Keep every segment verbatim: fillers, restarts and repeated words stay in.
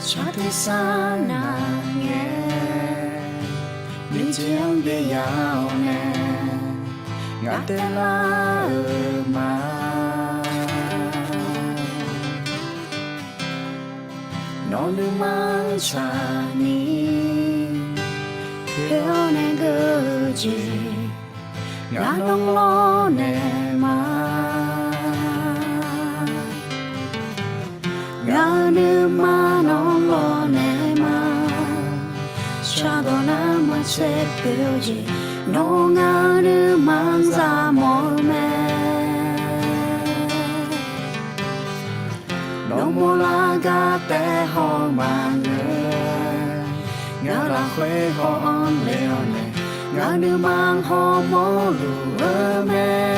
Shar tersar nav ngae, nuijeq-anr byaev ya-awr nae, ngaq taev lar-euq ma. Nawr nuima-anr tsaqni, poer-awr nae geur-eu jeq, ngaq nawr lawrnaeq ma. Ngaq-euq nuima nawr lawrnaeq ma. Shardawq nar maqtser poeq-eu jeq, nawr ngaq-euq nuima-anr zaq mawf-eu mae. Nawr mawrlar gar taef haw maqngeur, ngaq lafkhoer haw-anr le-awr nae, ngaq nuima hawmawr luf-eu mae.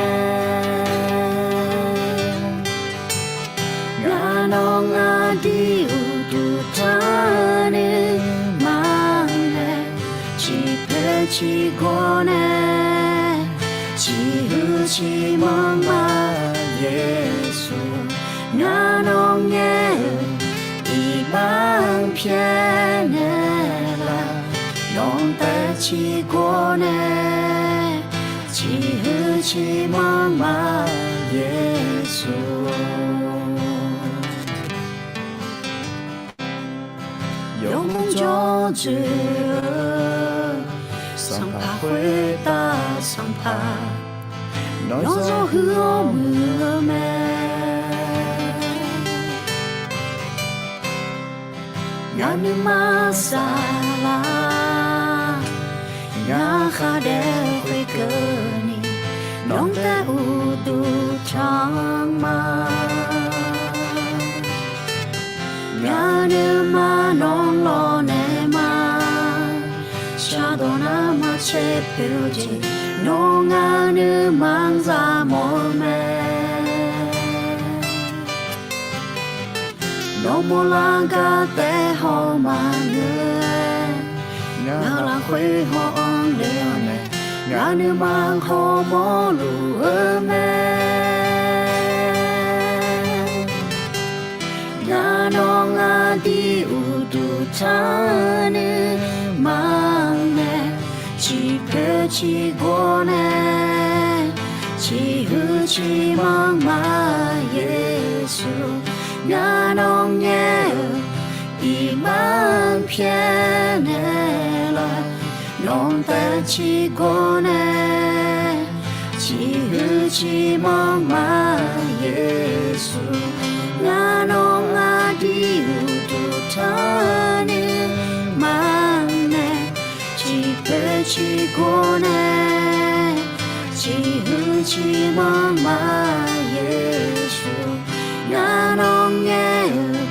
Ngaq nawq aqdui uqduq tanr nuima nae, ciqpoeq ciqgawr nae, ciqhuiq ciqmanr ma Yeqsur. Ngaq nawq ngaer-euq iqbax-anr pyaer naeqlaf, nawq taev ciqgawr nae, ciqhuiq ciqmanr ma Yeqsur. Yawmuiq jawr dzoeq-eu Sanqpaq khoertav Sanqpaq, nawr zawr huiq-awr muiq-eu mae. Ngaq nuima saflar, ngaq khar daef khoerkeuvni, nawq taev uqduq tanr ma. Ngaq nuima nawr lawrnaeq ma. Shardawq nar maqtser poeq-eu jeq, nawr ngaq nuima-anr zaq mawf-eu mae. Nawr mawrlar gar taef haw maqngeur-aer, ngaq lafkhoer haw-anr le-awr nae, ngaq nuima hawmawr luf-eu mae. Ngaq nawq aqdui uqduq tanr nuima nae, ciqpoeq ciqgawr nae, ciqhuiq ciqmanr ma Yeqsur. Ngaq nawq ngaer-euq iqbax-anr pyaer naeqlaf, nawq taev ciqgawr nae, ciqhuiq ciqmanr ma Yeqsur. Ngaq nawq aqdui uqduq tanr nuima nae, ciqpoeq ciqgawr nae, ciqhuiq ciqmanr ma Yeqsur. Ngaq nawq ngaer-euq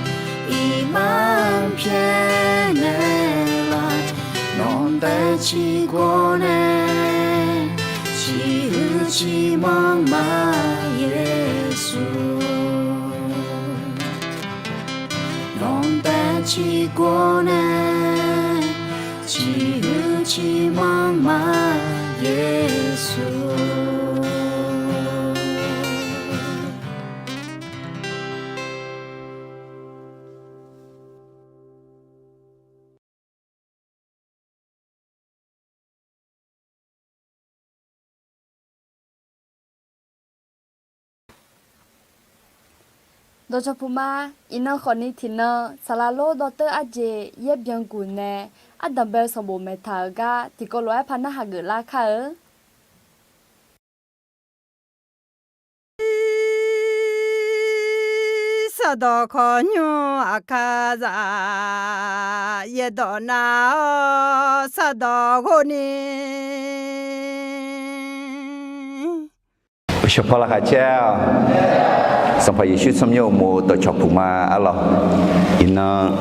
iqbax-anr pyaer naeqlaf, nawq taev ciqgawr nae, ciqhuiq ciqmanr ma Yeqsur. Nawq taev ciqgawr nae, ciqhuiq ciqmanr ma Yeqsur. Dawqcawq puq ma. Iqnan khawfni tiqnan saqlaq lor dawrteur arjeq yaer byanguq nae ardanq bae-eu sanqbof maeqtaq-euq gar tiqkawv lof-aer par narhaq geuflar kar-eu. Sardawq khawqnymr aqkar zaq, yaerdawq nar-awr sardawq ghov ni. Uqshawq paw laqkhaq caer-awq. Sanqpaq Yeqsur tsawrmyanr uqmov dawqcawq puq ma arlawq. Iqnan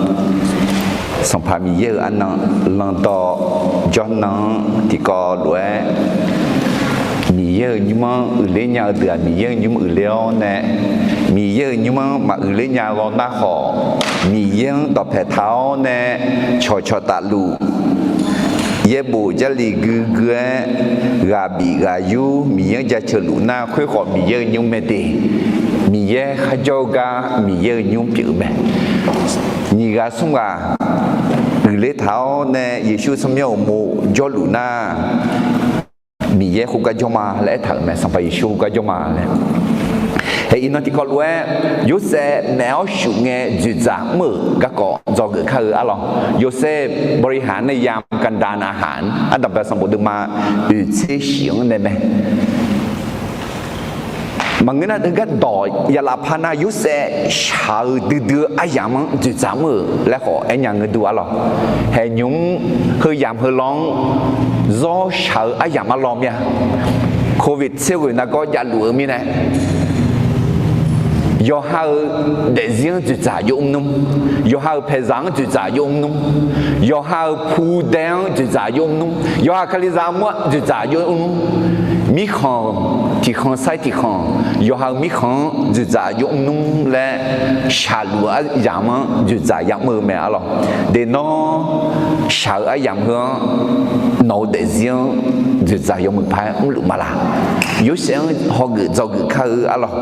Sanqpaq Miqyaer-euq arnan landawq jawrnan-anr tiqkawv lof-aer, Miqyaer-euq nymr-anr uiqler nya-eu deuq-aq, Miqyaer-euq nymr uiqler-awr nae, Miqyaer-euq nymr-anr maquiqler nya law nar khawf, Miqyaer-anr dawqpaeq taq-awr nae cawqcawq tafluf, yaerbof Jarlif gui gui-aer ghaq bif ghaq yur Miqyaer-anr jaceuq luf nar, khoerkhawf Miqyaer-euq nymr mae de. Miqyaer kharjawr-eu gar Miqyaer-euq nymr pyeuf-eu mae. Nyiq ghaq smr ghaq uiqler taq-awr nae Yeqsur tsawrmyanr uqmov jawrluf nar, Miqyaer khoergar jawr ma laer aertaq-euq mae. Sanqpaq Yeqsur khoergar jawr ma laer. Hae iqnan tiqkawv lof-aer, Yorsaev naef-awr shuf ngae dzoeqdzaq mr-euq garkawv dzawgeuf kar-eu arlawq. Yorsaev บริหารในยามกันดารอาหาร Ardanqbae sanqbof deuvma oeq tser shif-anr nae mae. Maqngeur nar, heugar dawq yalaf par nar, Yorsaev shaq-eu duidui-eu aryamq-anr dzoeqdzaq mr-euq laer khawf aernya ngeur dur arlawq. Haeq nymq-mr heu yamq heu law-anr zawr shaq-eu aryamq arlawr mir-a. Covid tser ghoeq nargawr javluf-eu mirnae, yawqha-euq daefzir-anr dzoeqdzaq yawmr nmr, yawqha-euq paeqzaq-anr dzoeqdzaq yawmr nmr, yawqha-euq pudae-anr dzoeqdzaq yawmr nmr, yawqha kalizaq armur-anr dzoeqdzaq yawmr nmr, mirkhanq tiqkhanq sair tiqkhanq, yawqha-euq mirkhanq-anr dzoeqdzaq yawmr nmr laer shaqluf-eu aryamq-anr dzoeqdzaq yamr-eu mae arlawq. Deq nawr shaq-eu aryamq heu-anr nawq-eu daefzir-anr dzoeqdzaq yawmuiq paq-aer mrluf ma laq? Yorsaev-anr hawgeuf dzawgeuf kar-eu arlawq.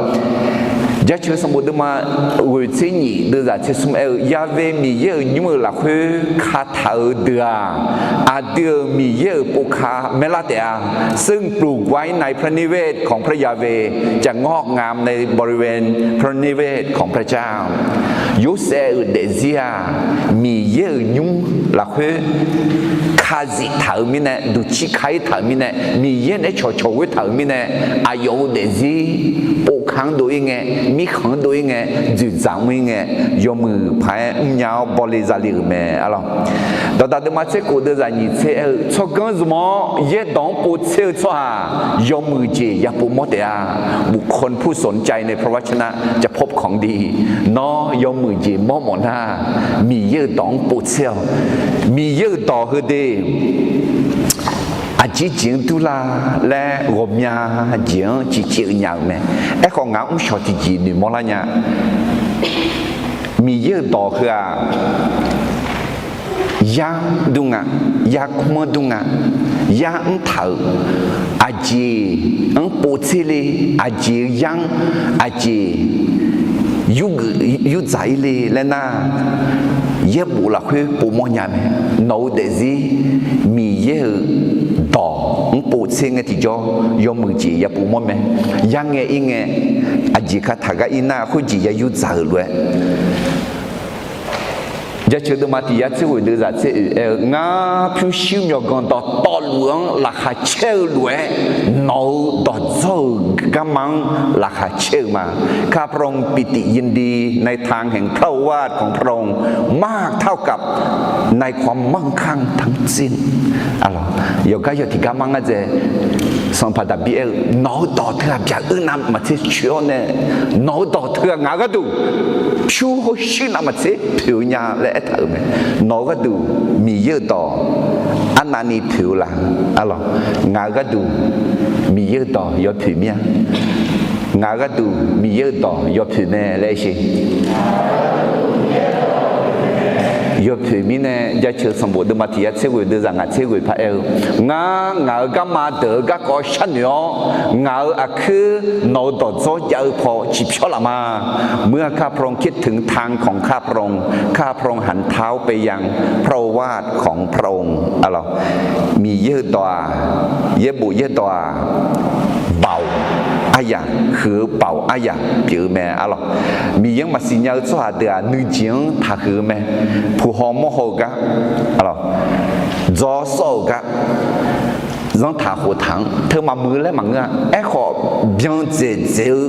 Jaceuq sanqbof deuvma ghoeq tser nyiq deuvzaq tser smr aer-eu, Ya've Miqyaer-euq nymr-euq lafkhoer kataq-eu deuq-aq, aqdui-euq Miqyaer-euq povka maerlar taef-a. ซึ่งปลูกไว้ในพระนิเวศของพระยาเวห์ จะงอกงามในบริเวณพระนิเวศของพระเจ้า Yorsaev-euq daefzir-aq, Miqyaer-euq nymr lafkhoer kazif taq-euq mirnae, duqcir ka-ir taq-euq mirnae, Miqyaer naeq-aer cawqcawq ghoer taq-euq mirnae, aqyawf-euq daefzir povka-anr dov-ir ngae, mirkhanq-anr dov-ir ngae, dzoeqdzaq mr-ir ngae, yawmuiq paq-aer mrnya-awr bawle zale-euq mae arlawq. Dawqdaq deuvma tser khof deuvzaq nyiq tser aer-eu, Tsawrganr zmq-awr yaerdawq-anr povtser-eu tsawrhaq yawmuiq jeq yapov mawr taef-a. บุคคลผู้สนใจในพระวจนะจะพบของดี Nawr yawmuiq jeq mawr mawf nar, Miqyaer-euq dawq-anr povtser-awq. Miqyaer-euq dawq heudeuq aqjeq jeq-anr durlar laer ghawqmya jeq-anr ciqcif-eu nya-euq mae. Aerkhawf ngaq-anr mrshawq tiqjeq noeqmawr lar nya. Miqyaer-euq dawq heu-aq, yar-anr dur nga, yarkmr-anr dur nga, yar mr taq-euq, aqjeq-anr povtser le, aqjeq-eu yar-anr aqjeq yurgeuf yurdzaq-ir le laer nar, yaerbof lafkhoer povmawr nya mae. Nawq-eu daefzir Miqyaer-euq dawq-anr povtser ngae tiqjawr yawmuiq jeq yapov mawr mae. Yar ngae ir ngae, aqjeq kataq gar ir nar khoerjeq ya yurdzaq-euq lof-aer, Jaceuq deuvma tiq yar tser ghoeq deuvzaq tser oeq aer-eu, Ngar pyurshuir myawqganq dawqtawvluf-anr laqkhaq caer-eu lof-aer, nawq-euq dawqdzawr-euq garma-anr laqkhaq caer-eu ma. ข้าพระองค์ปิติยินดีในทางแห่งพระโอวาทของพระองค์มากเท่ากับในความมั่งคั่งทั้งสิ้น Yawqgar yawq tiqgar mar ngar dzae, Sanqpaq Daqbir aer-eu, Nawq-eu dawq teu-aq byaq-eu navmaqtser coeq-awr nae, nawq-eu dawq teu-aq ngaq-euq gharduq pyur hawshuir navmaqtser poeq-eu nya laer aertaq-euq mae. Nawq-eu gharduq Miqyaer-euq dawq arnavni poeq-eu la? Arlawq, ngaq-euq gharduq Miqyaer-euq dawq yawpoeq mir-a. Ngaq-euq gharduq Miqyaer-euq dawq yawpoeq mae laer aer sher. Yawpoeq mirnae Jaceuq sanqbof deuvma tiq yar tser ghoeq deuvzaq ngaq tser ghoeq paq aer-eu, Ngar ngaq-euq garma deuq-eu garkawv sharnoeq-awr, ngaq-euq aqkuir nawq-eu dawqdzawr jav-eu paw ciqpyawr laf ma. เมื่อข้าพระองค์คิดถึงทางของข้าพระองค์ ข้าพระองค์หันเท้าไปยังพระโอวาทของพระองค์ Arlawq, Miqyaer-euq dawq-aq, yaerbof yaerdawq-aq, baoq aryaq huiq-eu baoq aryaq pyeuf-eu mae. Arlawq, Miqyaer-anr maqsiq nya-eu tsawrhaq deuq-aq nuijeq-anr taqhuiq-eu mae. Puq haw mawr haw-euq gar, arlawq, dzaw sawr-euq gar, zanrtaq khoftaq-anr teu maqmuiq-eu laer maqngeur-a. Aerkhawf, byan dzaeq dzaeq-eu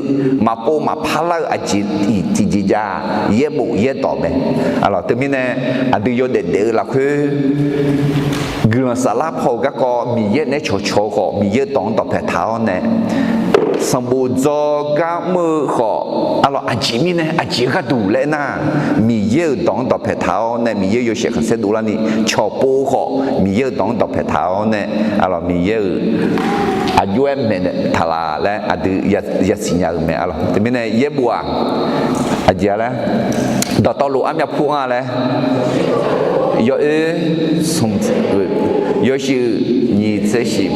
maqpov maqpar lar-eu aqjeq tiqjeq jav-aq, yaerbof yaerdawq mae. Arlawq, teumirnae aqdui yawdaef daef-eu lafkhoer guiqlanq saflar paw-euq garkawv Miqyaer naeq-aer cawqcawq-eu khawf, Miqyaer-euq dawq-anr dawqpae taq-awr nae, sanqbof dzaw gar mr-eu khawf, arlawq, aqjeq mirnae aqjeq-eu gharduq laer aernar, Miqyaer-euq dawq-anr dawqpae taq-awr nae, Miqyaer-euq yawshaef khanqsaer dovlarni cawqpov-eu khawf, Miqyaer-euq dawq-anr dawqpae taq-awr nae, arlawq, Miqyaer-euq aqjox-aer maeqnaeq taq laf laer aqdui yasiq nya-euq mae. Arlawq, teumirnae yaerbof-aq, aqjeq-a laer, dawqtawvluf armyav pur-anr-a laer, yawoer smq, yawshuif nyiq tser shif,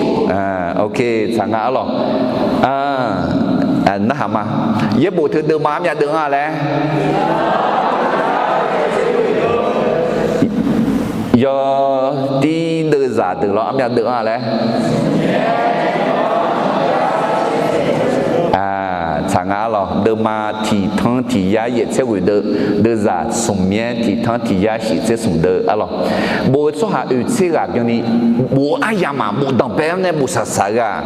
ok, tsaq nga arlawq. Narhaq ma. Yaerbof teu deuvma armyav deuv-anr-a laer, Yawtir deuvzaq deuq lawr, armyav deuv-anr laer tsaq nga arlawq. Deuvma tiq tanr tiq yar yaef tser ghoeq deuv, deuvzaq smq myaer tiq tanr tiq yar shif tser smq deuv arlawq. Bof-eu tsawrhaq oeq tser ghaq byanni bof-eu aryamq-aq, bof danqbae-awr nae bof saqsaq-eu ghaq,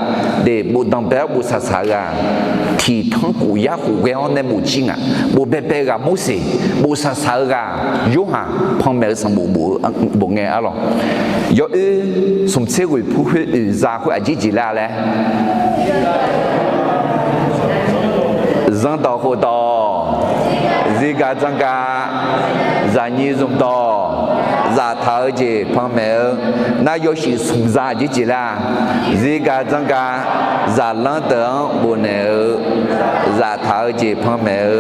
de, bof danqbae-awr bof saqsaq-eu ghaq, tiq tanr khof yar khof ghae-awr nae bof jir nga. Bof baebae-eu ghaq Morseq, bof saqsaq-eu ghaq Yorhaq, panmaeq-eu sanqbof bof-eu bof ngae arlawq. Yawoer smq tser ghoeq pur khoer oeq za khoer aqjeq jeq lar laer zanrdawq khofdawq, zirgaq dzanrgaq, zaqnyiq zmqdawq, zaftaq-eu jeq panmaeq-eu, nar yawshuif smq za aqjeq jeq lar, zirgaq dzanrgaq, zaqlanr deuq-anr bofnaeq-eu, zaftaq-eu jeq panmaeq-eu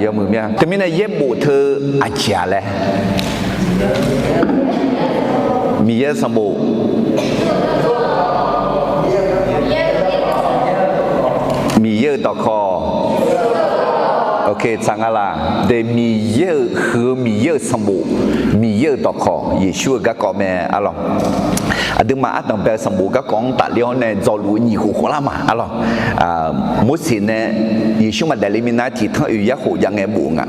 yawmuiq mir-a. Teumirnae yaerbof teu aqjeq-a laer Miqyaer-eu sanqbof, Miqyaer-euq dawqkawq, tsaq nga laq. De, Miqyaer-euq huiq-eu Miqyaer-euq sanqbof, Miqyaer-euq dawqkawq Yeqsur-euq garkawv mae arlawq. Aqduimaf ardanqbae-eu sanqbof garkawv-anr tafler-awr nae dzawluf-eu nyiq khof khawvlar ma arlawq. Morseq nae Yeqsur maqdaef le minav tiq tanr oeq yar khof jav ngae bof nga.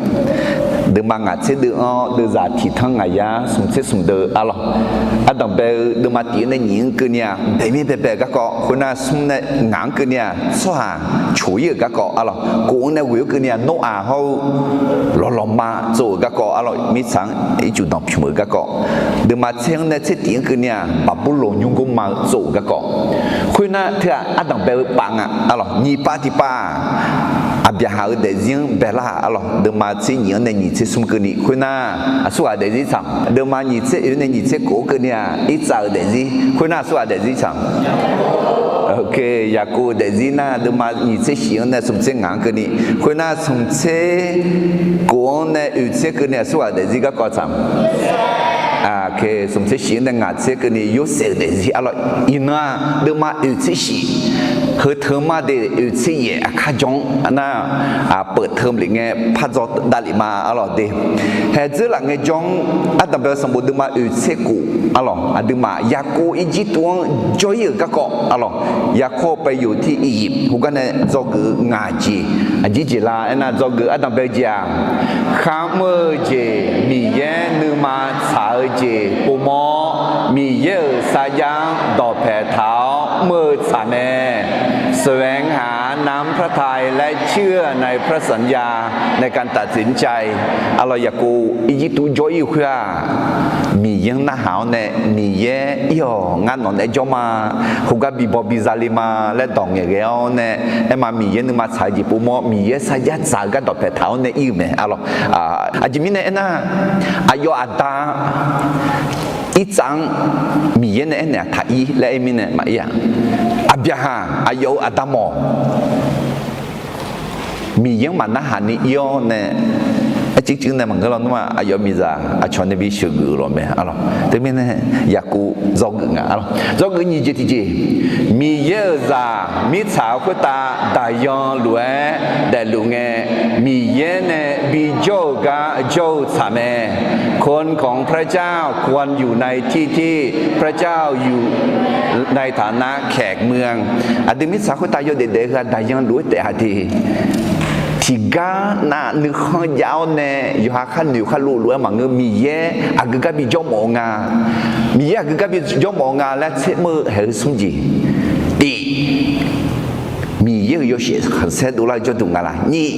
Deuvma ngaq tser deuv-anr deuvzaq tiq tanr ngaq yar smq tser smq deuv arlawq. Ardanqbae-eu deuvma tiq-anr nae nyiq-anr keuvni-aq, bae mir baebae-euq garkawv, khoernar smr nae ngaq-anr keuvni-aq, tsawrhaq coq-ir-euq garkawv arlawq. Kof-anr nae ghoeq-anr keuvni-aq, Noraq hawr-eu lawqlawqma tsov-euq garkawv arlawq. Mirtsaq-anr ircuf danqpymq-euq garkawv. Deuvma tser-anr nae tser tiq-anr keuvni-aq, Baqburloq nymrgmr ma-eu tsov-euq garkawv. Khoernar teu-aq, ardanqbae-eu pav nga arlawq. Nyiq pav tiq pav-aq, Aqbyaqhaq-euq daefzir-anr baelar arlawq. Deuvma tser nyiq-anr nae nyiq tser smr keuvni. Khoernar aqsurghaq daefzir tsaq. Deuvma nyiq tser oeq nae nyiq tser kof-anr keuvni-aq, Irtsav-euq daefzir. Khoernar aqsurghaq daefzir tsaq. Yaqkov-euq daefzir nar, deuvma nyiq tser shif-anr nae smq tser ngaq-anr keuvni. Khoernar smq tser kof-anr nae oeq tser keuvni aqsurghaq daefzir garkawv tsaq. Smq tser shif-anr nae ngaq tser keuvni Yorsaev-euq daefzir arlawq. Iqnan-aq, deuvma oeq tser shif, heu teu mar de oeq tser yaef aqkar jawr-anr nar, peuq teu lef ngae par dzaw davlef ma arlawq de. Haeqdzeur laf ngae jawr-anr ardanqbae-eu sanqbof deuvma oeq tser kof arlawq. Aqduimaf Yaqkov Irjirtuv-anr jawr-ir-euq garkawv arlawq. ยาโคบไปอยู่ที่อียิปต์ heugar nae dzawgeuf-eu ngaq jeq, aqjeq jeq la aernar dzawgeuf ardanqbae-eu jeq-aq, kharmr-eu jeq, Miqyaer nuima tsaq-eu jeq povmawr, Miqyaer-euq sarjax-anr dawqpae taq-awr mr-eu tsaq mae. แสวงหานำพระทัยและเชื่อในพระสัญญาในการตัดสินใจ arlawq. Yaqkov Irjirtuv jawr-ir-eu khoer-aq, Miqyaer-anr narhaq-awr nae, Miqyaer ir-awq, ngar nawq naeq-aer jawr ma, khoergar bibaw biza le ma laer dawq ngaeqghae-awr nae, aerma Miqyaer nuima tsaq-eu jeq povmawr, Miqyaer sarjax tsaq-eu gar dawqpae taq-awr nae ir-eu mae arlawq. Aqjeq mirnae aernar, aqyawf aqda Irtsav-anr Miqyaer nae aernaeq-aq taq ir laer aer mirnae maqir-aq, Aqbyaqhaq aqyawf-euq aqda mawf, Miqyaer-anr maqnarhaq ni ir-awr nae, aercuiv cuiv nae maqngeur lawnmr-aq, aqyawf miqzaq aqcawq nae bi sheuqgeuf-eu lawq mae arlawq. Teumirnae Yaqkov dzawgeuf nga arlawq. Dzawgeuf nyiq jeq tiqjeq, Miqyaer-euq zaq mirtsaq-eu khoertav daqyan lof-aer daefluf ngae, Miqyaer nae bijawr-euq gar jawr-eu tsaq mae. คนของพระเจ้าควรอยู่ในที่ที่พระเจ้าอยู่ในฐานะแขกเมือง Aqdui mirtsaq khoertav yawdaef daef-eu heu-aq daqyan lof-aer taef-a de. Tiqgar nav nuikhanr jav-awr nae yawqha khar noeq khar lov lof-aer maqngeur, Miqyaer aqgeu gar bijawr mawf-eu nga. Miqyaer aqgeu gar bijawr mawf-eu nga laer tser mr-eu haeq-eu smr jeq. Tif, Miqyaer-euq yawshaef khanqsaer dovlar-eu jawrduq nga laq. Nyif,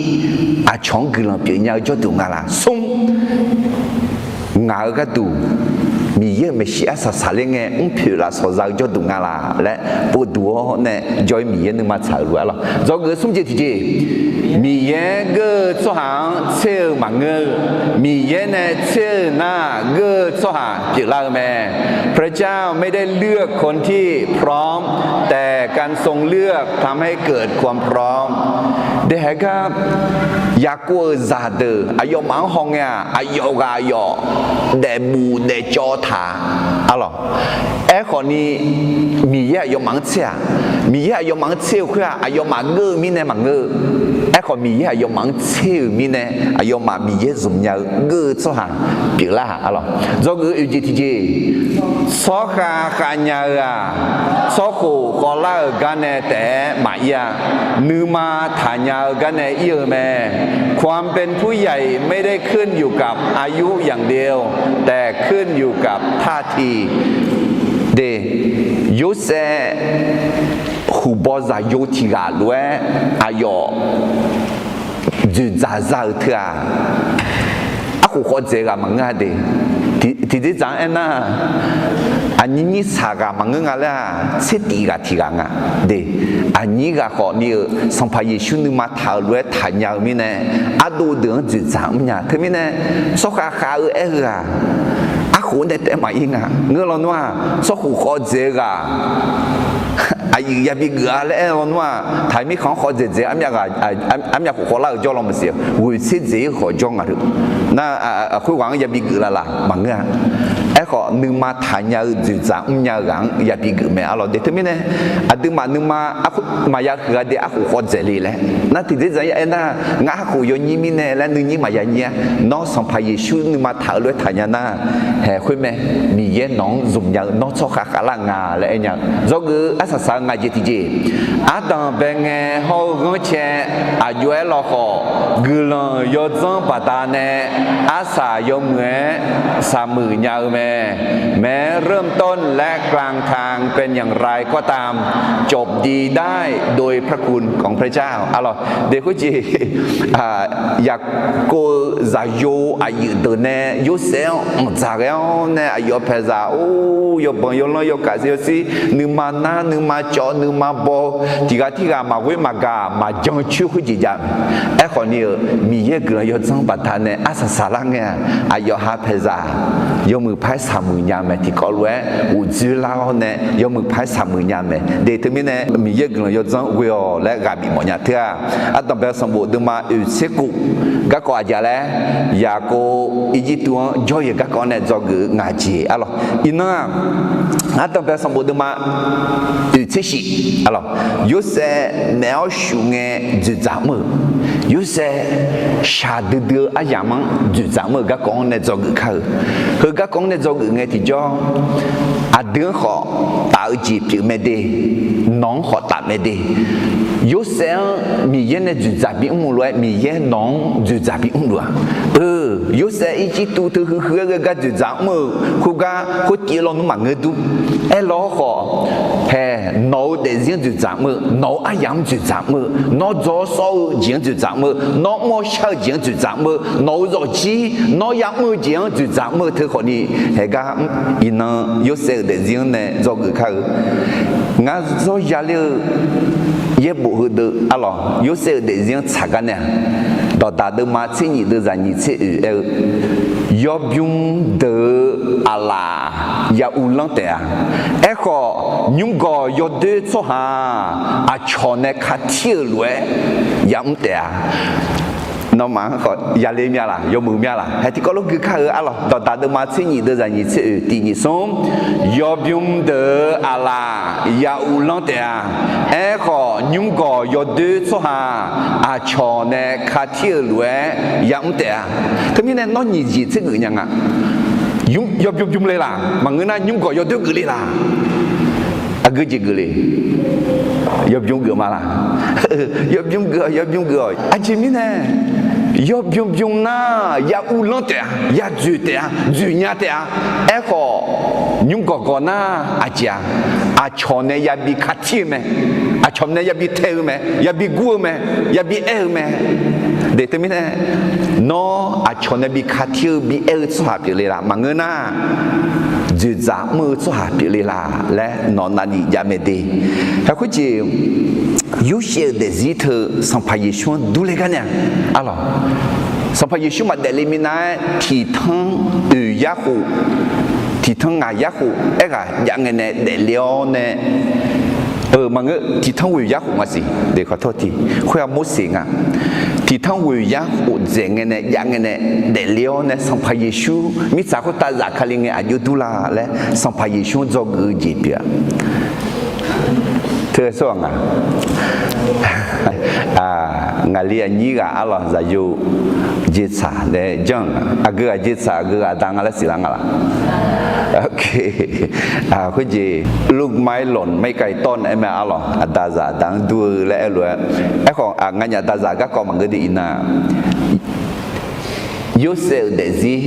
aqcawq-anr guiqlanq pyeufnya-eu jawrduq nga laq. Smr, ngaq-euq gharduq Miqyaer-euq maeqshi arsaq saqler ngae mrpoeq lafsawq za-eu jawrduq nga laq laer povduq-awr nae jawr-ir Miqyaer nuima tsaq-euq lof-aer lawq. Dzawgeuf smr jeq tiqjeq, Miqyaer geur-eu tsawrhaq-anr tser-eu maqngeur-eu, Miqyaer nae tser-eu nar geur-eu tsawrhaq pyeuflar-eu mae. พระเจ้าไม่ได้เลือกคนที่พร้อม แต่การทรงเลือกทำให้เกิดความพร้อม Deuq haeq gar Yaqkov-euq zaqdeuq aqyawfmaf-anr hawngae-aq, aqyawf ghaq aqyawf daefbuf daefcawv taq arlawq. Aerkhawf ni, Miqyaer aqyawfmaf-anr tser-aq, Miqyaer aqyawfmaf-anr tser-eu khoer-aq, aqyawfmaf geur-eu mirnae maqngeur-eu. Aerkhawf, Miqyaer aqyawfmaf-anr tser-euq mirnae, aqyawfmaf Miqyaer zmq nya-eu geur-eu tsawrhaq pyeuflar-aq, arlawq. Dzawgeuf-eu oeq jeq tiqjeq, tsawrkhav khav nya-eu-aq, tsawrkhof khawvlar-euq gar nae taef-aer maqir-a. Nuima taqnya-eu gar nae ir-eu mae. ความเป็นผู้ใหญ่ไม่ได้ขึ้นอยู่กับอายุอย่างเดียว แต่ขึ้นอยู่กับท่าที de, Yorsaev huqbaw zaqyo tiq ghaq lof-aer aqyawf dzoeqdzaq za-euq teu-aq, arkhof khawv dzaeq ghaq maqngeur-a de. Tiqdzer dzaq-anr aernar, aqnyir nyir saq ghaq maqngeur nga laer-aq, tser tif ghaq tiq ghaq nga de. Aqnyir ghaq khawf ni-euq Sanqpaq Yeqsur nuima taq-euq lof-aer taqnya-eu mirnae, ardov deuq-anr dzoeqdzaq mrnya. Teumirnae, tsawrkhav khav-eu aer-eu-aq, arkhof nae taef-aer maqir nga. Ngeur lawnmr-aq, tsawrkhof khawv dzaeq-eu ghaq aqyuif yabi geuf-a laer aer lawnmr-aq, taqi mirkhanq-anr khawv dzaeq dzaeq armyav khof khawvlar-euq jawr law maqsiq, ghoeqtser dzaeq-ir khawf jawr nga deuq. Nar, khoerghaq-anr yabi geuf laf laf maqngeur-a. Aerkhawf, nuima taqnya-eu dzoeqdzaq mrnya-eu ghaq-anr yabi geuf mae, arlawq de. Teumirnae, aqduimaf nuima maqya huiq-a de, arkhof khawv dzaeq le laer. Nar tiqdzer dzaq-anr aernar, ngar arkhof yawnyir mirnae laer nuinyir maqya nyir-a. Nawr Sanqpaq Yeqsur nuima taq-eu lof-aer taqnya nar, haeq khoer mae, Miqyaer nawq-anr zmq nya-eu nawr tsawrkhav khavlar nga laer aer nya-eu. Dzawgeuf-eu arsaq saq-eu ngaq jeq tiqjeq, ardanq bae ngae hawr-eu ghanrcae aqjox-aer lawkhawf, guiqlanq yawdzanr baqdanae arsaq yawmuiq-aer saqmuiq nya-eu mae. แม้เริ่มต้นและกลางทางเป็นอย่างไรก็ตาม จบดีได้โดยพระคุณของพระเจ้า arlawq. De khoerjeq, Yaqkov-eu zaqyo aqyuif deuq nae Yorsaev-anr anqdzaq ghae-awr nae aqyawf paeqzaq or yawbanq yawlanr yawkaf yawsir nuima nar nuima cawv nuima baw, tiq ghaq tirghaq maqghoer maqgaq maqjan coer khoerjeq jav mae. Aerkhawf ni-euq Miqyaer guiqlanq yawdzanr baqdanae arsaq saqlar ngae-aq, aqyawf ha paeqzaq yawmuiq par-aer saqmuiq nya mae. Tiqkawv lof-aer uqdzoer lar-awr nae yawmuiq par-aer saqmuiq nya mae. De teumirnae Miqyaer guiqlanq yawdzanr ghoe-awq laer ghaq bifmawf nya teu-aq, ardanq bae sanqbof deuvma oeq tser kof garkawv aqjeq laer, Yaqkov Irjirtuv-anr jawr-eu garkawv nae dzawgeuf-eu ngaq jeq, arlawq. Iqnan-aq, ardanq bae sanqbof deuvma oeq tser shif, arlawq. Yorsaev naef-awr shuf ngae dzoeqdzaq mr-euq, Yorsaev shaqdui dui-eu aryamq-anr dzoeqdzaq mr-euq garkawv-anr nae dzawgeuf kar-eu. Heu garkawv-anr nae dzawgeuf ngae tiqjawr, aqdui-anr khawf taf-eu jeq pyeuf mae de, nawq-anr khawf taf mae de. Yorsaev-anr Miqyaer nae dzoeqdzaq bimr-eu lof-aer Miqyaer nawq-anr dzoeqdzaq bimr luf-a. Eu, Yorsaev Irjirtuv teu huiq huiq-aer ghae gar dzoeqdzaq mr-euq khoergar khoertiv lawnmr maqngeur dur. Aerlawr khawf, hae, nawq-euq daefzir-anr dzoeqdzaq mr-eu, nawq-euq aryamq-anr dzoeqdzaq mr-eu, nawr dzaw-awr sawr-eu jeq-anr dzoeqdzaq mr-eu, nawr mr-awr shar-eu jeq-anr dzoeqdzaq mr-eu, nawq-euq zawqjir nawr yamr-eu jeq-anr dzoeqdzaq mr-eu teu khawfni, haegar iqnan Yorsaev-euq daefzir-anr nae dzawgeuf kar-eu. Ngar zawr yaler-eu yaerbof heudeuv, arlawq, Yorsaev-euq daefzir-anr tsaq gar nae-aq, Dawqdaq deuvma tser nyif deuvzaq nyiq tser oeq aer-eu, yawbymr deuq-euq aqlaf ya uvlanr taef-a. Aerkhawf, nymrgawq yawdoer tsawrhaq-aq, aqcawq nae katir-euq lof-aer yamr taef-a. Nawmaf-anr khawf yaler mya laq, yawmuiq mya laq? Hae tiqkawv lof gui kar-eu, arlawq, Dawqdaq deuvma tser nyif deuvzaq nyiq tser oeq tiq nyif smr, yawbymr deuq-euq aqlaf ya uvlanr taef-a. Aerkhawf, nymrgawq yawdoer tsawrhaq-aq, aqcawq nae katir-euq lof-aer yamr taef-a. Teumirnae nawr nyiq jeq tser geuf nya nga. Yawbymr bymr le laq? Maqngeur nar, nymrgawq yawdoer geuf le laq? Aqgeu jeq geuf le? Yawbymr geuf ma laq? Yawbymr geuf-awq, yawbymr geuf-awq. Aqjeq mirnae, yawbymr bymr nar, ya uvlanr taef-a, ya dzoeq taef-a, dzoeq nya taef-a. Aerkhawf, nymrgawq gawq nar aqjeq-a? Aqcawq nae yabi katir-eu mae. Aqcawq nae yabi tae-eu mae, yabi gur-eu mae, yabi aer-eu mae. De teumirnae, nawr aqcawq nae bi katir-eu bi aer-eu tsawrhaq pyeufle laq? Maqngeur nar, dzoeqdzaq mr-eu tsawrhaq pyeufle laq laer nawq navlif jav mae de. Hae khoerjeq, Yorsaev-euq daefzir teu Sanqpaq Yeqsur-anr durler gar nae-aq, arlawq, Sanqpaq Yeqsur maqdaef le minav-aer tiqtanr oeq yar khof, tiqtanr ngaq yar khof aerghaq jav ngae nae daefle-awr nae, eu, maqngeur, tiqtanr ghoeq yar khof maqsiq, khoer-aq Morseq nga. Iqtanr ghoeq yar khofdzaeq ngae nae jav ngae nae daefle-awr nae Sanqpaq Yeqsur mirtsaq khoertav zafkale ngae aqjox dur la laer Sanqpaq Yeqsur-anr dzawgeuf-eu jeq pyeuf-a. Teu-aer sawr-aq nga, ngaqli aqnyir ghaq arlawq zaqyo jeqtsaq nae janr-euq nga. Aqgeu ghaq jeqtsaq, aqgeu ghaq aqda nga laer siqlar nga laq? Khoerjeq Luke maerlawq maerkaiv tawv naeq-aer mae arlawq, aqda zaq aqda-anr dur-eu laer aerlof-aer, aerkhawf nganyaf aqda zaq garkawv maqngeur de iqnan, Yorsaev-euq daefzir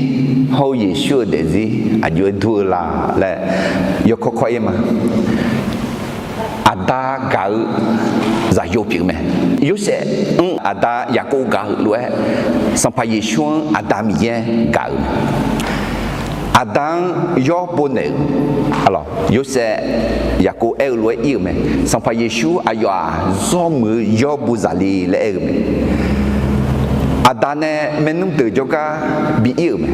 hawr-eu Yeqsur-euq daefzir aqjox-aer dur-eu la laer yawkawr kawr-ir ma. Aqda gaq-eu zaqyo pyeuf-eu mae. Yorsaev-anr aqda Yaqkov gaq-euq lof-aer, Sanqpaq Yeqsur-anr Aqda Miqyaer gaq-euq mae. Aqda-anr yawr bo naeq-euq, Yorsaev Yaqkov aer-eu lof-aer ir-euq mae. Sanqpaq Yeqsur aqyawf-aq zawr muiq-eu yawr bo zaqle laer aer-eu mae. Aqda nae maernmr deuq jawrgar bi ir-euq mae.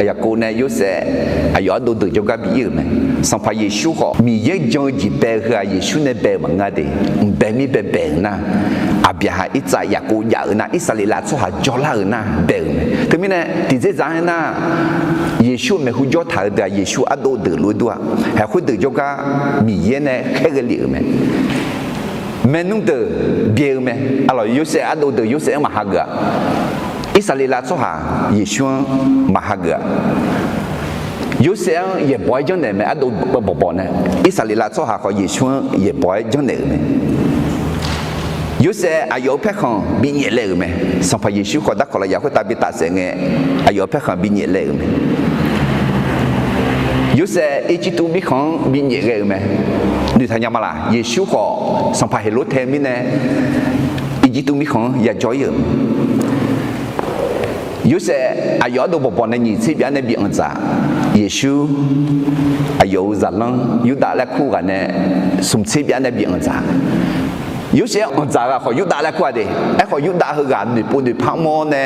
Yaqkov nae Yorsaev aqyawf ardov deuq jawrgar bi ir-euq mae. Sanqpaq Yeqsur khawf Miqyaer jan-eu jeq bae-eu heu-aq Yeqsur nae bae-euq maqngeur de. Mqbae mir bae bae-euq nar, Aqbyaqhaq, Irtsav, Yaqkov jav-euq nar, Irsaqleqlav tsawrhaq jawrlar-euq nar bae-euq mae. Teumirnae tiqdzerdzaq-aer nar, Yeqsur-euq maeqhu jawr taq-eu deuq-aq Yeqsur ardov deuq lof-aer dur-aq, haeq khoerdeuq jawrgar Miqyaer nae khaerghae lef-euq mae. Maernmr deuq byae-eu mae. Arlawq Yorsaev ardov deuq Yorsaev-anr maqhageuf-aq, Irsaqleqlav tsawrhaq Yeqsur-anr maqhageuf-aq, Yorsaev-anr yaeqbawq-aer janrnaeq mae. Ardov bawqbawq nae Irsaqleqlav tsawrhaq khawf Yeqsur-anr yaeqbawq-aer janrnaeq-euq mae. Yorsaev aqyawf-euq paerkhanq bi nyaeflaev-euq mae. Sanqpaq Yeqsur khawf darkawq lafyaq khoertav bi tafsaef ngae, aqyawf-euq paerkhanq bi nyaeflaev-euq mae. Yorsaev Irjirtuv mirkhanq-anr bi nyaefghae-euq mae. Noeqtaq nya ma laq? Yeqsur khawf Sanqpaq Heqlortaev mirnae Irjirtuv mirkhanq-anr yajawr-ir-euq mae. Yorsaev aqyawf ardov bawqbawq nae nyiq tser byav nae bi anqdzaq. Yeqsur aqyawf-euq zaqlanr Yurdav laer kur ghaq nae smq tser byav nae bi anqdzaq. Yorsaev anqdzaq-eu ghaq khawf Yurdav laer kur-a de. Aerkhawf Yurdav heughaq noeqpov noeqpar mr-awr nae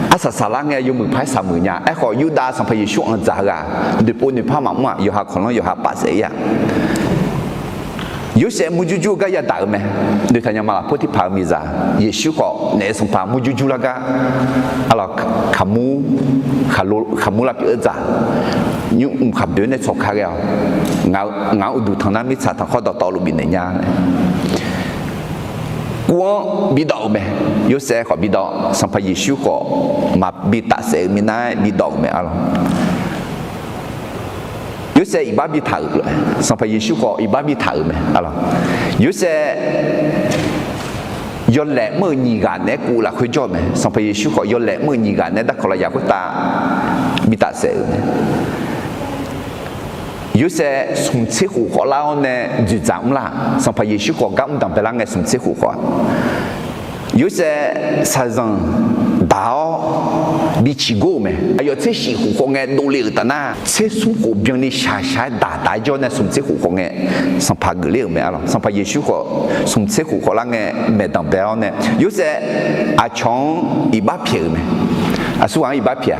arsaq saqlar ngae yawmuiq paq-aer saqmuiq nya. Aerkhawf Yurdav Sanqpaq Yeqsur anqdzaq-eu ghaq noeqpov noeqpar maqmr-aq, yawqha kawqlanr yawqha paf saef-ir-aq. Yorsaev murjur jur-eu gar yadaq-euq mae. Noeqtaq nya ma laq? Potipa-euq miqzaq Yeqsur khawf naef sanqpaq murjur jur lar gar, arlawq, kaqmur, kaqmur lar pyeuf-eu dzaq, nymr mq khaqboeq nae tsawq ka ghae-awq. Ngaq-anr uqduq tanq nar mirtsaq tanqkhawr dawqtawvluf bifnaeq nya laer, kuv-anr bidawv-euq mae. Yorsaev khawf bidawv, Sanqpaq Yeqsur khawf maqbi tafsaef-eu minav-aer bidawv-euq mae arlawq. Yorsaev iqbax bitaq-euq, Sanqpaq Yeqsur khawf iqbax bitaq-euq mae arlawq. Yorsaev yawlaeq mr-euq nyiq ghaq naeq-aer kuv lafkhoer jawr-eu mae. Sanqpaq Yeqsur khawf yawlaeq mr-euq nyiq ghaq naeq-aer darkawq lafyaq khoertav bi tafsaef-euq mae. Yorsaev smq tser khof khawf lar-awr nae dzoeqdzaq mr lar-aq, Sanqpaq Yeqsur khawf gar mr danqbae lar ngae smq tser khof khawf-aq, Yorsaev shaqzanq daq-awr bi ciqgor-euq mae. Aqyawf tser shif khof khawf ngae dovle-euq taf nar, tser smr khof byanni shaqshaq-aer daq taf-aer jawr nae smq tser khof khawf ngae, Sanqpaq geufler-euq mae arlawq. Sanqpaq Yeqsur khawf smq tser khof khawf lar ngae maeq danqbae-awr nae, Yorsaev aqcawq-anr iqbax pyaeq-euq mae. Aqsurghaq-anr iqbax pyaeq-a.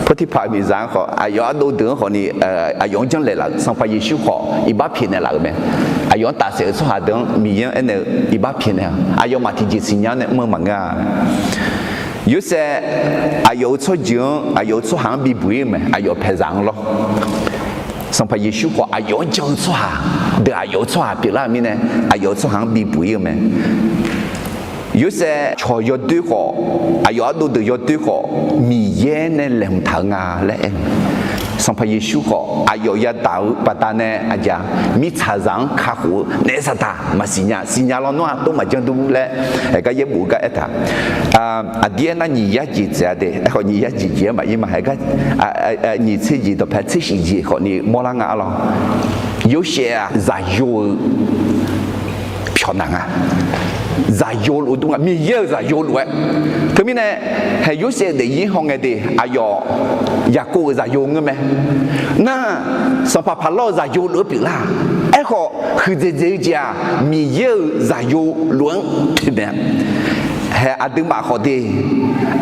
Potipa-euq miqzaq-anr khawf, aqyawf ardov deuq-anr khawfni, aqyawf-anr janrlaeq laf-euq Sanqpaq Yeqsur khawf iqbax pyaeqnaeq laf-euq mae. Aqyawf-anr tafsaef-eu tsawrhaq deuq-anr Miqyaer-anr aernaeq-eu iqbax pyaeqnaeq-a. Aqyawfmaf tiqjeq siqnya-awr nae mr-eu maqngeur-a. Yorsaev aqyawf-euq tsawrjeuq-anr, aqyawf-euq tsawrhaq-anr bibuq-ir-eu mae. Aqyawf paeqzaq-anr lawr. Sanqpaq Yeqsur khawf aqyawf-anr jan-eu tsawrhaq deuq aqyawf-euq tsawrhaq pyeuflar-euq mirnae, aqyawf-euq tsawrhaq-anr bibuq-ir-eu mae. Yorsaev cawq yawdoer khawf, aqyawf ardov deuq yawdoer khawf, Miqyaer nae laeqhmq taq-eu nga laer aer-eu mae. Sanqpaq Yeqsur khawf aqyawf yadaq-eu baqdanae aqjeq-a, mirtsaqzaq-anr kakhof-eu naef saqdaq maqsiq nya, siqnya lawnmr-aq tov maqjan dur laer, haegar yaerbof-eu gar aertaq. Aqdir aernar nyiq yar jeq dzaeq-a de. Aerkhawf nyiq yar jeq jeq-aer maqir ma. Haegar nyiq tser jeq dawqpae tser shif jeq khawfni mawrlar nga arlawq. Yorsaev-aq zaqyo-eu pyawq naq nga. Zaqyo lof-eu dur nga, Miqyaer-euq zaqyo lof-aer. Teumirnae, haeq Yorsaev-euq daefzir hawngae de, aqyawf Yaqkov-euq zaqyo ngeur mae. Nar, sanqpaq paqlawr-euq zaqyo lof-aer pyeuflar. Aerkhawf huiqdzaeq dzaeq-eu jeq-aq, Miqyaer-euq zaqyo lof-anr pyeuf mae. Haeq aqduimaf khawf de,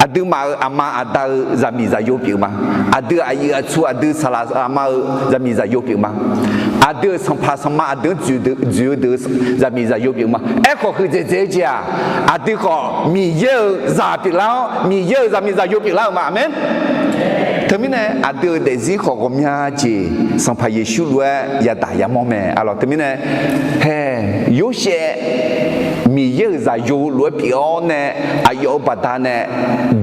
aqduimaf-euq aqma aqda-eu zaqmiq zaqyo pyeuf ma. Aqdui aqyuif aqtsu aqdui saqlaq aqma-eu zaqmiq zaqyo pyeuf ma. Aqdui-euq sanqpaq sanqma aqdui-anr dzoeq-eu deuq-eu zaqmiq zaqyo pyeuf ma. Aerkhawf, huiqdzaeq dzaeq-eu jeq-aq, aqdui khawf Miqyaer-euq zaq pyeuflar-awr, Miqyaer-euq zaqmiq zaqyo pyeuflar-euq ma. Aqmeq. Teumirnae aqdui-euq daefzir khawf ghawqmya jeq Sanqpaq Yeqsur lof-aer yadaq yamawr mae. Arlawq, teumirnae hae, Yorsaev Miqyaer-euq zaqyo lof-aer pyeuf-awr nae, aqyawf-euq baqdanae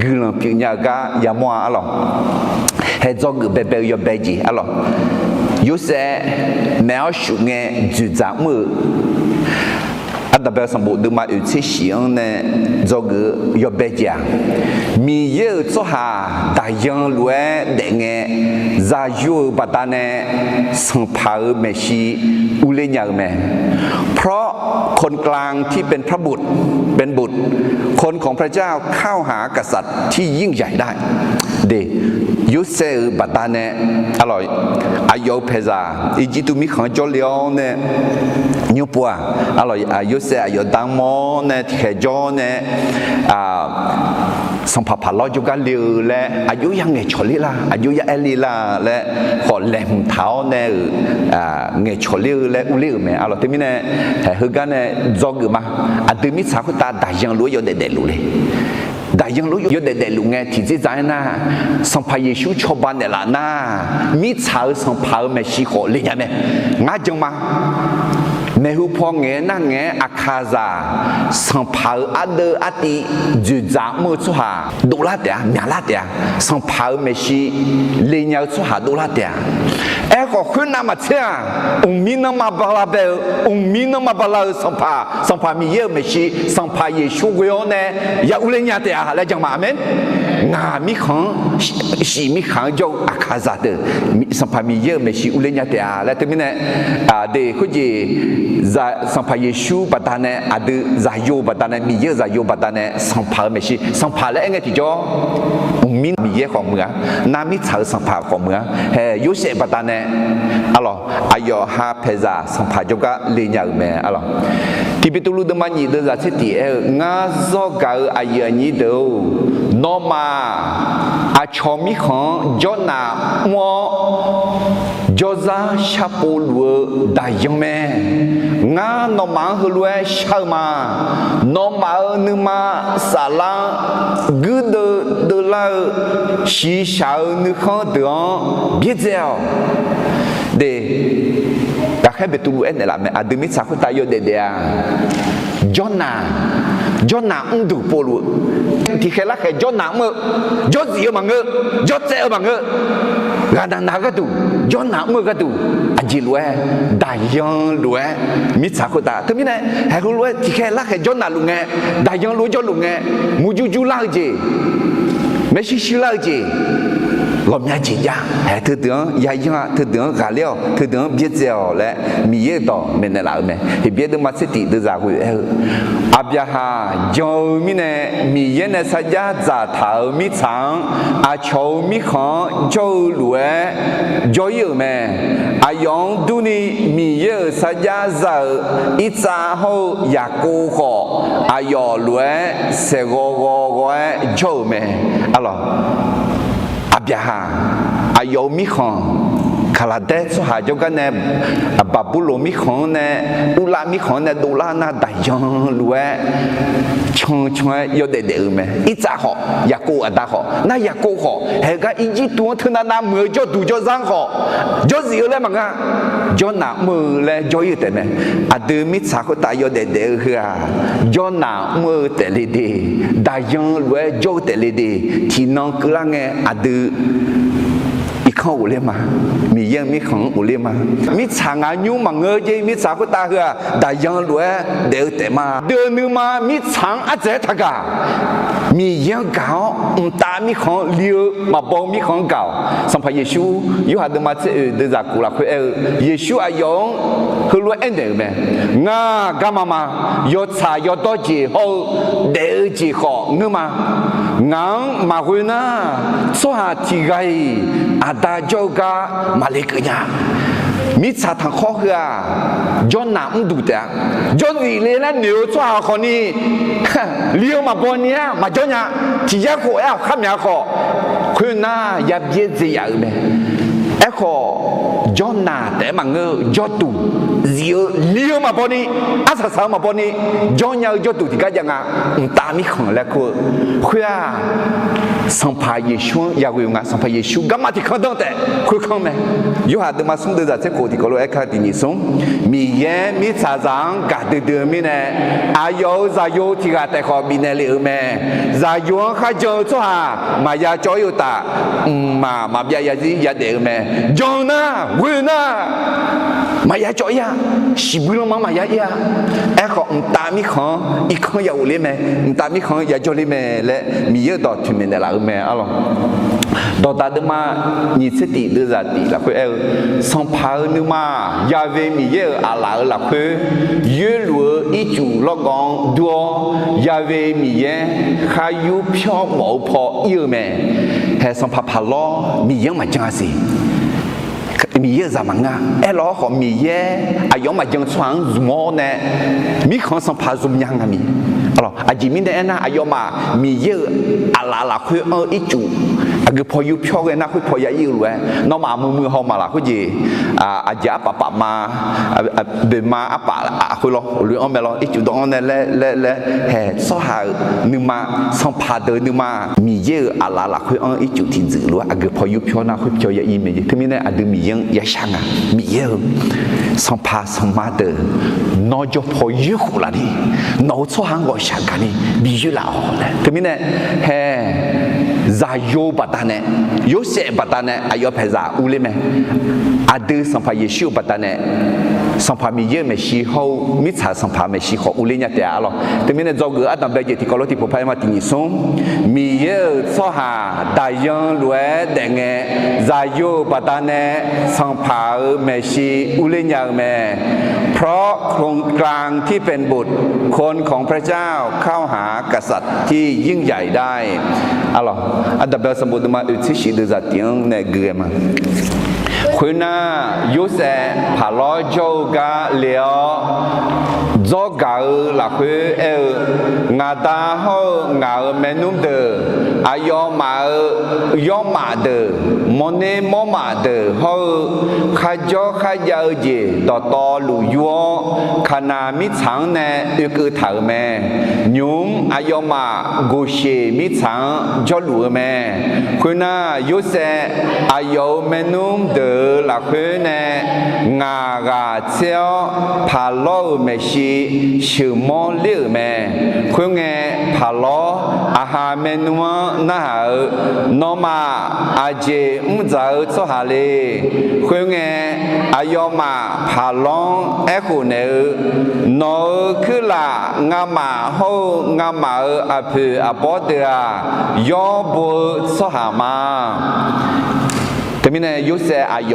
guiqlanq pyeufnya-eu gar yamawr-a. Arlawq, hae, dzawgeuf baebae-eu yawbae jeq. Arlawq, Yorsaev maeq-awr shuf ngae dzoeqdzaq mr-eu Ardanqbae sanqbof deuvma oeq tser shif-anr nae dzawgeuf-eu yawbae jeq-aq, Miqyaer-euq tsawrhaq daqyan lof-aer daef ngae, zaqyo-euq baqdanae sanqpaq-euq maeqshi urler nya-eu mae. เพราะคนกลางที่เป็นพระบุตร เป็นบุตร คนของพระเจ้าเข้าหากษัตริย์ที่ยิ่งใหญ่ได้ Yorsaev-euq baqdanae, arlawq, aqyawf-euq paeqzaq Irjirtuv mirkhanq-anr jawrle-awr nae, nymr pov-aq, arlawq, Yorsaev aqyawf da-anr mawr-awr nae tiqkhaeq jawr-awr nae, sanqpaq paq lawr jawrgar le-eu laer, aqjox ya ngaeqcawq ler la, aqjox ya aer le la laer, khawf laeqhmq taq-awr nae-euq ngaeqcawq ler-eu laer urler-euq mae. Arlawq, teumirnae, heugar nae dzawgeuf ma. Aqdui mirtsaq khoertav daqyan lof-aer yawdaef daefluf le. Daqyan lof-aer yawdaef daefluf ngae, tiqdzerdzaq-aer nar, Sanqpaq Yeqsur cawba naeqlaf nar, mirtsaq-euq sanqpaq-euq maeqshi khawf le nya mae. Ngar jan ma. Maeqhu paw ngaeq-aer nar ngaeq-aer Aqkaqzaq sanqpaq-euq ardeuv artiv dzoeqdzaq mr-eu tsawrhaq dovlar taef-a, myaqlar taef-a. Sanqpaq-euq maeqshi le nya-eu tsawrhaq dovlar taef-a. Aerkhawf, khoernav maqtser-aq, mqmir nanrma bala bae-eu, mqmir nanrma bala-eu sanqpaq, Sanqpaq Miqyaer-euq maeqshi, Sanqpaq Yeqsur ghoe-awr nae ya urler nya taef-a laer jan ma. Aqmeq. Ngaq mirkhanq-anr, shif mirkhanq-anr jawr-eu Aqkaqzaq deuq, Sanqpaq Miqyaer-euq maeqshi urler nya taef-a laer teumirnae, de khoerjeq, Sanqpaq Yeqsur baqdanae aqdui zaqyo baqdanae, Miqyaer-euq zaqyo baqdanae sanqpaq-euq maeqshi, sanqpaq laer aer ngae tiqjawr, mqmir Miqyaer khawf muiq-a, nar mirtsaq-euq sanqpaq khawf muiq-a. Hae, Yorsaev baqdanae, arlawq, aqyawf ha paeqzaq sanqpaq jawrgar le nya-euq mae. Arlawq, Tiqbeqtuvluv deuvma nyiq deuvzaq tser tiq aer-eu, Ngar zawr gaq-eu aqyuif aqnyir deuq-or, nawmaf aqcawq mirkhanq-anr jawrnaq mr-awr, jawrzar sharpov luf-eu daqyan mae. Ngar nawmaf-anr heulof-aer shar-eu ma. Nawmaf-euq nuima saflar-anr guirdeuv deuvlar-eu shiqshaq-eu nuikhanr deuq-anr byaerdzae-awq. De, Ghaqkhaer Beqtuvluv aernaeq laf mae. Aqdui mirtsaq khoertav yawdaef daef-a. Jawrnaq, jawrnaq mrduq povluf-eu, tiqkhaeq larkhaeq jawrnaq mr-eu, jawrzif-eu maqngeur, jawrtsaev-eu maqngeur, ghaqnaq naq-eu gharduq, jawrnaq mr-eu gharduq, aqjeq lof-aer, daqyan lof-aer, mirtsaq khoertav teumirnae, haeq heulof-aer tiqkhaeq larkhaeq jawrnaq luf ngae, daqyan lof-aer jawrluf ngae, murjur jur lar-eu jeq, maershuir shuir lar-eu jeq, ghawqmya jeq jav-a. Haeq teudeuq-anr yayanr-a, teudeuq-anr ghaqler-awq, teudeuq-anr byaerdzae-awq laer Miqyaer-euq dawq maeqnaeq laf-euq mae. Heqbyaer deuvma tser tiq deuvzaq ghoe aer-eu, Aqbyaqhaq jan-eu mirnae Miqyaer nae sarjax dzaqtaq-euq mirtsaq-anr aqcawq-euq mirkhanq-anr jawr-eu lof-aer jawr-ir-euq mae. Aqyawf-anr durni Miqyaer-euq sarjax za-euq Irtsav hawr-eu Yaqkov khawf, aqyawf lof-aer saeqghaw ghaw ghaw-aer jawr-euq mae. Arlawq, Aqbyaqhaq, aqyawf-euq mirkhanq, Kaqlaqdaer tsawrhaq jawrgar nae, Baqburloq mirkhanq-anr nae, Urlav mirkhanq-anr nae dovlar nar daqyan lof-aer can can-aer yawdaef daef-eu mae. Irtsav khawf, Yaqkov aqda khawf, nar Yaqkov khawf, haeq gar Irjirtuv-anr teunav nav muiq-eu jawrduq jawrzar-anr khawf, jawrzif-eu laer maqngeur-a. Jawrnaq mr-eu laer jawr-ir-eu taef mae. Aqdui mirtsaq khoertav yawdaef daef-eu heu-aq, jawrnaq mr-eu taef le de, daqyan lof-aer jawr-eu taef le de, tiqnan keuvlar ngae aqdui irkanr ghofler ma. Miqyaer-euq mirkhanq-anr ghofler ma. Mirtsaq ngaq nymr maqngeur jeq, mirtsaq khoertav heu-aq daqyan lof-aer daef-eu taef ma. Deuq nuima mirtsaq-anr ardzaeq-aer taqgaq. Miqyaer-anr gaq-awr mqtav mirkhanq-anr li-eu maqbaw mirkhanq-anr gaq-awq. Sanqpaq Yeqsur Yorhaq deuvma tser oeq deuvzaq kof lafkhoer aer-eu, Yeqsur aqyawf-anr heulof-aer aernaeq-euq mae. Ngar garma ma. Yawtsaq yawdawr jeq hawr-eu daef-eu jeq khawf ngeur ma. Ngaq-anr maqghoe nar, tsawrhaq tiq ghaq-iq Aqda jawr-eu gar maqle keuv nya. Mirtsaq tanqkhawr heu-aq, jawrnaq mrduq taef-a. Jawrzif le laer noeq-eu tsawrhaq khawfni, li-eu maqbaw ni-aer maqjawr nya. Tiq yar khof aer-awq khar myaq khawf, khoernar ya byaerdzae yaf-euq mae. Aerkhawf, jawrnaq taef-aer maqngeur-eu jawrduq, zif-eu li-eu maqbaw ni, arsaq saq-eu maqbaw ni, jawrnya-eu jawrduq tiqgar jav nga. Mqtav mirkhanq laer kur-eu khoer-aq, Sanqpaq Yeqsur-anr yaghoe nga. Sanqpaq Yeqsur garma tiq kanr danr taef khoerkanr mae. Yorhaq deuvma smr deuvzaq tser khof tiqkawv lof-aer kar tiq nyiq smr, Miqyaer mirtsaqzaq-anr gaqdui dui-eu mirnae, aqyawf-euq zaqyo tiq ghaq taef khawf bifnaeq lef-euq mae. Zaqyo-anr kharjan-eu tsawrhaq maqya cawv-ir-eu taf, mqmaq maqbyav yazir yadaef-eu mae. Jan-eu nar, ghoe-eu nar, maqya cawv-ir-a. Siqbui lanma-anr maqya ir-a. Aerkhawf, mqtav mirkhanq-anr irkanr ya ghofler mae. Mqtav mirkhanq-anr yajawr ler mae laer Miqyaer-euq dawq toeqmaeq naeqlaf-eu mae arlawq. Dawqdaq deuvma nyiq tser tiq deuvzaq tiq lafkhoer aer-eu, Sanqpaq-euq nuima, Yahweh Miqyaer-euq aqlaf-euq lafkhoer yoerluf-eu ircuf lawrgawv-anr dur-awr, Yahweh Miqyaer khar yur pyawr mawf-eu paw ir-eu mae. Hae, Sanqpaq Paqlawr Miqyaer-anr maqjan-a siq. Miqyaer-euq zaq maqngeur-a. Aerlawr khawf, Miqyaer aqyawf-anr maqjan-eu tsawrhaq-anr zmq-awr nae, mirkhanq-anr Sanqpaq zmq nya nga mi. Aqjeq mirnae aernar, aqyawfmaf Miqyaer-euq aqlaf lafkhoer anr-eu ircuf aqgeu paw yur pyawr ghae nar, khoer paw ya ir-eu lof-aer, nawmaf muiqmuiq haw maqlaq khoerjeq, aqjeq arpaf paf ma, boeqma arpaf khoerlawr, loe-anr mae lawr, ircuf dawv-anr nae laer laer laer, hae, tsawrhaq-euq nuima, sanqpaq deuq-eu nuima, Miqyaer-euq aqlaf lafkhoer anr-eu ircuf tiqdzuif lof-aer aqgeu paw yur pyawr nar, khoer pyawr ya ir mae jeq. Teumirnae aqdui Miqyaer-anr yashar nga. Miqyaer-eu, sanqpaq sanqma deuq, nawr jawr paw yoerkhof laf ni, nawq-euq tsawrhaq-anr ghawqshaq gaq ni bi yoerlaf-awq laer. Teumirnae, hae, zaqyo baqdanae, Yorsaev baqdanae aqyawf paeqzaq urler mae. Aqdui Sanqpaq Yeqsur-euq baqdanae, Sanqpaq Miqyaer-euq maeqshi hawr-eu mirtsaq sanqpaq maeqshi khawf urler nya taef-a arlawq. Teumirnae dzawgeuf ardanqbae jeq tiqkawv lof tiqpov par-aer ma tiq nyiq smr, Miqyaer-euq tsawrhaq daqyan lof-aer daefngae, zaqyo-euq baqdanae sanqpaq-euq maeqshi urler nya-eu mae. เพราะโครงกลางที่เป็นบุตร คนของพระเจ้าเข้าหากษัตริย์ที่ยิ่งใหญ่ได้ Arlawq, ardanqbae sanqbof deuvma oeq tser shif deuvzaq tiq-anr nae gui ghae ma. Khoernar, Yorsaev paqlawr jawr-eu gar le-awr, dzawrgaq-eu lafkhoer aer-eu, Ngaq da hawr-eu ngaq-euq maernmr deuq, aqyawfmaf-euq yawrmaf deuq, mawrner mawrmaf deuq hawr-eu kharjawr kharjav-eu jeq dawqtawvluf yur-awr, Kaqnaq mirtsaq-anr nae oekeuv taq-euq mae. Nymq-mr aqyawfmaf Goqseq mirtsaq-anr jawrluf-eu mae. Khoernar, Yorsaev aqyawf-euq maernmr deuq-euq lafkhoer nae ngaq ghaq tser-awr, paqlawr-euq maeqshi sheuqmawr ler-euq mae. Khoerngae, paqlawr aqha maernmr-anr narhaq-eu, Nawmaf aqjeq mr dzaq-eu tsawrhaq le. Khoerngae, aqyawfmaf paqlawr-anr aerkhof naeq-eu, Nawq-euq kuirlaf ngamaf hawr-eu ngamaf-euq aqpoeq aqbawr deuq-aq, yawr bo-eu tsawrhaq ma. Teumirnae, Yorsaev aqyawf-euq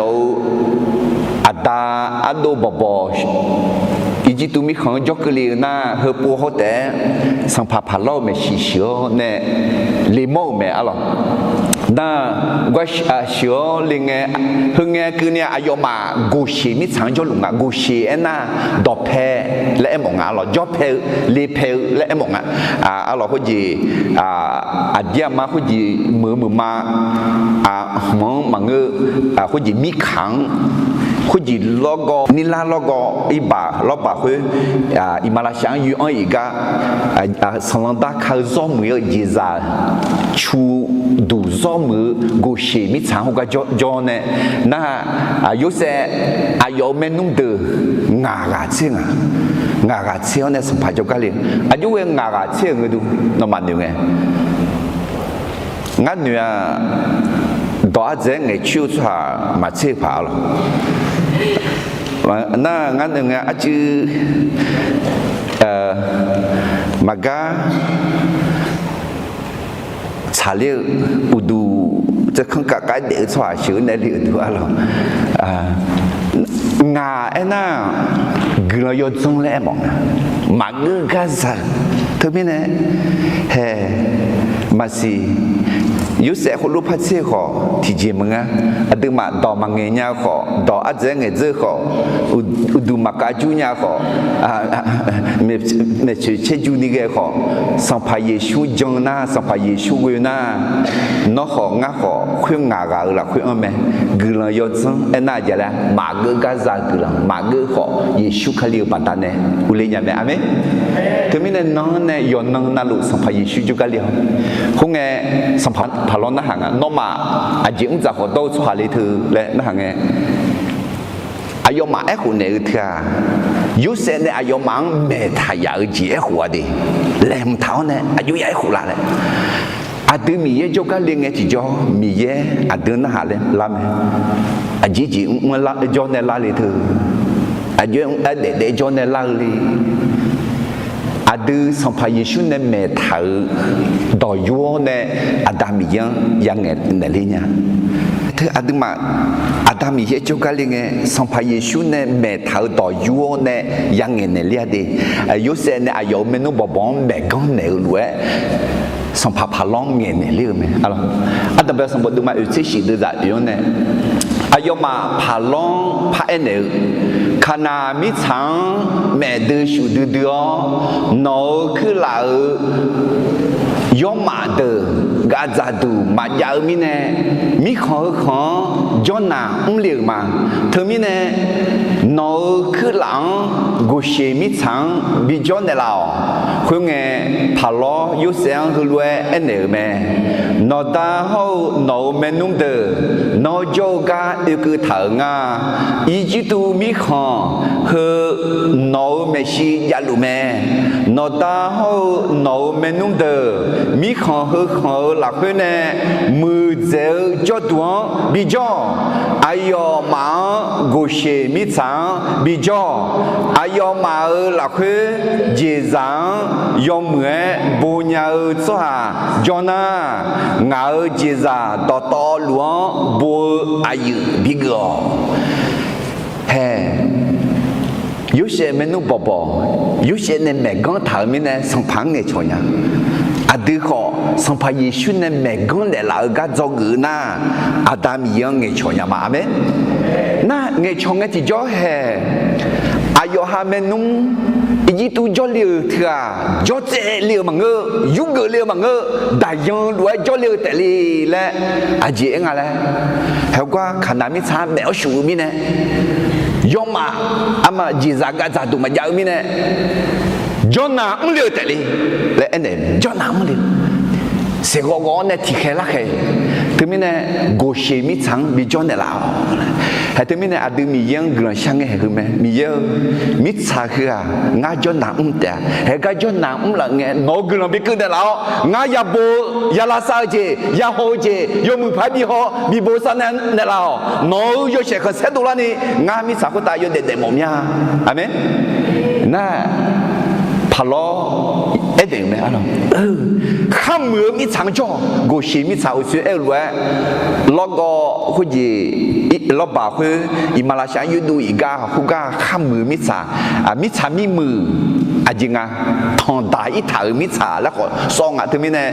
aqda ardov bawqbawq Irjirtuv mirkhanq-anr jawr keuvle-eu nar, heupov hawr taef-aer sanqpaq paqlawr-euq maeqshi sheuq-awr nae lemawr-euq mae arlawq. Nar, gar sheuq-awr le ngae, heungae keuvni-a aqyawfmaf Goqseq mirtsaq-anr jawrluf nga. Goqseq aernar, dawqpae laer aermawf nga arlawq. Jawrpae-eu, lepae-eu laer aermawf nga. Arlawq, khoerjeq aqdir aqma khoerjeq meuq-eu meuq ma, hmq-anr maqngeur, khoerjeq mirkaq-anr, khoerjeq lawrgawv, nirlar lawrgawv, irbaq lawrbaq khoer, iqmalavshav-anr yoe-anr iq gar, sanqlanq darka-eu zawr muiq-eu jeqzaq cu duq zawr muiq-eu Goqseq mirtsaq-anr heugar jawr nae, nar, Yorsaev aqyawf-euq maernmr deuq ngaq ghaq tser nga. Ngaq ghaq tser-awr nae sanqpaq jawrgar le. Aqjox ghae ngaq ghaq tser-euq ngae du, nawmaf noeq ngae, ngar noeq-aq, dawq ardzaeq-aer ngaeqcoer-eu tsawrhaq maqtser-eu paq arlawq. Nar, ngar noeq ngae arcuiv maqgar tsaqler-eu uqduq tsaevkanr kavkhav daef-eu tsawrhaq sheuq-eu nae le-euq duq arlawq. Ngaq aernar, guiqlanq yawdzanr laer aermawf nga. Maqgeur gar za-eu. Teumirnae, hae, maqsiq, Yorsaev khoerlof par tser-eu khawf tiqjeq maqngeur. Aqduimaf dawq maqngaeq nya-eu khawf, dawq ardzaeq-aer ngaeqdzeur-eu khawf, uqduq maqkav jur nya-eu khawf, maeqtsoeq caerju ni ghae-eu khawf, Sanqpaq Yeqsur jan nar, Sanqpaq Yeqsur ghoe nar, nawr khawf ngar khawf khoer ngaq ghaq-euq lafkhoer anr mae. Guiqlanq yawdzanr aernar aqjeq laer maqgeur gar za-eu guiqlanq maqgeur khawf, Yeqsur Kali-euq baqdanae urler nya mae. Aqmeq. Teumirnae nan-anr nae yawqnan navluf Sanqpaq Yeqsur jawrgar le-awq. Khoerngae, Sanqpaq Paqlawr narhaq nga, nawmaf aqjeq mrdzaq khawf dawr-eu tsawrhaq le teu laer narhaq ngae, aqyawfmaf aerkhof naeq-eu teu-aq, Yorsaev nae aqyawfmaf-anr maeqtaq yaf-eu jeq aerkhof-a de, laeqhmq taq-awr nae aqjox ya aerkhof laf laer. Aqdui Miqyaer jawrgar le ngae tiqjawr, Miqyaer aqdui narhaq lar mae. Aqjeq jeq mrmr jawr nae lar le teu, aqjox-aer daef daef jawr nae lar-eu le. Aqdui Sanqpaq Yeqsur nae maeqtaq-euq dawq yur-awr nae, Aqda Miqyaer-anr yangaeq naeqler nya. Teu aqduimaf Aqda Miqyaer jawrgar le ngae, Sanqpaq Yeqsur nae maeqtaq-euq dawq yur-awr nae yangaeq naeqler-a de. Yorsaev nae aqyawf-euq maernmr bawqbawq-anr maeqganr naeq-eu lof-aer, Sanqpaq Paqlawr-anr ngaeqnaeq ler-eu mae. Ardanqbae sanqbof deuvma oeq tser shif deuvzaq oeq-anr nae, aqyawfmaf Paqlawr-anr paraer naeq-eu, Kaqnaq mirtsaq-anr maef dui shuf duidui-awr, nawq-euq kuirlaf-euq yawrmaf deuq gaqdzaq duq maqjav-eu mirnae, mirkhanq heukhanq-anr jawrnaq mrle-euq ma. Teumirnae, nawq-euq kuirlaf-anr Goqseq mirtsaq-anr bijawr naeqlaf-awq. Khoerngae, Paqlawr Yorsaev-anr heulof-aer aernaeq-euq mae. Nawqda hawr-eu nawq-euq maernmr deuq nawr jawr-eu gar oekeuv taq-euq nga. Irjirtuv mirkhanq heu nawq-euq maeqshi javluf mae. Nawqda hawr-eu nawq-euq maernmr deuq mirkhanq heukhanq-euq lafkhoer nae muiqdzaeq-eu jawrduq-anr bijawr-awq. Aqyawfmaf-anr Goqseq mirtsaq-anr bijawr-awq. Aqyawfmaf-euq lafkhoer jeqzaq-anr yawmuiq-aer bo nya-eu tsawrhaq jawr nar, ngaq-euq jeqzaq dawqtawvluf-anr bo-eu aqyuif bigeuf-awq. Hae, Yorsaev maernmr bawqbawq, Yorsaev nae maeqganr taq-euq mirnae Sanqpaq-anr ngaeqcawq nya. Aqdui khawf Sanqpaq Yeqsur nae maeqganr naeqlaf-eu gar dzawgeuf nar, Aqda Miqyaer-anr ngaeqcawq nya ma. Aqmeq. Nar ngaeqcawq ngae tiqjawr hae, aqyawf ha maernmr Irjirtuv jawrle-euq teu-aq, jawrtsaev le-euq maqngeur, yurgeuf le-euq maqngeur, daqyan lof-aer jawrle-eu taefle laer aqjeq aer nga laer. Haegar Kaqnaq mirtsaq-anr maef-awr shuf-eu mirnae, yawrmaf, aqma jeqzaq gavdzaq duq maqjav-eu mirnae, jawrnaq mrle-eu taefle laer aernaeq, jawrnaq mrle-eu, saeqghawv ghawv-awr nae tiqkhaeq larkhaeq. Teumirnae, Goqseq mirtsaq-anr bijawr naeqlaf-awq. Hae teumirnae aqdui Miqyaer-anr guiqlanq shar ngae haeq heu mae. Miqyaer-eu, mirtsaq heu-aq ngar jawrnaq mr taef-a. Haegar jawrnaq mr laf ngae nawq-euq guiqlanq bikeuv naeqlaf-awr, ngar yabof-eu, ya lavsav-eu jeq, yahaw-eu jeq, yawmuiq paq-aer bihaw bibof sar nae naeqlaf-awq. Nawq-euq yawshaef khanqsaer dovlarni ngar mirtsaq khoertav yawdaef daefmawf mya. Aqmeq. Nar, Paqlawr aerdaef-euq mae. Kharmuiq-eu mirtsaq-anr jawr-awq. Goqseq mirtsaq uqsoer aer-eu lof-aer, lawrgawv khoerjeq, lawrbaq khoer, iqmalavshav-anr yurdov iq gar khoergar kharmuiq-eu mirtsaq, mirtsaq mirmuiq, aqjeq nga, tanqdaq irtaq-euq mirtsaq laer khawf sawr nga. Teumirnae,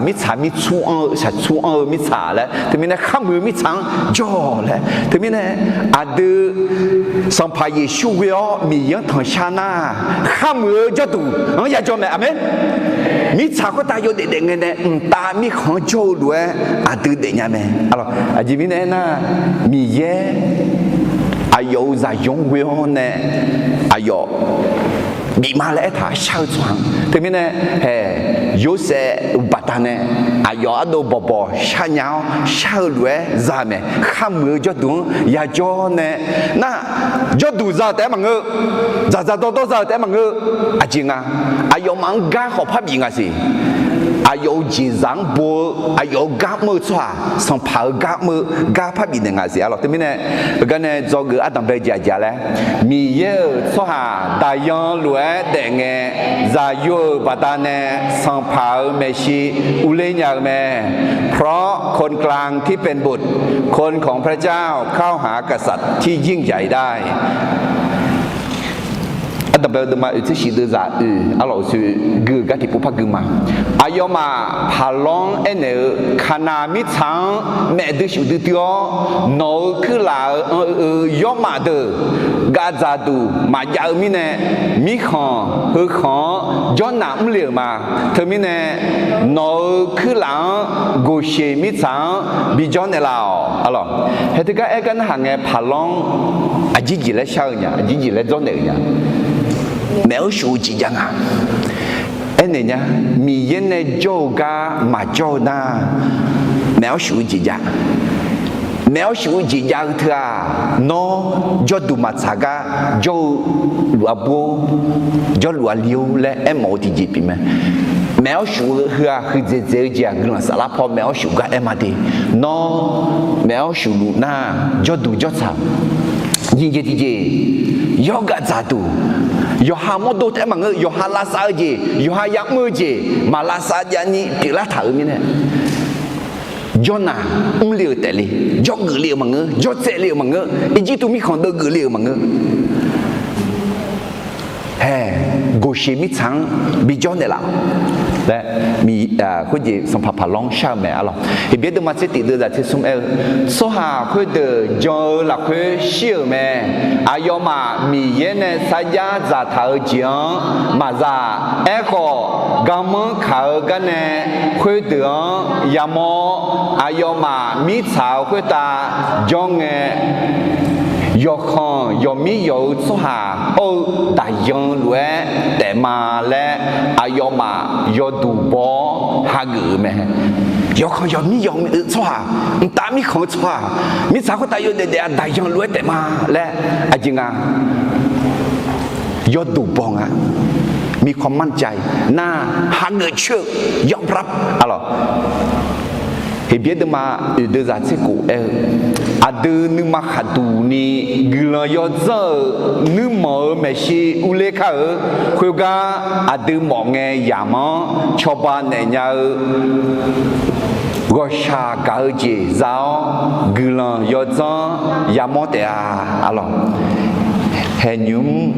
mirtsaq mirtsur anr-eu shaqtsur anr-eu mirtsaq laer, teumirnae kharmuiq-eu mirtsaq-anr jawr-awq laer. Teumirnae, aqdui Sanqpaq Yeqsur ghoe-awr Miqyaer-anr tanqshar nar, kharmuiq-eu jawrduq-anr yajawr mae. Aqmeq. Mirtsaq khoertav yawdaef daef ngae nae mqtav mirkhanq-anr jawr-eu lof-aer aqdui daefnya mae. Aqjeq mirnae aernar, Miqyaer aqyawf-euq zaqyo-anr ghoe-awr nae aqyawf bif ma laer aertaq shar-eu tsawrhaq. Teumirnae, hae, Yorsaev-euq baqdanae aqyawf ardov bawqbawq sharnya-awr shar-eu lof-aer za mae. Kharmuiq-eu jawrduq-anr yajawr nae, nar, jawrduq za-eu taef-aer maqngeur, dzaqdzaq dawrdawr za-eu taef-aer maqngeur. Aqjeq nga, aqyawfmaf-anr gar khawf parbif nga siq. Aqyawf-euq jeqzaq-anr bo-eu, aqyawf-euq gar mr-eu tsawrhaq, Sanqpaq-euq gar mr-eu gar parbif naeq nga siq. Arlawq teumirnae, heugar nae dzawgeuf ardanqbae jaqjaq laer, Miqyaer-euq tsawrhaq daqyan lof-aer daef ngae, zaqyo-euq baqdanae Sanqpaq-euq maeqshi urler nya-eu mae. เพราะคนกลางที่เป็นบุตร คนของพระเจ้าเข้าหากษัตริย์ที่ยิ่งใหญ่ได้ Danqbae-eu deuvma oeq tser shif deuvzaq oeq arlawq, oeq soeq gui-eu gar tiqpov par gui ma. Aqyawfmaf paqlawr-anr aernaeq-eu, Kaqnaq mirtsaq-anr maef dui shuf dui dui-awr, nawq-euq kuirlaf-euq anr-eu yawrmaf deuq gavdzaq duq maqjav-eu mirnae, mirkhanq heukhanq-anr jawrnaq mrle-euq ma. Teumirnae, nawq-euq kuirlaf-anr Goqsheq mirtsaq-anr bijawr naeqlaf-awq arlawq. Hae teugar aer gar narhaq ngae, paqlawr-anr aqjir jeq laer shar-eu nya, aqjir jeq laer dzawrnaeq-euq nya. Maef-awr shuf-eu jeq jav nga. Aernaeq nya, Miqyaer nae jawr-eu gar maqjawr-eu nar, maef-awr shuf-eu jeq jav. Maef-awr shuf-eu jeq jav-eu teu-aq, nawr jawrduq maqtsaq gar jawr-eu luf-a bur-or, jawrluf-a li-or laer aermawf-eu tiqjeq pyeuf mae. Maef-awr shuf-eu heu-aq, huiqdzaeq dzaeq-eu jeq-aq, guiqlanq saflar paw maef-awr shuf gar aer ma de. Nawr maef-awr shuf luf nar, jawrduq jawrtsaq nyiq jeq tiqjeq, yawr gavdzaq duq, yawqha mawrdo taef-aer maqngeur, yawqha lavsav-eu jeq, yawqha yamr-eu jeq maq lavsav javni pyeuflar taq-euq mirnae, jawrnaq mrle-euq taefle, jawrgeuf le-euq maqngeur, jawrtsaev le-euq maqngeur, Irjirtuv mirkhanq deuvgeuf le-euq maqngeur. Hae, Goqsheq mirtsaq-anr bijawr naeqlaf-awq laer, khoerjeq sanqpaq paqlawr-anr shar-eu mae arlawq. Heqbyaer deuvma tser tif deuvzaq tser smr aer-eu, tsawrhaq khoerdeuq jan-eu lafkhoer shir-euq mae. Aqyawfmaf Miqyaer nae sarjax dzaqtaq-eu jeq-anr maqza. Aerkhawf, garmanr kaq-eu garnae khoerdeuq-anr yamawr-awr, aqyawfmaf mirtsaq-euq khoertav janr ngae, yawqkhanq yawqmir yawq-eu tsawrhaq hawr-eu daqyan lof-aer taef ma laer, aqyawfmaf yawduq baw-awr hageuf-eu mae. Yawqkhanq yawqmir yawq-eu tsawrhaq, mqtav mirkhanq-eu tsawrhaq, mirtsaq khoertav yawdaef daef-a daqyan lof-aer taef ma laer aqjeq nga yawduq baw nga. มีความมั่นใจ nar, hageuf coer-eu yawbrab arlawq. Heqbyaer deuvma oeq deuvzaq tser khof aer-eu, aqdui nuima khaqduq ni guiqlanq yawdzanr-euq nuirmanq-euq maeqshi urler kar-eu khoergar, aqdui mawf ngae yamq-anr cawba naeqnya-eu ghawqshaq gaq-eu jeq za-awr, guiqlanq yawdzanr yamawr taef-a arlawq. Haeqnymr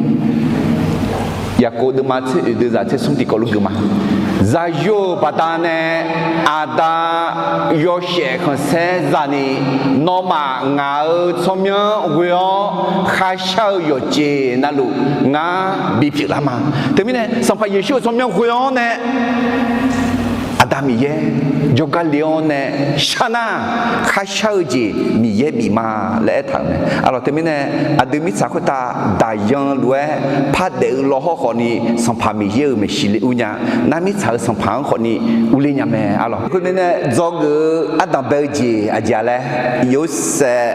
Yaqkov deuvma tser oeq deuvzaq tser smr tiqkawv luf geuf ma. Zaqyo-euq baqdanae Aqda yawshaef khanqsaer zani, nawmaf ngaq-euq tsawrmyanr ghoe-awr kharshar-eu yawqjeq navluf ngar bipyeuf lar ma. Teumirnae Sanqpaq Yeqsur-euq tsawrmyanr ghoe-awr nae Aqda Miqyaer jawrgar le-awr nae shar nar, kharshar-eu jeq Miqyaer bif ma laer aertaq-euq mae. Arlawq teumirnae aqdui mirtsaq khoertav daqyan lof-aer par daef-eu lawhawr khawfni Sanqpaq Miqyaer-euq maeqshi le ur nya. Nar mirtsaq-euq sanqpaq-anr khawfni urler nya mae arlawq. Khoermirnae dzawgeuf-eu ardanq bae-eu jeq aqjeq-a laer, Yorsaev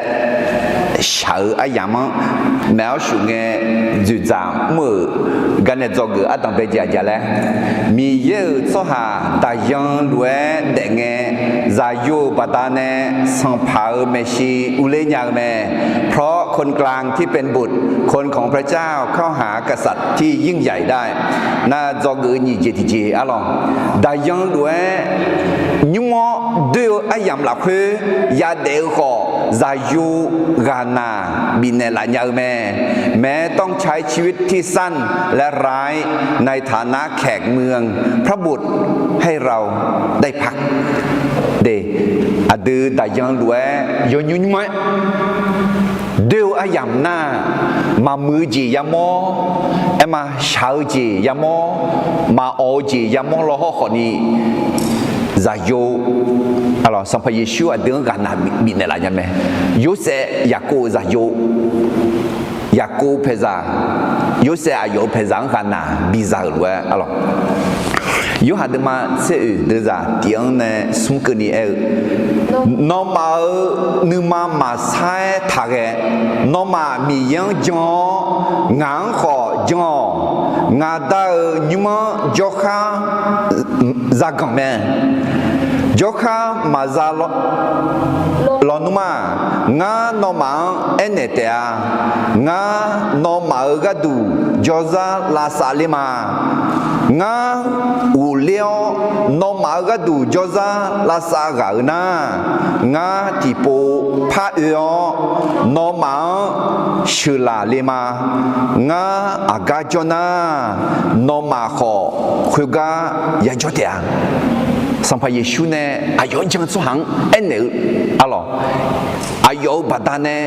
shaq-eu aryamq-anr maeq-awr shuf ngae dzoeqdzaq mr-euq garnae dzawgeuf ardanq bae jeq aqjeq-a laer, Miqyaer-euq tsawrhaq daqyan lof-aer daef ngae, zaqyo-euq baqdanae sanqpaq-euq maeqshi urler nya-eu mae. เพราะคนกลางที่เป็นบุตร คนของพระเจ้า เข้าหากษัตริย์ที่ยิ่งใหญ่ได้ Nar dzawgeuf-eu nyiq jeq tiqjeq arlawq. Daqyan lof-aer nymr-awr doer-eu aryamq lafkhoer yadaef-eu khawf, zaqyo ghaqnaq bifnaeq laf nya-eu mae. แม้ต้องใช้ชีวิตที่สั้นและร้าย ในฐานะแขกเมือง พระบุตรให้เราได้พัก De, aqdui daqyan lof-aer yawnymr nymr-aer doer-eu aryamq nar, maqmuiq-eu jeq yamawr, aerma shaq-eu jeq yamawr, maqawq-eu jeq yamawr lawhawr khawfni, zaqyo, arlawq Sanqpaq Yeqsur aqdui-anr ghaqnaq bifnaeq laf nya mae. Yorsaev Yaqkov-euq zaqyo, Yaqkov paeqzaq, Yorsaev aqyawf-euq paeqzaq-anr ghaqnaq biza-euq lof-aer arlawq. Yorhaq deuvma tser oeq deuvzaq tiq-anr nae smr keuvni aer-eu, nawmaf-euq nuima maqsar-aer taqghae. Nawmaf Miqyaer-anr jan-awr, ngaq-anr khawf jan-awq. Ngaq Da-euq nymr-anr jawrkhar zaganq mae. Jawrkhar maqza lawnmr-aq, ngar nawmaf-anr aernaeq taef-a. Ngar nawmaf-euq gharduq jawrzar lavsav ler ma. Ngar ghofler-awr, nawmaf-euq gharduq jawrzar lavsav ghaq-euq nar, ngar tiqpov par oe-awr, nawmaf-anr sheuqlaf le ma. Ngar aqgar jawr nar, nawmaf khawf khoergar yajawr taef-a. Sanqpaq Yeqsur nae aqyawf-anr jan-eu tsawrhaq-anr aernaeq-eu, arlawq, aqyawf-euq baqdanae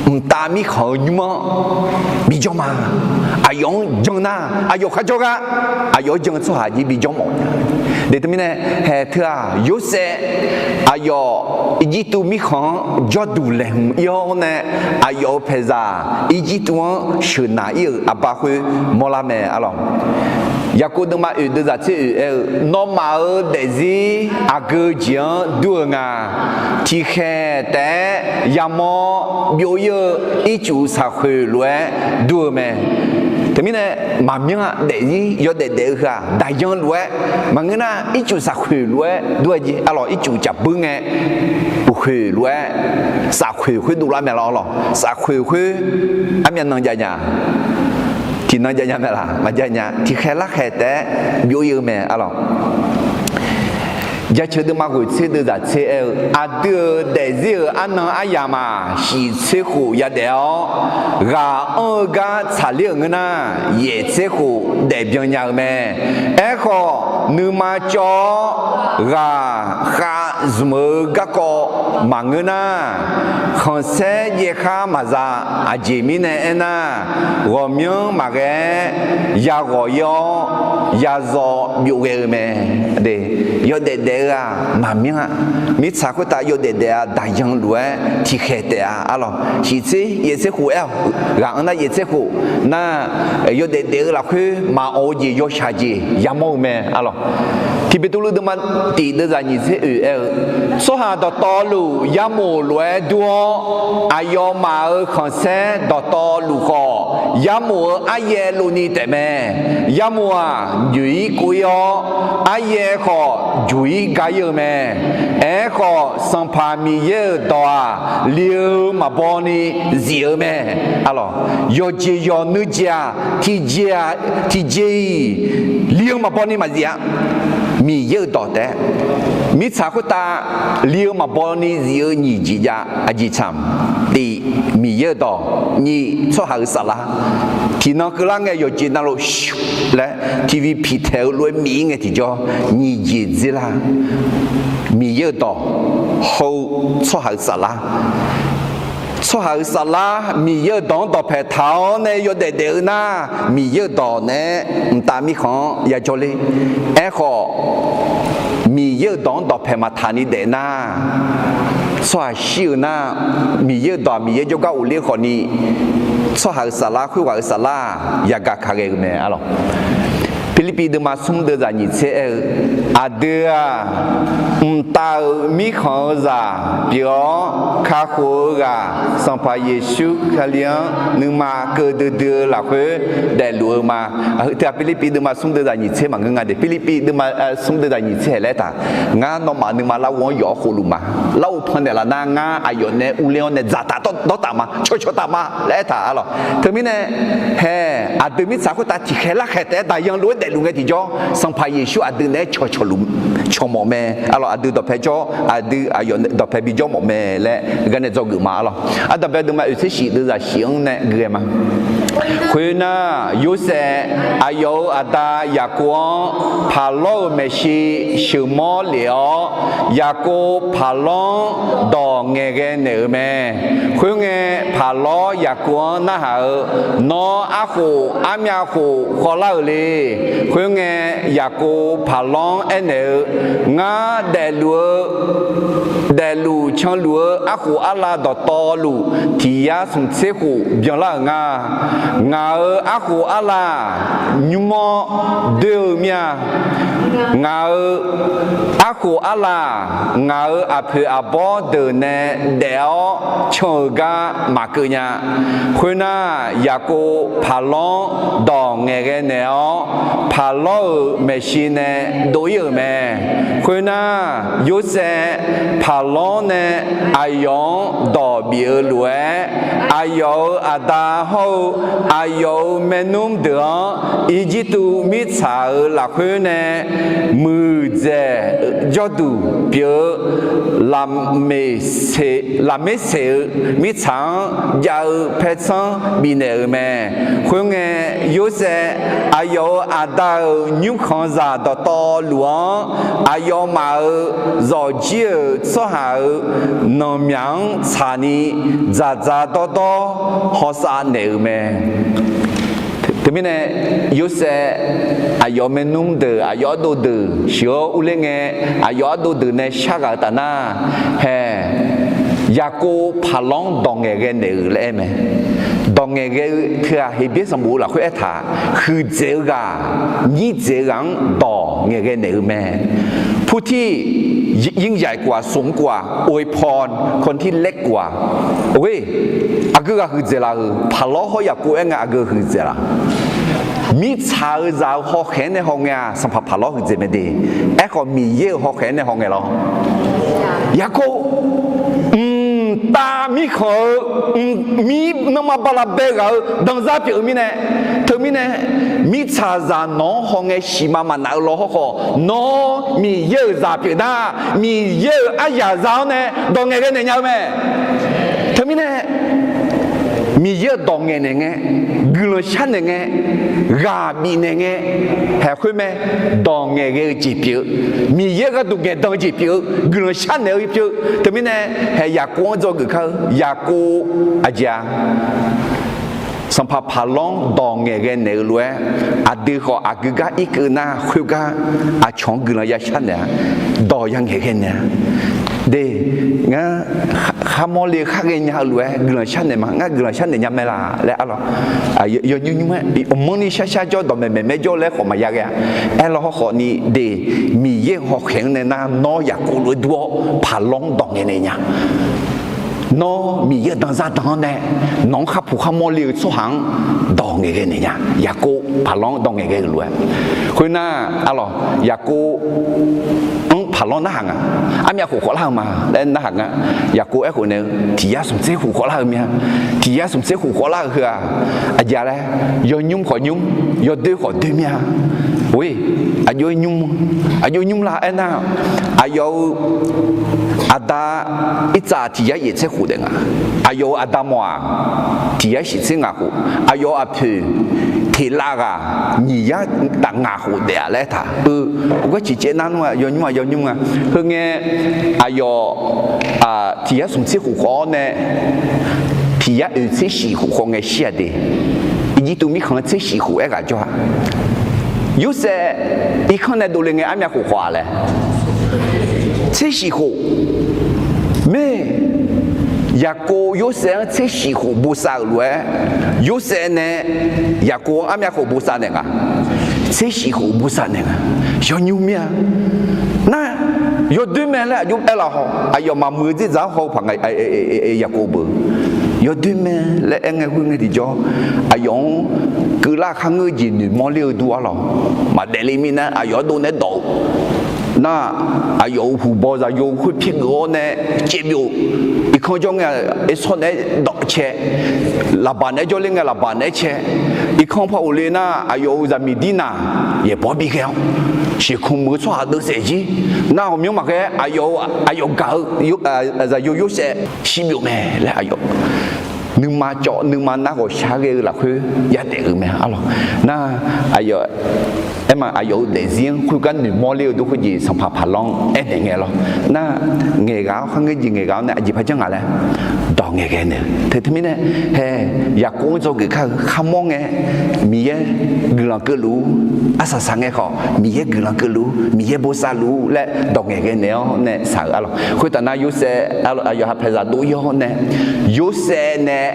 mqtav mirkhanq-eu nymr-anr bijawr ma. Aqyawf-anr jan nar, aqyawf kharjawr gar, aqyawf-anr jan-eu tsawrhaq jir bijawr mawf nya. Deq teumirnae, haeq teu-aq, Yorsaev aqyawf Irjirtuv mirkhanq-anr jawrduq laeqhmq ir-awr nae, aqyawf-euq paeqzaq Irjirtuv-anr sheuqnaq ir-euq aqba khoer mawrlar mae, arlawq. Yaqkov deuvma oeq deuvzaq tser oeq aer-eu, nawmaf-euq daefzir aqgeu jeq-anr dur-eu nga. Tiqkhaeq taef-aer yamawr byov ir-eu ircuf saqkhoeq lof-aer dur-eu mae. Teumirnae, maqmyanr-aq, daefzir yawdaef daef-eu heu-aq, daqyan lof-aer maqngeur nar, ircuf saqkhoeq lof-aer dur-a jeq, arlawq, ircuf caf beur ngae, uqkhoeq lof-aer, safkhoeq khoer dovlar mae lawr, arlawq. Safkhoeq khoer armyav nan jav nya, tiqnan jav nya mae laq? Maqjav nya. Tiqkhaeq larkhaeq taef-aer byov ir-eu mae, arlawq. Jaceuq deuvma ghoeq tser deuvzaq tser aer-eu, aqdui-euq daefzir-euq arnan aryamq-aq, shiq tser khof yadaef-awr, ghaq anr-eu gar tsaqler-euq ngeur nar, yaef tser khof daefbyan nya-eu mae. Aerkhawf, nuima cawv-awr ghaq khav zmq-eu garkawv maqngeur nar, khanqsaer jaev khar maqza. Aqjeq mirnae aernar, ghawqmyanr maqghae-aer yaghawq ir-awr, yazawv byov ghae-eu mae. Yawdaef daef-eu-aq maqmyanr-a. Mirtsaq khoertav yawdaef daef-a, daqyan lof-aer tiqkhaeq taef-a, arlawq. Shiq tser yaef tser khof aer-awq. Ghaq anr nar yaef tser khof nar, yawdaef daef-eu lafkhoer maqawq-eu jeq yawshaq jeq yamawr-eu mae, arlawq. Tiqbeqtuvluv deuvma tiq deuvzaq nyiq tser oeq aer-eu, tsawrhaq dawqtawvluf yarmof lof-aer dur-awr, aqyawfmaf-euq khanqsaer dawqtawvluf khawf, yarmof-eu aryaev lovni taefmae. Yarmof-aq, njoeq-ir kov-ir-awr, aryaev khawf juq-ir gar-ir-eu mae. Aerkhawf, Sanqpaq Miqyaer-euq dawq-aq, li-eu maqbaw ni zif-eu mae. Arlawq, yawqjeq yawq nuijeq-aq, tiqjeq-aq, tiqjeq-iq li-eu maqbaw ni maqzif-a. Miqyaer-euq dawq taef-aer, mirtsaq khoertav li-eu maqbaw ni zif-eu nyiq jeq jav. Aqjeq tsaq, tiq, Miqyaer-euq dawq, nyiq, tsawrhaq-euq saflar. Tiqnan keuvlar ngae yawqjeq navluf laer TV piqtaeq-eu lof-aer miq-ir ngae tiqjawr nyiq jeq dzer lar. Miqyaer-euq dawq, hawr-eu tsawrhaq-euq saflar. Tsawrhaq-euq saflar Miqyaer-euq dawq-anr dawqpae taq-awr nae yawdaef daef-eu nar, Miqyaer-euq dawq naeq-aer mqtav mirkhanq-anr yajawr ler. Aerkhawf, Miqyaer-euq dawq-anr dawqpae maqtaq ni daef nar, tsawrhaq shir-euq nar, Miqyaer-euq dawq-aq Miqyaer jawrgar ghofler khawfni, tsawrhaq-euq saflar khoerghaq-euq saflar-aq yagaq ka ghae-eu mae, arlawq. Pirlirpiv deuvma smr deuvzaq nyiq tser aer-eu, aqdui-aq, mqtav-euq mirkhanq-eu zaq pyeuf-awr kakhof-eu ghaq Sanqpaq Yeqsur Kali-anr nuima keuv duidui-eu lafkhoer daefluf-eu ma. Heu teu-aq Pirlirpiv deuvma smr deuvzaq nyiq tser maqngeur nga de. Pirlirpiv deuvma smr deuvzaq nyiq tser haeq laer taq, ngar nawmaf nuima larghov-anr yawf-awr khofluf ma. Larghov pannaeq laf nar ngar aqyawf nae urler-awr nae dzaqtaf dawrtaf ma, cawqcawq taf ma laer aertaq, arlawq. Teumirnae, haeq aqdui mirtsaq khoertav tiqkhaeq larkhaeq taef-aer daqyan lof-aer daefluf ngae tiqjawr, Sanqpaq Yeqsur aqdui naeq-aer cawqcawq luf, cawq mawf mae, arlawq. Aqdui dawqpae jawr, aqdui aqyawf dawqpae bijawr mawf mae laer garnae dzawgeuf ma, arlawq. Ardanqbae deuvma oeq tser shif deuvzaq shif-anr nae gui-aer ma. Khoernar, Yorsaev aqyawf-euq aqda Yaqkov-anr Paqlawr-euq maeqshi sheuqmawr lef-awr, Yaqkov Paqlawr-anr dawq ngaeqghae naeq-euq mae. Khoerngae, Paqlawr Yaqkov-anr narhaq-eu, Nawr arkhof armyav khof khawvlar-euq le. Khoerngae, Yaqkov Paqlawr-anr aernaeq-eu, Ngar daefluf-eu daefluf canluf-eu arkhof arlav dawqtawvluf tiq yar smq tser khof byanlar-euq nga. Ngaq-euq arkhof arlav nymr-awr doer-eu mir-a. Ngaq-euq arkhof arlav, ngaq-euq aqpoeq aqbawr deuq nae daef-awr can-eu gar maqkeuv nya. Khoernar, Yaqkov Paqlawr-anr dawq ngaeqghae naeq-awr, Paqlawr-euq maeqshi nae dov-ir-euq mae. Khoernar, Yorsaev paqlanr nae aqyawf-anr dawq bif-eu lof-aer, aqyawf-euq aqda hawr-eu aqyawf-euq maernmr deuq-anr Irjirtuv mirtsaq-euq lafkhoer nae muiqdzaeq jawrduq pyeuf-eu Laqmerseq-euq mirtsaq-anr jav-eu paertsanr bifnaeq-euq mae. Khoerngae, Yorsaev aqyawf-euq aqda-euq nymrkhanqzaq dawqtawvluf-anr aqyawfmaf-euq zawqjir-euq tsawrhaq-euq nanqmyaq-anr tsaqni dzaqdzaq dawrdawr hawsav naeq-euq mae. Teumirnae, Yorsaev aqyawf maernmr deuq, aqyawf ardov deuq sheuq-awr urler ngae, aqyawf ardov deuq nae sharghaq-eu taf nar, hae, Yaqkov paqlanr dawq ngaeqghae naeq-euq laer aer mae. Dawq ngaeqghae-eu teughaq Heqbyaer sanqbof-eu lafkhoer aertaq, huiqdzaeq-eu ghaq, nyirdzaeq-eu ghaq-anr dawq ngaeqghae naeq-eu mae. ผู้ที่ยิ่งใหญ่กว่า สูงกว่า อวยพรคนที่เล็กกว่า Aqgeu ghaq huiqdzaeq laf-euq, paqlanr hawr Yaqkov aer ngae aqgeu huiqdzaeq laf? Mirtsaq-euq zaq-euq hawkhaeq-anr nae hawngae-aq, sanqpaq paqlanr huiqdzaeq mae de. Aerkhawf, Miqyaer-euq hawkhaeq-anr nae hawngae lawr. Yaqkov, mqtav mirkhanq-eu, mir nanrma bala bae ghaq-eu danzar pyeuf-eu mirnae, teumirnae, mirtsaqzaq nawq-anr hawngae siqma maqnaf-eu law hawrkhawf, nawr Miqyaer-euq zaq pyeuf nar, Miqyaer-euq aryaq za-anr nae dawq ngaeqghae naeq nya-eu mae. Teumirnae, Miqyaer-euq dawq ngaeqnaeq ngae, guiqlanq sharnaeq ngae, ghaq bifnaeq ngae, haeq khoer mae, dawq ngaeqghae-eu jeq pyeuf-eu, Miqyaer gharduq ngaeqdan-eu jeq pyeuf-eu, guiqlanq sharnaeq-eu pyeuf-eu. Teumirnae, haeq Yaqkov-anr dzawgeuf kar-eu, Yaqkov aqjeq-a, sanqpaq paqlanr dawq ngaeqghae naeq-eu lof-aer, aqdui khawf aqgeu gar irkeuv nar, khoergar aqcawq-anr guiqlanq ya sharnaeq-a, dawq ya ngaeqghae naeq-a. De, ngar kharmawr le-eu kharghae nya-eu lof-aer guiqlanq sharnaeq ma, ngar guiqlanq sharnaeq nya mae laf laer arlawq. Yawnymr nymr-aer manrni sharshar jawr, dawqmaeq maeqmaer jawr laer khawf maqya ghae-a. Aerlaw hawrkhawf ni de, Miqyaer-euq hawkhaeq-anr nae nar, nawr Yaqkov lof-aer dur-awr paqlanr dawq ngaeqnaeq nya. Nawr Miqyaer-euq danzar dan-anr nae, nawq-anr kharpuq kharmawr le-eu tsawrhaq-anr dawq ngaeqghae naeq nya. Yaqkov paqlanr-anr dawq ngaeqghae-euq lof-aer, khoernar, arlawq, Yaqkov-anr paqlanr narhaq nga. Armyav khof khawf lar-eu ma laer narhaq nga. Yaqkov aerkhof naeq-eu, tiq yar smq tser khof khawf lar-eu mya. Tiq yar smq tser khof khawf lar-eu heu-aq, aqjeq laer, yawnymr khawf nymr, yawdoer khawf doer mya. Oe, aqjox nymr, aqjox nymr la aernar, aqyawf-euq aqda irtsav tiq yar yaef tser khof daef nga. Aqyawf-euq aqda mawf-aq, tiq yar shif tser ngaq khof. Aqyawf-euq aqpoeq teqlav ghaq nyiq yar taf ngaq khof daef-a laer aertaq-eu. Gar ciqcaev nar nmr-aq, yawnymr-aq yawnymr nga. Heu ngae, aqyawf tiq yar smq tser khof khawf-awr nae tiq yar oeq tser shif khof khawf ngae shir-aq de. Irjirtuv mirkhanq-anr tser shif khof aerghaq jawr-a. Yorsaev irkanr nae dovle ngae armyav khof khawf-a laer, tser shif khof. Mae, Yaqkov Yorsaev-anr tser shif khof bosav-euq lof-aer, Yorsaev nae Yaqkov-anr armyav khof bosav naeq nga. Tser shif khof bosav naeq nga. Yawnymr mir-a. Nar, yawdoer mae laer aqjox aerlaf haw, aqyawf maqmuiq-eu dzerdzaq-anr haw-eu paq nga. Yaqkov beu, yawdoer mae laer aer ngae khoer ngae tiqjawr, aqyawf-anr keuvlar kharngeur jeq noeqmawr ler-eu dur arlawq. Maqdaef le mirnae aqyawf ardov nae dawq-eu nar, aqyawf-euq huqbaw zaqyo khoer pyaergeuf-awr nae caevbyov. Irkanr jawr ngae, ersawr naeq-aer dawq cae. Laqbaq naeq-aer jawrler ngae, laqbaq naeq-aer cae. Irkanr par ghofle nar, aqyawf-euq zaqmiq dirnaq yaeqbawq bighae-awr, sheuqkmq muiq-eu tsawrhaq deuvsaef jir. Nar ghawqmyanr maqghae, aqyawf-euq aqyawf gaq-eu zaqyo Yorsaev shirbyov mae laer aqyawf nuima cawv nuima nar ghawqshaq ghae-eu lafkhoer yadaef-euq mae arlawq. Nar, aqyawf, aerma aqyawf-euq daefzir-anr khoergar noeqmawr ler-eu dur khoerjeq sanqpaq paqlanr-anr aernaeq ngae lawr. Nar, ngaeqghaq-awr kharngeur jeq ngaeqghaq-awr nae aqjeq par janr nga laer dawq ngaeqghae naeq-eu. Teu teumirnae, hae, Yaqkov-anr dzawgeuf kar-eu kharmawr ngae, Miqyaer guiqlanq keuvluf-ur. Arsaq saq ngae khawf Miqyaer guiqlanq keuvluf-ur, Miqyaer bosav luf-ur laer dawq ngaeqghae naeq-awr nae saq-euq arlawq. Khoertav nar Yorsaev aqyawf ha paeqzaq dov-ir-awr nae, Yorsaev nae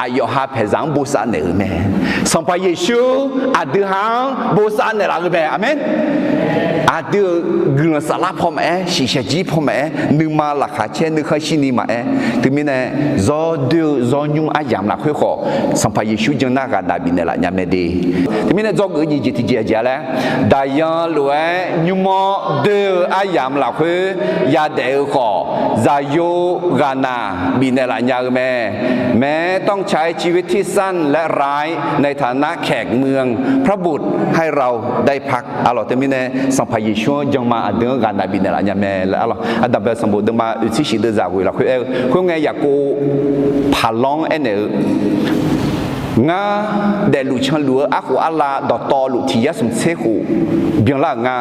aqyawf ha paeqzaq-anr bosav naeq-euq mae. Sanqpaq Yeqsur aqdui ha-anr bosav naeqlaf-eu mae. Aqmeq. Aqdui-euq guiqlanq saflar paw maqaer, shiqshaq jir paw maqaer, nuima laqkhaq caer nuikhanr shirni maqaer, teumirnae zawr doer-eu zawr nymr aryamq lafkhoer khawf, Sanqpaq Yeqsur jan nar ghaqnav bifnaeq laf nya mae de. Teumirnae dzawgeuf nyiq jeq tiqjeq aqjeq-a laer, daqyan lof-aer nymr-awr doer-eu aryamq lafkhoer yadaef-eu khawf, zaqyo ghaqnav bifnaeq laf nya-eu mae. แม้ต้องใช้ชีวิตที่สั้นและร้ายในฐานะแขกเมือง พระบุตรให้เราได้พัก Arlawq teumirnae Sanqpaq Yeqsur-anr janma aqdui-anr ghaqnav bifnaeq laf nya mae laer arlawq. Aqdaq bae sanqbof deuvma oeqtsir shif deuvzaq ghoeq lafkhoer aer-eu khoerngae, Yaqkov paqlawr-anr aernaeq-eu, Ngar daefluf canluf-eu arkhof arlav dawqtawvluf tiq yar smq tser khof byanlar-euq nga.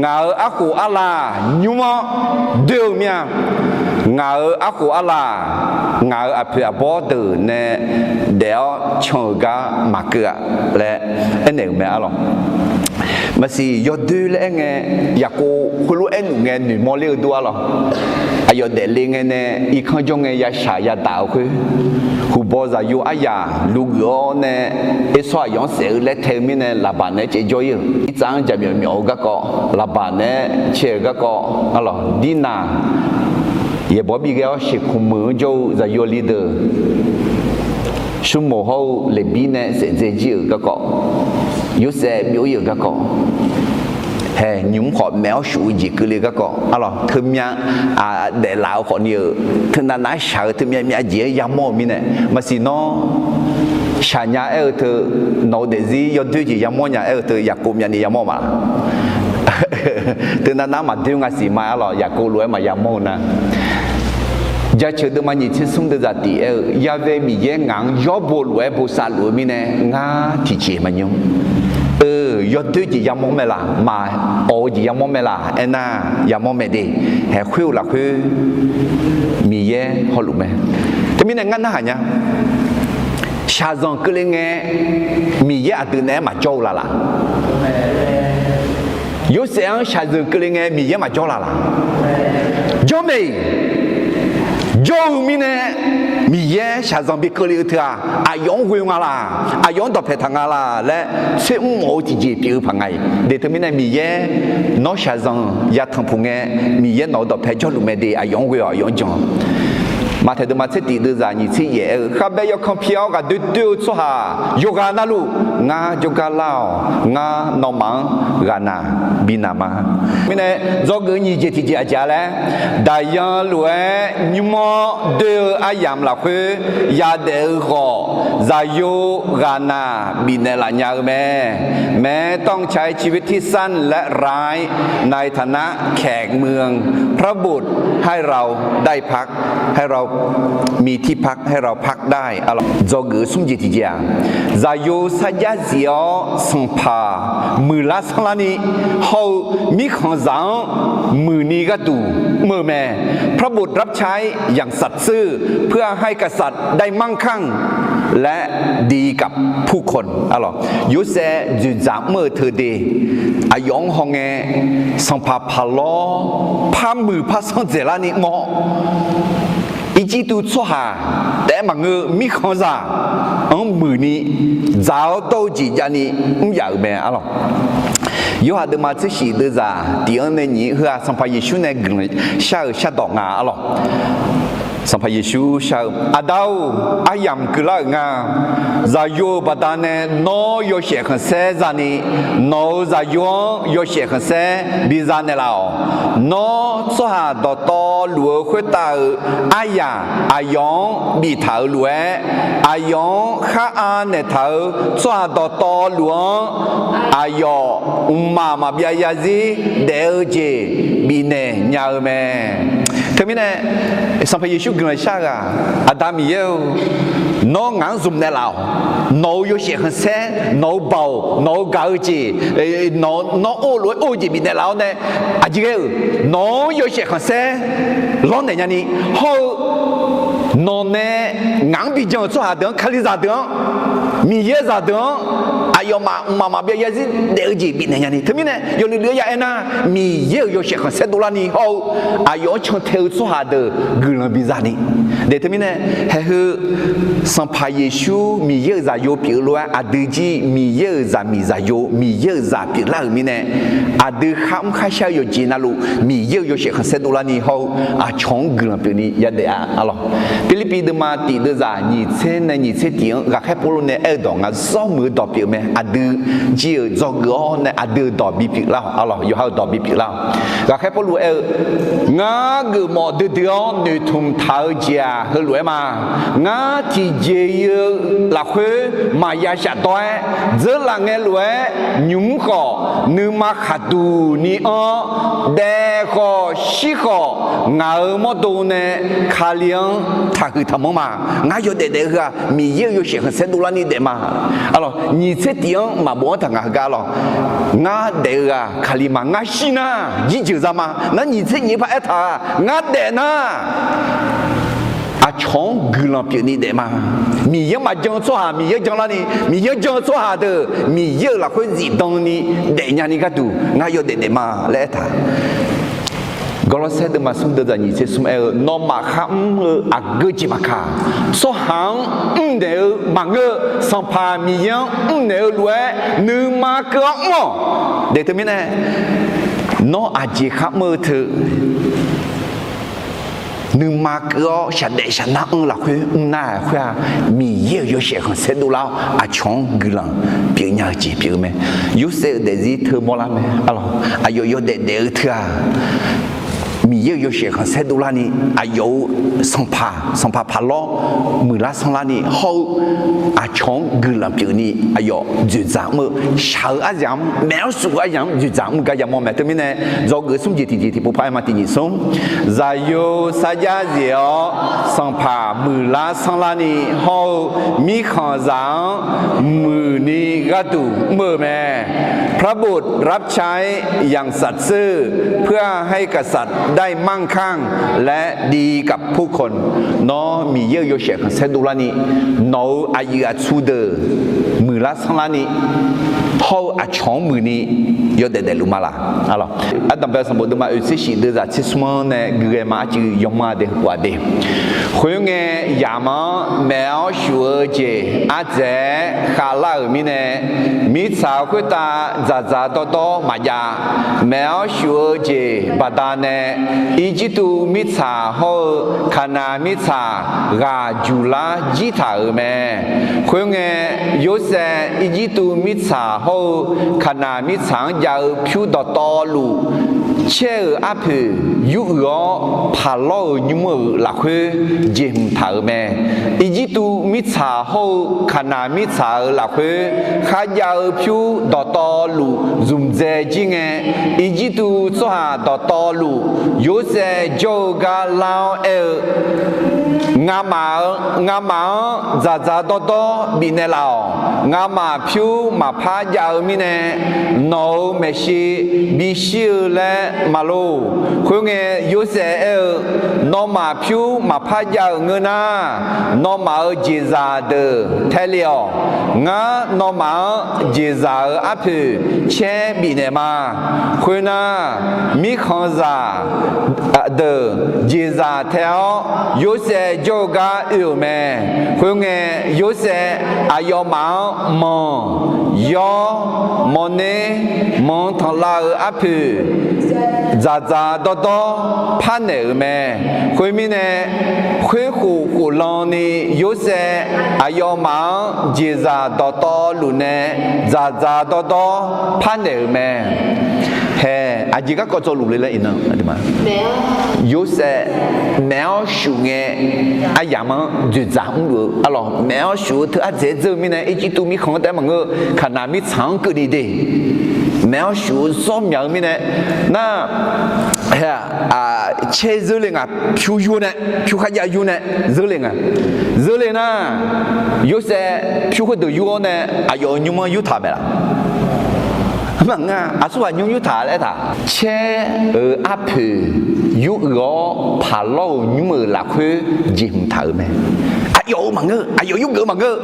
Ngaq-euq arkhof arlav nymr-awr doer-eu mir-a. Ngaq-euq arkhof arlav, ngaq-euq aqpoeq aqbawr deuq nae daef-awr can-euq gar maqkeuv-a laer aernaeq-euq mae arlawq. Maqsiq yawdoer laer aer ngae, Yaqkov khoerlof aerluf ngae noeqmawr ler-eu dur arlawq. Aqyawf daefle ngae nae irkanr jawr ngae yashaq yadaq-eu khoer, huqbaw zaqyo aryaq luvgeuf-awr nae, Ersawr aqyawf-anr saef-eu laer tae-eu mirnae Laqbaq naeq-aer caevjawr ir-euq. Irtsav-anr jaqmyawf myawf-eu garkawv, Laqbaq naeq-aer cae-euq garkawv arlawq. Dirnaq yaeqbawq bighae-awr sheuqkmq meuq-anr jawr-eu zaqyo li deuq, Shurmoq hawr-eu Leqbir nae saef dzae jir-euq garkawv, Yorsaev byov ir-euq garkawv, hae nymq-mr khawf maef-awr shuf-eu jeq keuvle garkawv arlawq. Teumyav daeflaf-eu khawfni-euq teunav nav-aer shaq-eu teumyav myav jeq-anr yamawr-euq mirnae, maqsiq nawr shaqnya aer-eu teu, nawq-eu daefzir yawdoer jeq yamawr nya aer-eu teu, Yaqkov myavni yamawr ma. Teunav nav-aer maqdoer nga siq ma arlawq, Yaqkov lof-aer maqya mawr-eu nar. Jaceuq deuvma nyiq tser smr deuvzaq tiq aer-eu, Ya've Miqyaer ngaq-anr yawr bo lof-aer bosav luf-eu mirnae ngar tiqjeq maqnymr. Eu, yawdoer jeq yamawr mae laq, maqawq-eu jeq yamawr mae laq aernar, yamawr mae de. Haeq khoer-eu lafkhoer Miqyaer hawluf mae. Teumirnae ngar narhaq nya, shaqzanq keuvle ngae Miqyaer aqdui naeq-aer maqjawr-eu laf laq? Yorsaev-anr shaqzanq keuvle ngae Miqyaer maqjawr laf laq? Jawr mae-iq. Jawr-eu mirnae Miqyaer shaqzanq bi keuvle-eu teu-aq, aqyawf-anr ghoe nga laq, aqyawf-anr dawqpaeq taq nga laq laer tser mr mawf-eu tiqjeq pyeuf-eu paq nga-iq. De teumirnae Miqyaer nawr shaqzanq ya tanqpuq ngae, Miqyaer nawq-eu dawqpae jawrluf mae de, aqyawf-anr ghoe-awq, aqyawf-anr jan. Maqtaeq deuvma tser tiq deuvzaq nyiq tser yaef aer-eu, khavbae yawkan pi-awr ghaqdoer doer-eu tsawrhaq yawqghaq navluf ngar jawrgar lar-awq. Ngar nawmaf-anr ghaqnaq bi naq ma. Mirnae dzawgeuf nyiq jeq tiqjeq aqjeq-a laer, daqyan lof-aer nymr-awr doer-eu aryamq lafkhoer yadaef-eu khawf, zaqyo ghaqnaq bifnaeq laf nya-eu mae. แม้ต้องใช้ชีวิตที่สั้นและร้ายในฐานะแขกเมือง พระบุตรให้เราได้พัก ให้เรามีที่พัก ให้เราพักได้ Dzawgeuf smr jeq tiqjeq-aq, zaqyo sarjax zif-awr sanqpaq muiqlar sanrlarni hawr-eu mirkhanqzaq-anr muiqni gharduq mr-eu mae. พระบุตรรับใช้อย่างสัตย์ซื่อ เพื่อให้กษัตริย์ได้มั่งคั่ง และดีกับผู้คน Yorsaev dzoeqdzaq mr-eu teu de, aqyawf-anr hawngae sanqpaq paqlawr par muiq par sanr dzaeqlarni mr-awr, Irjirtuv tsawrhaq taef-aer maqngeur-eu mirkhanqzaq-anr muiqni dzaq-awr dawr-eu jeq javni mr yaf-euq mae arlawq. Yorhaq deuvma tser shif deuvzaq tiq-anr nae nyiq heu-aq, Sanqpaq Yeqsur nae guiqlanq shar-euq shardawq nga arlawq. Sanqpaq Yeqsur shar-eu, Aqda-or, aryamq keuvlar-euq nga. Zaqyo-euq baqdanae nawr yawshaef khanqsaer zani, nawq-euq zaqyo-anr yawshaef khanqsaer biza naeqlaf-awq. Nawr tsawrhaq dawqtawvluf-eu khoertav-euq aryaq aqyawf-anr biftaq-euq lof-aer, aqyawf-anr khar anaeq taq-eu tsawrhaq dawqtawvluf-anr aqyawf mqmaq maqbyav zarzir daef-eu jeq bifnaeq nya-eu mae. Teumirnae Sanqpaq Yeqsur guiqlanq shar-eu ghaq, Aqda Miqyaer-or, nawr ngaq-anr zmq naeqlaf-awq. Nawq-euq yawshaef khanqsaer, nawq-euq baoq, nawq-euq gaq-eu jeq, nawq, nawr or-eu lof-aer or-eu jeq bifnaeq laf-awr nae, aqjeq ghae-euq nawq-anr yawshaef khanqsaer lawrnaeq nyani hawr-eu, nawqnae ngaq-anr bijan-euq tsawrhaq deuq-anr, Kalizaq deuq-anr, Miqyaer zaqdeuq-anr Aqyawfmaf mqmaq maqbyav zarzir daef-eu jeq bifnaeq nyani. Teumirnae yawluiv luiv-aer ya aernar, Miqyaer-euq yawshaef khanqsaer dovlarni hawr-eu aqyawf-anr can tae-eu tsawrhaq deuq guiqlanq biza ni. Deuq teumirnae, haeq heu Sanqpaq Yeqsur Miqyaer-euq zaqyo pyeuf-eu lof-aer aqdui jir Miqyaer-euq zaqmiq zaqyo, Miqyaer-euq zaq pyeuflar-euq mirnae, aqdui kharmr kharshar-eu yawqjeq navluf Miqyaer-euq yawshaef khanqsaer dovlarni hawr-eu aqcawq-anr guiqlanq pyeufni yadaef-a arlawq. Pirlirpiv deuvma tiq deuvzaq nyiq tser nae nyiq tser tiq-anr ghaqkhaer Pawrluv nae aer-eu dawq ngaq zawr muiq-eu dawq pyeuf mae. Aqdui jir-euq dzawgeuf-awr nae aqdui-euq dawq bipyeuf lar-awq arlawq. Yawqha-euq dawq bipyeuf lar-awq. Ghaqkhaer Pawrluv aer-eu, Ngar geufmawf duidui-awr noeqtmq taq-eu jeq-aq heulof-aer ma. Ngar tiqjeq-iq-eu lafkhoer maqya shafdawr-aer, dzeurlaf ngae lof-aer nymq mr khawf, nuima khaqduq ni anr-awr daef khawf shir khawf, ngaq-euq mawrdo nae Kali-anr taqhuiq taqmanr ma. Ngar yawdaef daef-eu heu-aq, Miqyaer-euq yawshaef khanqsaer dovlarni daef ma. Arlawq, nyiq tser tiq-anr maqbof-anr taq ngaq heugar lawq. Ngar daef-eu ghaq Kali ma. Ngar shir nar, jirjeuq za ma. Nar nyiq tser nyiq-eu par aertaq-aq, ngar daef nar, aqcawq-anr guiqlanq pyeufni daef ma. Miqyaer-anr maqjan-eu tsawrhaq Miqyaer-anr janlarni, Miqyaer-anr jan-eu tsawrhaq deuq Miqyaer-euq lafkhoer zifdanni daefnyani gharduq ngar yawdaef daef ma laer aertaq. Gawrlawrsaer deuvma smr deuvzaq nyiq tser smr aer-eu, Nawmaf kharmr-eu aqgeu jeq maqkaq, tsawrhaq-anr mrnaeq-eu maqngeur-eu, Sanqpaq Miqyaer-anr mrnaeq-eu lof-aer nuima keuv-awr mr-awq. Deuq teumirnae, nawr aqjeq kharmr-eu teu nuima keuv-awr shaqdaef shaqnar anr-eu lafkhoer mrnar-aq khoer-aq, Miqyaer-euq yawshaef khanqsaer dovlar-awr aqcawq-anr guiqlanq pyeufnya-eu jeq pyeuf-eu mae. Yorsaev-euq daefzir teu mawrlar mae. Arlawq, aqyawf yawdaef daef-eu teu-aq, Miqyaer-euq yawshaef khanqsaer dovlarni, aqyawf-euq sanqpaq, sanqpaq paqlawr muiqlar sanrlarni hawr-eu aqcawq-anr guiqlanq pyeufni aqyawf dzoeqdzaq mr-eu shaq-eu aryamq-anr, maeq-awr shuf-eu aryamq-anr dzoeqdzaq mr gar yamawr mae. Teumirnae, dzawgeuf smr jeq tiqjeq tiqpov par aer ma tiq nyiq smr. Zaqyo sarjax zef-awr sanqpaq muiqlar sanrlarni hawr-eu mirkhanqzaq-anr muiqni gharduq mr-eu mae. พระบุตรรับใช้อย่างสัตย์ซื่อ เพื่อให้กษัตริย์ได้มั่งคั่งและดีกับผู้คน Nawr Miqyaer-euq yawshaef khanqsaer dovlarni, nawq-euq aqyuif aqtsu deuq muiqlar sanrlarni hawr-eu aqcawq-anr muiqni yawdaef daefluf ma laq? Ardanqbae sanqbof deuvma oeq tser shif deuvzaq tser smr-anr nae guighae ma arcuiv yawmanr-a de heupov-a de. Khoerngae, yamq-anr maeq-awr shuf-eu jeq ardzaeq-aer khavlar-euq mirnae, mirtsaq khoertav dzaqdzaq dawrdawr maqjav. Maeq-awr shuf-eu jeq baqdanae Irjirtuv mirtsaq hawr-eu Kaqnaq mirtsaq ghaq juqlar jir taq-euq mae. Khoerngae, Yorsaev Irjirtuv mirtsaq hawr-eu Kaqnaq mirtsaq-anr jav-eu pyur dawqtawvluf caer-euq arpoeq yuruiq-awr, paqlawr-euq nymr-euq lafkhoer jeqhmq taq-euq mae. Irjirtuv mirtsaq hawr-eu Kaqnaq mirtsaq-euq lafkhoer kharjav-eu pyur dawqtawvluf zmqdzae jir ngae, Irjirtuv tsawrhaq dawqtawvluf Yorsaev jawr-eu gar lar-awr aer-eu, Ngamaf-eu, ngamaf-anr dzaqdzaq dawrdawr bifnaeq laf-awq. Ngamaf pyur maqpar jav-eu mirnae, nawq-euq maeqshi bishir-eu laer maqlor. Khoerngae, Yorsaev aer-eu, Nawmaf pyur maqpar jav-euq ngeur nar, nawmaf-euq jeqzaq deuq tae le-awq. Ngar nawmaf-anr jeqzaq-euq arpoeq caer bifnaeq ma. Khoernar, mirkhanqzaq deuq jeqzaq tae-awr Yorsaev jawr-eu gar oe-euq mae. Khoerngae, Yorsaev aqyawfmaf-anr manq, yawr, mawrner, manq tanqlav-euq arpoeq dzaqdzaq dawrdawr parnaeq-euq mae. Khoermirnae, khoerkhof khoflan ni Yorsaev aqyawfmaf-anr jeqzaq dawqtawvluf nae dzaqdzaq dawrdawr parnaeq-euq mae. Hae, aqjeq garkawv dzawluf le laer iqnan, Yorsaev maeq-awr shuf ngae, aryamq-anr dzoeqdzaq mrluf-eu arlawq, maeq-awr shuf-eu teu ardzaeq-aer dzeur-eu mirnae, Irjirtuv mirkhanq-anr taef-aer maqngeur-eu, Kaqnaq mirtsaq-anr keuvni de. Maeq-awr shuf-eu zawr myaq-eu mirnae, nar, caer zeur le nga, pyur yur nae, pyur kharjav yur nae zeur le nga. Zeur le nar, Yorsaev pyur khoerdeuq yur-awr nae aqyawf-euq nymr-anr yurtaq mae laq? Maqngeur-a. Aqsurghaq nymr yurtaq laer aertaq. Caer-euq arpoeq yuruiq-awr paqlawr-euq nymr-euq lafkhoer jeqhmq taq-euq mae. Aqyawf-euq maqngeur, aqyawf yurgeuf-eu maqngeur.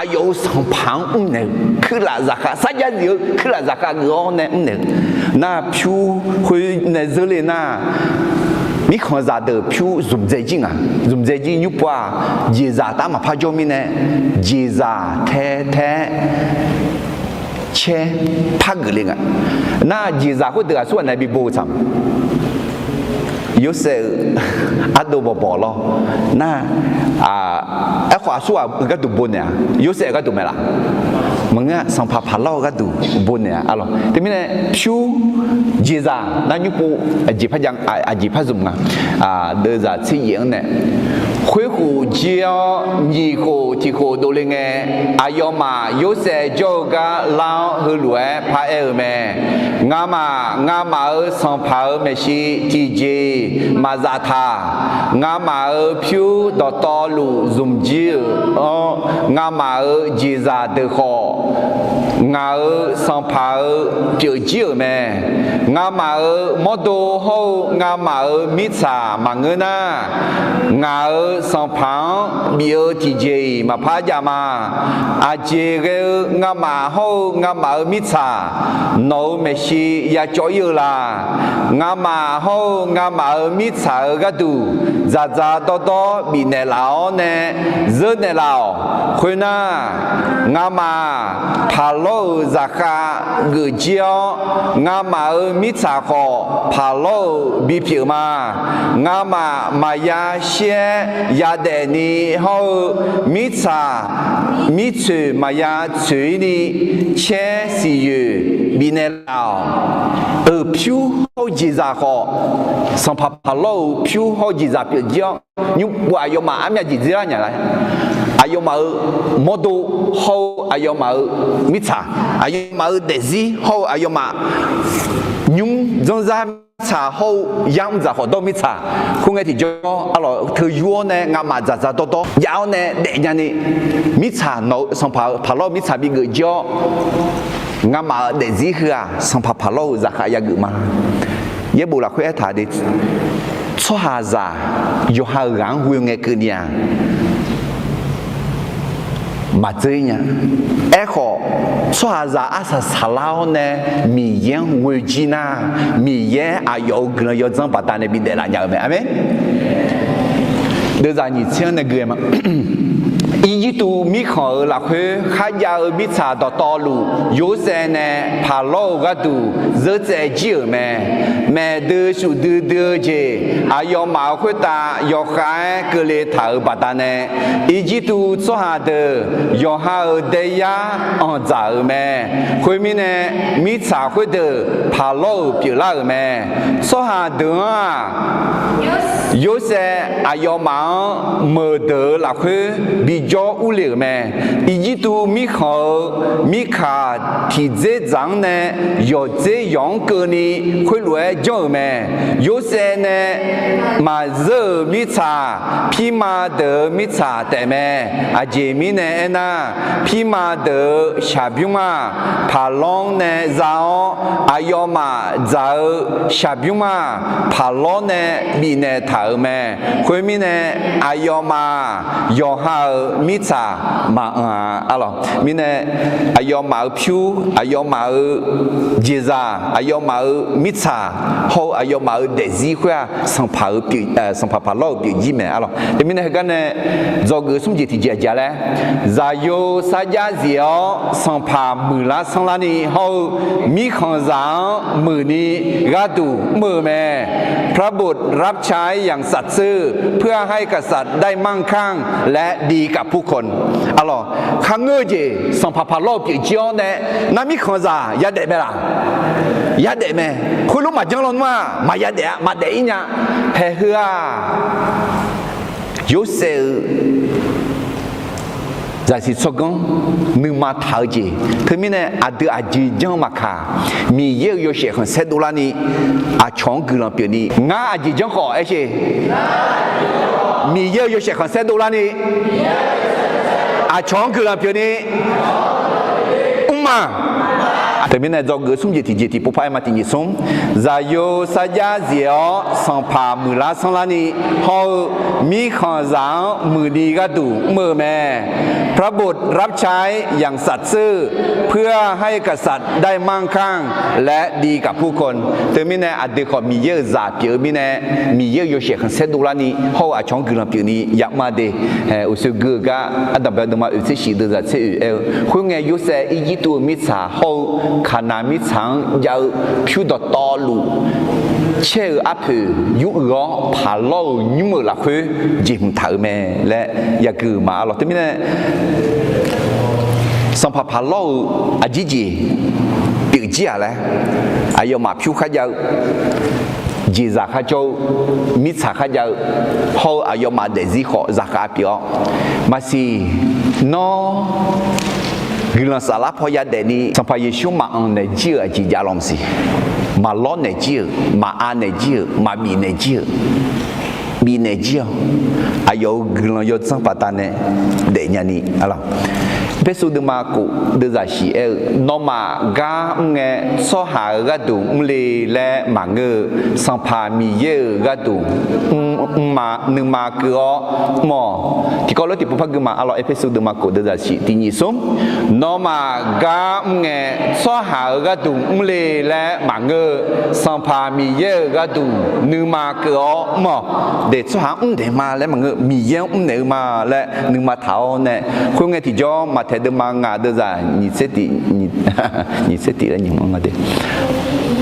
Aqyawf-euq sanqpaq-anr mrnaeq-eu kuirlaf zaqkhav, sarjax zif-eu kuirlaf zaqkhav geuf-awr nae mrnaeq-eu. Nar pyur khoer nae zeurle nar, mirkhanqzaq deuq pyur zmqdzae jir nga. Zmqdzae jir nymrpov-aq, jeqzaq taf maqpar jawr mirnae, jeqzaq tae tae-aer caer par geufle nga. Nar jeqzaq khoerdeuq aqsurghaq nae bi bo-eu tsaq ma. Yorsaev-euq ardov bawqbawq lawr. Nar, aerkhawf aqsurghaq-euq gharduq bonaeq-a. Yorsaev-euq gharduq mae laf? Maqngeur-a, sanqpaq Paqlawr-euq gharduq bonaeq-a arlawq. Teumirnae pyur jeqzaq nar nymrpov aqjeq par ja, aqjeq par zmq nga. Deuvzaq tser yaef-anr nae, khoerkhof jir-awr nyiq khof tiq khof dovle ngae, aqyawfmaf Yorsaev jawr-eu gar lar-awr heulof-aer paraer-euq mae. Ngamaf, ngamaf-euq sanqpaq-euq maeqshi tiqjeq-iq maqzaf taq. Ngamaf-euq pyur dawqtawvluf zmq jir-euq-anr, ngamaf-euq jeqzaq deuq khawf, ngaq-euq sanqpaq-euq pyeuf jir-euq mae. Ngamaf-euq mawrdo hawr-eu ngamaf-euq mirtsaq maqngeur nar, ngaq-euq sanqpaq-anr bif-eu tiqjeq-iq maqpar jav ma. Aqjeq ghae-eu ngamaf hawr-eu ngamaf-euq mirtsaq nawq-euq maeqshi ya cawv ir-eu la? Ngamaf hawr-eu ngamaf-euq mirtsaq-euq gharduq dzaqdzaq dawrdawr bifnaeq laf-awr nae zeur naeq laf-awq. Khoernar, ngamaf Paqlawr-euq zaqkhav geuf jir-awr, ngamaf-euq mirtsaq khawf Paqlawr-euq bipyeuf ma. Ngamaf maqya shir-aer yadaef ni hawr-eu mirtsaq mirtsoeq maqya tsoeq ir ni caer siqyoeq bifnaeq laf-awq. Euq pyur hawr-eu jeqzaq khawf, sanqpaq Paqlawr-euq pyur hawr-eu jeqzaq pyeuf jir-awr, nymrpov aqyawfmaf armyav jeq dzerlar nya laer, aqyawfmaf-euq mawrdo hawr-eu aqyawfmaf-euq mirtsaq, aqyawfmaf-euq daefzir hawr-eu aqyawfmaf nymr dzanrzar mirtsaq hawr-eu yamr dzaq khawf dawr mirtsaq, khoerngae tiqjawr arlawq teu yur-awr nae ngamaf dzaqdzaq dawrdawr jav-awr nae daefnya ni, mirtsaq nawq-eu sanqpaq-euq Paqlawr-euq mirtsaq bigeuf jir-awr, ngamaf-euq daefzir heu-aq sanqpaq Paqlawr-euq zaqkhav yageuf ma. Yaerbof lafkhoer aertaq de, tsawrhaqzaq yawqha-euq ghaq-anr ghoe ngae keuvni-aq, maqdzeur ir nya. Aerkhawf, tsawrhaqzaq arsaq saqlar-awr nae Miqyaer-anr ghoe jir nar, Miqyaer aqyawf-euq guiqlanq yawdzanr baqdanae bidaef laf nya-eu mae. Aqmeq. Deuvzaq nyiq tser-anr nae gui-aer ma. Irjirtuv mirkhanq-euq lafkhoer kharjav-eu mirtsaq dawqtawvluf Yorsaev nae Paqlawr-euq gharduq zeur tsaev jir-euq mae. Maeqdui shuf duidui-eu jeq aqyawfmaf-euq khoertav yawkhav-aer keuvle taq-euq baqdanae, Irjirtuv tsawrhaq deuq yawqha-euq daeyar anqdzaq-euq mae. Khoermirnae, mirtsaq khoerdeuq Paqlawr-euq pyeuflar-euq mae. Tsawrhaq deuq-anr-aq, Yorsaev aqyawfmaf-anr meuqdeuq-euq lafkhoer bijawr urle-euq mae. Irjirtuv mirkhanq-euq mirkaq tiqdzer dzaq-anr nae yawqdzer yawq-anr keuvni khoerlof-aer janr-euq mae. Yorsaev nae maqzeur-euq mirtsaq, pirma deuq-euq mirtsaq taefmae. Aqjeq mirnae aernar, pirma deuq-euq shaqbymr-aq, Paqlawr nae za-awr, aqyawfmaf dzaq-eu shaqbymr-aq, Paqlawr nae bifnaeq taq-euq mae. Khoermirnae, aqyawfmaf yawqha-euq mirtsaq maqanr-a arlawq. Mirnae, aqyawfmaf-euq pyur, aqyawfmaf-euq jeqzaq, aqyawfmaf-euq mirtsaq hawr-eu aqyawfmaf-euq daefzir khoer-aq, sanqpaq-euq pyeuf, sanqpaq Paqlawr-euq pyeuf jir mae arlawq. Teumirnae heugar nae dzawgeuf smr jeq tiqjeq aqjeq-a laer, zaqyo sarjax zif-awr sanqpaq muiqlar sanrlar ni hawr-eu mirkhanqzaq-anr muiqni gharduq mr-eu mae. พระบุตรรับใช้อย่างสัตย์ซื่อ เพื่อให้กษัตริย์ได้มั่งคั่งและดีกับผู้คน arlawq. Kharngeur-eu jeq sanqpaq Paqlawr-euq pyeuf jir-awr nae, nar mirkhanqzaq yadaef mae laq? Yadaef mae. Khoerlof maqjanr lawnmr-aq maqya daef-a, maqdaef ir nya. Haeq heu-aq, Yorsaev-euq zaqsiq tsawrganr nuima taq-eu jeq. Teumirnae aqdui aqjeq janr maqkaq, Miqyaer-euq yawshaef khanqsaer dovlarni aqcawq-anr guiqlanq pyeufni, ngar aqjeq janr khawf aershe, Miqyaer-euq yawshaef khanqsaer dovlarni aqcawq-anr guiqlanq pyeufni mrma. Teumirnae dzawgeuf smr jeq tiqjeq tiqpov par-aer ma tiqnyif smr. Zaqyo sarjax zif-awr sanqpaq muiqlar sanrlarni hawr-eu mirkhanqzaq-anr muiqni gharduq mr-eu mae. พระบุตรรับใช้อย่างสัตย์ซื่อ เพื่อให้กษัตริย์ได้มั่งคั่ง และดีกับผู้คน Teumirnae aqdui khawf Miqyaer-euq zaq pyeuf-eu mirnae, Miqyaer-euq yawshaef khanqsaer dovlarni hawr-eu aqcawq-anr guiqlanq pyeufni yamr-a de. Uqshoe gui-eu gar ardanqbae deuvma oeq tser shif deuvzaq tser oeq aer-eu, khoerngae Yorsaev Irjirtuv-eu mirtsaq hawr-eu Kaqnaq mirtsaq-anr jav-eu pyur dawqtawvluf caer-eu arpoeq yur uiq-awr, paqlawr-euq nymr-euq lafkhoer jeqhmq taq-euq mae laer yagui-euq ma arlawq. Teumirnae sanqpaq paqlawr-euq aqjir jeq pyeuf jir-aq laer, aqyawfmaf pyur kharjav-eu, jeqzaq kharjawr-eu, mirtsaq kharjav-eu hawr-eu aqyawfmaf daefzir khawf zaqkhav pyeuf-awr, maqsiq, nawr guiqlanq saflar paw yadaefni Sanqpaq Yeqsur maqanq naeq jir-euq aqjeq jav law maqsiq. Maqlawr naeq jir-euq, maqav naeq jir-euq, maqbif naeq jir-euq, bifnaeq jir-awq. Aqyawf-euq guiqlanq yawdzanr baqdanae daefnya ni arlawq. Erpersu deuvma kof deuvzaq shif aer-eu, nawmaf gar mr ngae tsawrhaq-euq gharduq mr le laer maqngeur-eu, Sanqpaq Miqyaer-euq gharduq mr, mrma, nuima keuv-awr mr-awq. Tiqkawv lof tiqpov par gui ma arlawq. Erpersu deuvma kof deuvzaq shif tiqnyif smr. Nawmaf gar mr ngae tsawrhaq-euq gharduq mr le laer maqngeur-eu, Sanqpaq Miqyaer-euq gharduq nuima keuv-awr mr-awq. De, tsawrhaq-anr mr daeq ma laer maqngeur, Miqyaer-anr mrnaeq-eu ma laer nuima taq-awr nae, khoerngae tiqjawr Maqtaeq deuvma ngaq deuvzaq nyiq tser tiq, nyiq tser tiq laer nyiq ma nga de.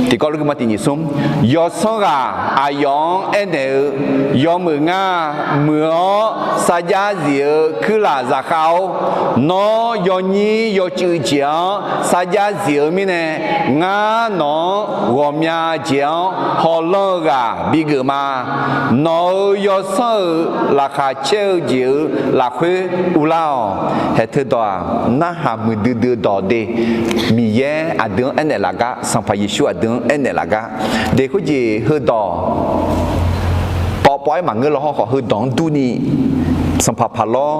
Tiqkawv lof gui ma tiqnyif smr. Yawsanr ghaq aqyawf-anr aernaeq-eu, yawmuiq ngar muiq-awr sarjax zif-eu kuirlaf zaqkhav-or, nawr yawnyir yawcuiv jeq-anr sarjax zif-eu mirnae, ngar nawq-anr ghawqmya jeq-anr hawlanr-eu ghaq bigeuf ma. Nawq-euq yawsanr-euq laqkhaq caer-eu jeq-euq lafkhoer uvlar-awq. Haeq teudawq-aq, narhaq muiqdui dui-eu dawq de. Miqyaer aqdui-anr aernaeq laf gar, Sanqpaq Yeqsur aqdui-anr aernaeq laf gar de. Khoerjeq heudawq pawv pawv-aer maqngeur law hawr khawf, heudawq-anr durni Sanqpaq Paqlawr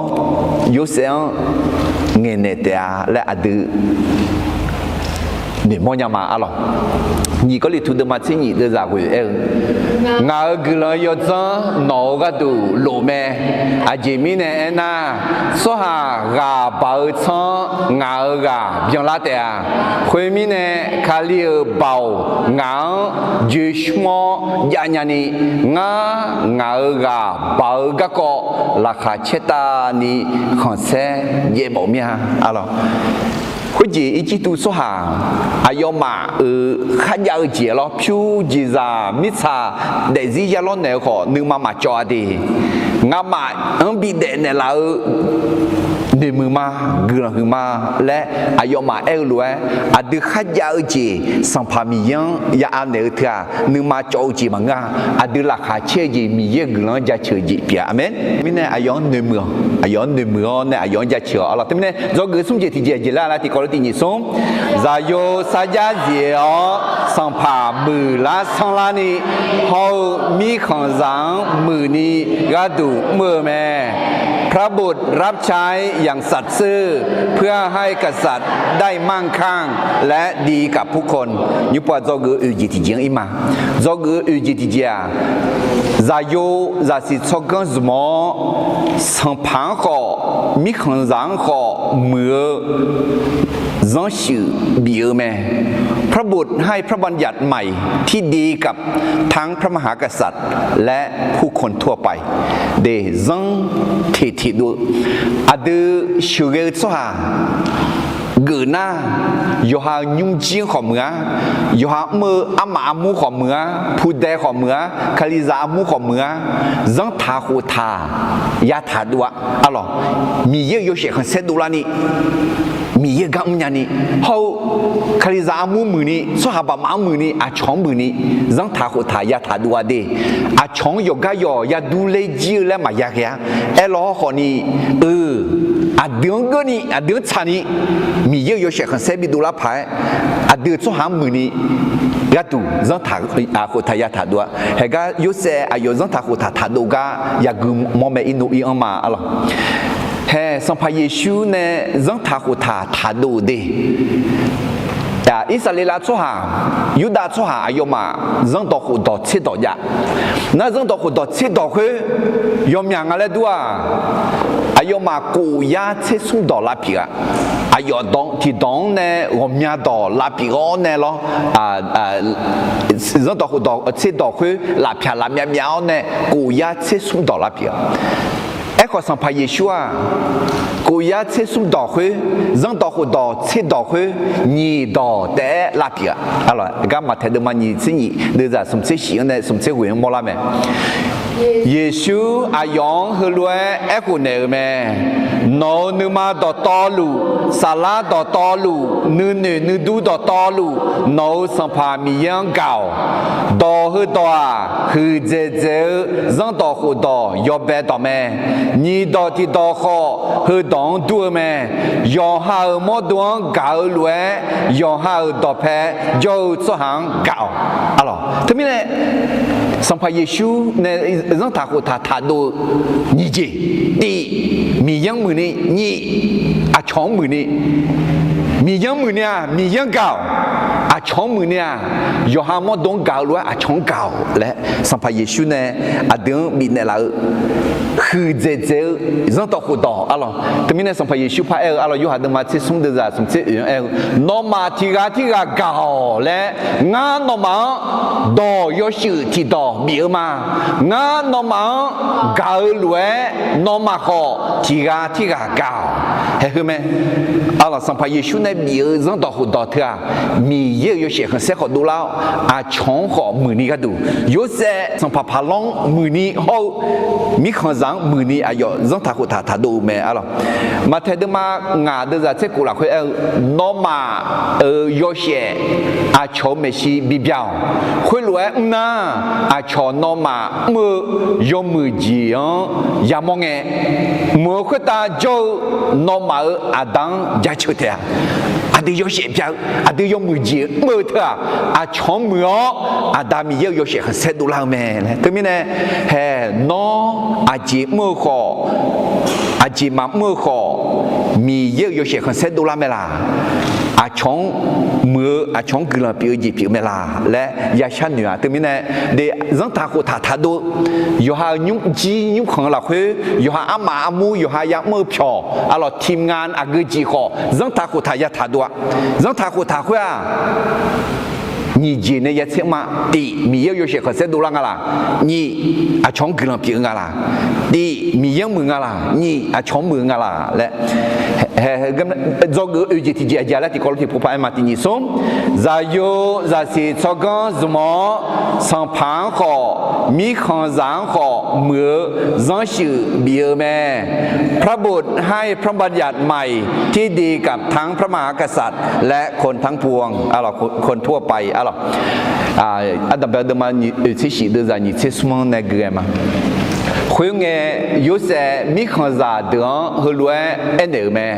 Yorsaev-anr ngaeqnaeq taef-a laer aqdui noeqmawr nya ma arlawq. Nyiq Gawrliqtu deuvma tser nyif deuvzaq ghoeq aer-eu, ngaq-euq guiqlanq yawdzanr nawq-euq gharduq lof mae. Aqjeq mirnae aernar, tsawrhaq ghaq baq-eu tsanr ngaq-euq ghaq byanlar taef-a. Khoermirnae, Kali-euq baoq ngaq-anr joeqshmr-awr javnya ni, ngar ngaq-euq ghaq baq-eu garkawv laqkhaq caertavni khanqsaer jaev mawf mir-a arlawq. Khoerjeq Irjirtuv tsawrhaq aqyawfmaf-euq kharjav-eu jeq lawr, pyur jeqzaq mirtsaq daefzir ya lawrnaeq-eu khawf nuima maqcawv-a de. Ngamaf-anr bidaef naeqlaf-eu noeqmuiq ma, guiqlanq huiq ma laer aqyawfmaf aer-eu lof-aer, aqdui kharjav-eu jeq Sanqpaq Miqyaer-anr ya anaeq-eu teu-aq, nuima cawv-eu jeq maqngeur-a. Aqdui laqkhaq caer-eu jeq Miqyaer-euq guiqlanq-anr jaceuq-eu jeq pyeuf-a. Aqmeq. Mirnae aqyawf-anr noeqmuiq-awq, aqyawf-anr noeqmuiq-awr nae aqyawf-anr jaceuq-awq arlawq. Teumirnae dzawgeuf smr jeq tiqjeq jeq lar lar tiqkawv lof tiqnyif smr. Zaqyo sarjax zif-awr sanqpaq muiqlar sanrlarni hawr-eu mirkhanqzaq-anr muiqni gharduq mr-eu mae. พระบุตรรับใช้อย่างสัตย์ซื่อ เพื่อให้กษัตริย์ได้มั่งคั่ง และดีกับผู้คน Nymrpov-aq dzawgeuf-eu oeq jeq tiqjeq-anr ir ma. Dzawgeuf-eu oeq jeq tiqjeq-aq, zaqyo zaqsiq tsawrganr zmq-awr, sanqpaq-anr khawf, mirkhanqzaq-anr khawf muiq-eu zanrshuif bif-eu mae. พระบุตรให้พระบัญญัติใหม่ที่ดีกับทั้งพระมหากษัตริย์และผู้คนทั่วไป De, zanr teq teq dov-eu, aqdui sheuqghae-eu tsawrhaq geuf nar, yawqha-euq nymrjir-anr khawf muiq-ar, yawqha mr-eu armaf armur khawf muiq-ar, pudae khawf muiq-ar, kalizaq armur khawf muiq-ar, zanrtaq khoftaq yataq dov-a arlawq. Miqyaer-euq yawshaef khanqsaer dovlarni, Miqyaer-eu gar mrnya ni, hawr-eu kalizaq armur muiqni, tsawrhaq baqmaf-anr muiqni, aqcawq-anr muiqni, zanrtaq khoftaq yataq dov-a de. Aqcawq-anr yawqgar yawq yadur ler jir-eu laer maqya ghae-ar. Aerlaw hawrkhawf ni, eu, aqdui-anr geurni, aqdui-anr tsaqni, Miqyaer-euq yawshaef khanqsaer bidov lar paq-aer, aqdui-euq tsawrhaq-anr muiqni, gharduq zanrtaq khoftaq yataq dov-a. Haeqgar Yorsaev aqyawf zanrtaq khoftaq taqdov gar yagui mawr mae, irnov ir-anr ma arlawq. Hae, Sanqpaq Yeqsur nae zanrtaq khoftaq taqdov de. Irsaqleqlav tsawrhaq, Yurdav tsawrhaq aqyawfmaf zanrdawq khofdawq tserdawq jav. Nar zanrdawq khofdawq tserdawq khoer yawmyaq nga laer dur-aq, aqyawfmaf khof yar tser smr dawq lavpyeuf-a. Aqyawf tiqdawq-anr nae ghawqmya dawq lavpyeuf-awr nae lawr, zanrdawq khofdawq tserdawq khoer lafpyaq lafmyav myav-awr nae khof yar tser smr dawq lavpyeuf-a. Aerkhawf, Sanqpaq Yeqsur-aq, khof yar tser smr dawq khoer, zanrdawq khofdawq tserdawq khoer, nyiq dawq taef-aer lavpyeuf-a. Gar Maqtaeq deuvma nyiq tser nyiq deuvzaq smq tser shif-anr nae smq tser ghoeq-anr mawrlar mae. Yeqsur aqyawf-anr heulof-aer aerkhof naeq-euq mae. Nawq-euq nuima dawqtawvluf, saflar dawqtawvluf, nuinoeq nuidur dawqtawvluf, nawq-euq Sanqpaq Miqyaer-anr gaq-awq. Dawq heudawq-aq, huiqdzaeq dzaeq-eu zanrdawq khofdawq yawbae dawq mae. Nyiq dawq tiqdawq khawf, heudawq-anr dur-eu mae. Yawqha-euq mawrdo-anr gaq-eu lof-aer, yawqha-euq dawqpae jawr-eu tsawrhaq-anr gaq-awq. Teumirnae, Sanqpaq Yeqsur nae zanrtaq khoftaq taqdov-eu nyiq jeq, tiq, Miqyaer-anr muiqni, nyiq, aqcawq-anr muiqni. Miqyaer-anr muiqni-aq, Miqyaer-anr gaq-awq. Aqcawq-anr muiqni-aq, yawqha mawrdo-anr gaq-eu lof-aer aqcawq-anr gaq-awq laer Sanqpaq Yeqsur nae aqdui-anr bifnaeq laf-eu huiqdzaeq dzaeq-eu zanrdawq khofdawq arlawq. Teumirnae Sanqpaq Yeqsur par aer-eu arlawq, Yorhaq deuvma tser smr deuvzaq smq tser oeq-anr aer-eu, nawmaf tiq ghaq tirghaq gaq-awq laer ngar nawmaf-anr dawq yawshuif tiqdawq bif-eu ma. Ngar nawmaf-anr gaq-eu lof-aer nawmaf khawf tiq ghaq tirghaq gaq-awq. Haeq heu mae. Arlawq, Sanqpaq Yeqsur nae bif-eu zanrdawq khofdawq teu-aq, Miqyaer-euq yawshaef khanqsaer khawf dovlar-awr, aqcawq-anr khawf muiqni gharduq, Yorsaev, Sanqpaq Paqlawr-anr muiqni hawr-eu mirkhanqzaq-anr muiqni aqyawf zanrtaq khoftaq taqdov-eu mae arlawq. Maqtaeq deuvma ngaq deuvzaq tser khof lafkhoer aer-eu, nawmaf-euq yawshaef aqcawq-euq maeqshi bibyaq-awq. Khoerlof-aer mr nar, aqcawq nawmaf mr-eu yawmuiq jeq-anr yamawr ngae, mq-euq khoertav jawr-eu nawmaf-euq Aqda-anr jaceuq taef-a. Aqdui yawshaef bya-eu, aqdui yawmuiq jeq mr-eu teu-aq, aqcawq-anr muiq-awr Aqda Miqyaer-euq yawshaef khanqsaer dovlar-eu mae laer. Teumirnae, haeq, nawr aqjeq mr-eu khawf, aqjeq maqmr-eu khawf, Miqyaer-euq yawshaef khanqsaer dovlar mae laq? Aqcawq-anr muiq-eu, aqcawq-anr guiqlanq pyeuf-eu jeq pyeuf mae laq laer yashar noeq-a. Teumirnae, de, zanrtaq khoftaq taqdov-eu, yawqha-euq nymrjir nymrkhanq-eu lafkhoer, yawqha armaf armur, yawqha yamr-eu pyawq arlawq, tiqmqnga aqgeu jeq khawf zanrtaq khoftaq yataq dov-a. Zanrtaq khoftaq khoer-aq, nyiq jeq nae yatser ma. Tiq, Miqyaer-euq yawshaef khanqsaer dovlar nga laq? Nyiq, aqcawq-anr guiqlanq pyeuf-eu nga laq? Tiq, Miqyaer-anr muiq nga laq? Nyiq, aqcawq-anr muiq-eu nga laq laer, haeq, dzawgeuf-eu oeq jeq tiqjeq aqjeq laer tiqkawv lof tiqpov paq-aer ma. Tiq nyiq smr, zaqyo zaqsiq tsawrganr zmq-awr, Sanqpaq-anr khawf, mirkhanqzaq-anr khawf muiq-eu zanrsuif bif-eu mae. พระบุตรให้พระบัญญัติใหม่ที่ดีกับทั้งพระมหากษัตริย์และคนทั้งปวง คนทั่วไป arlawq. Ardanqbae deuvma oeq tser shif deuvzaq nyiq tser smr-anr nae gui-aer ma. Khoerngae, Yorsaev mirkhanqzaq deuq-anr heulof-aer aernaeq-euq mae.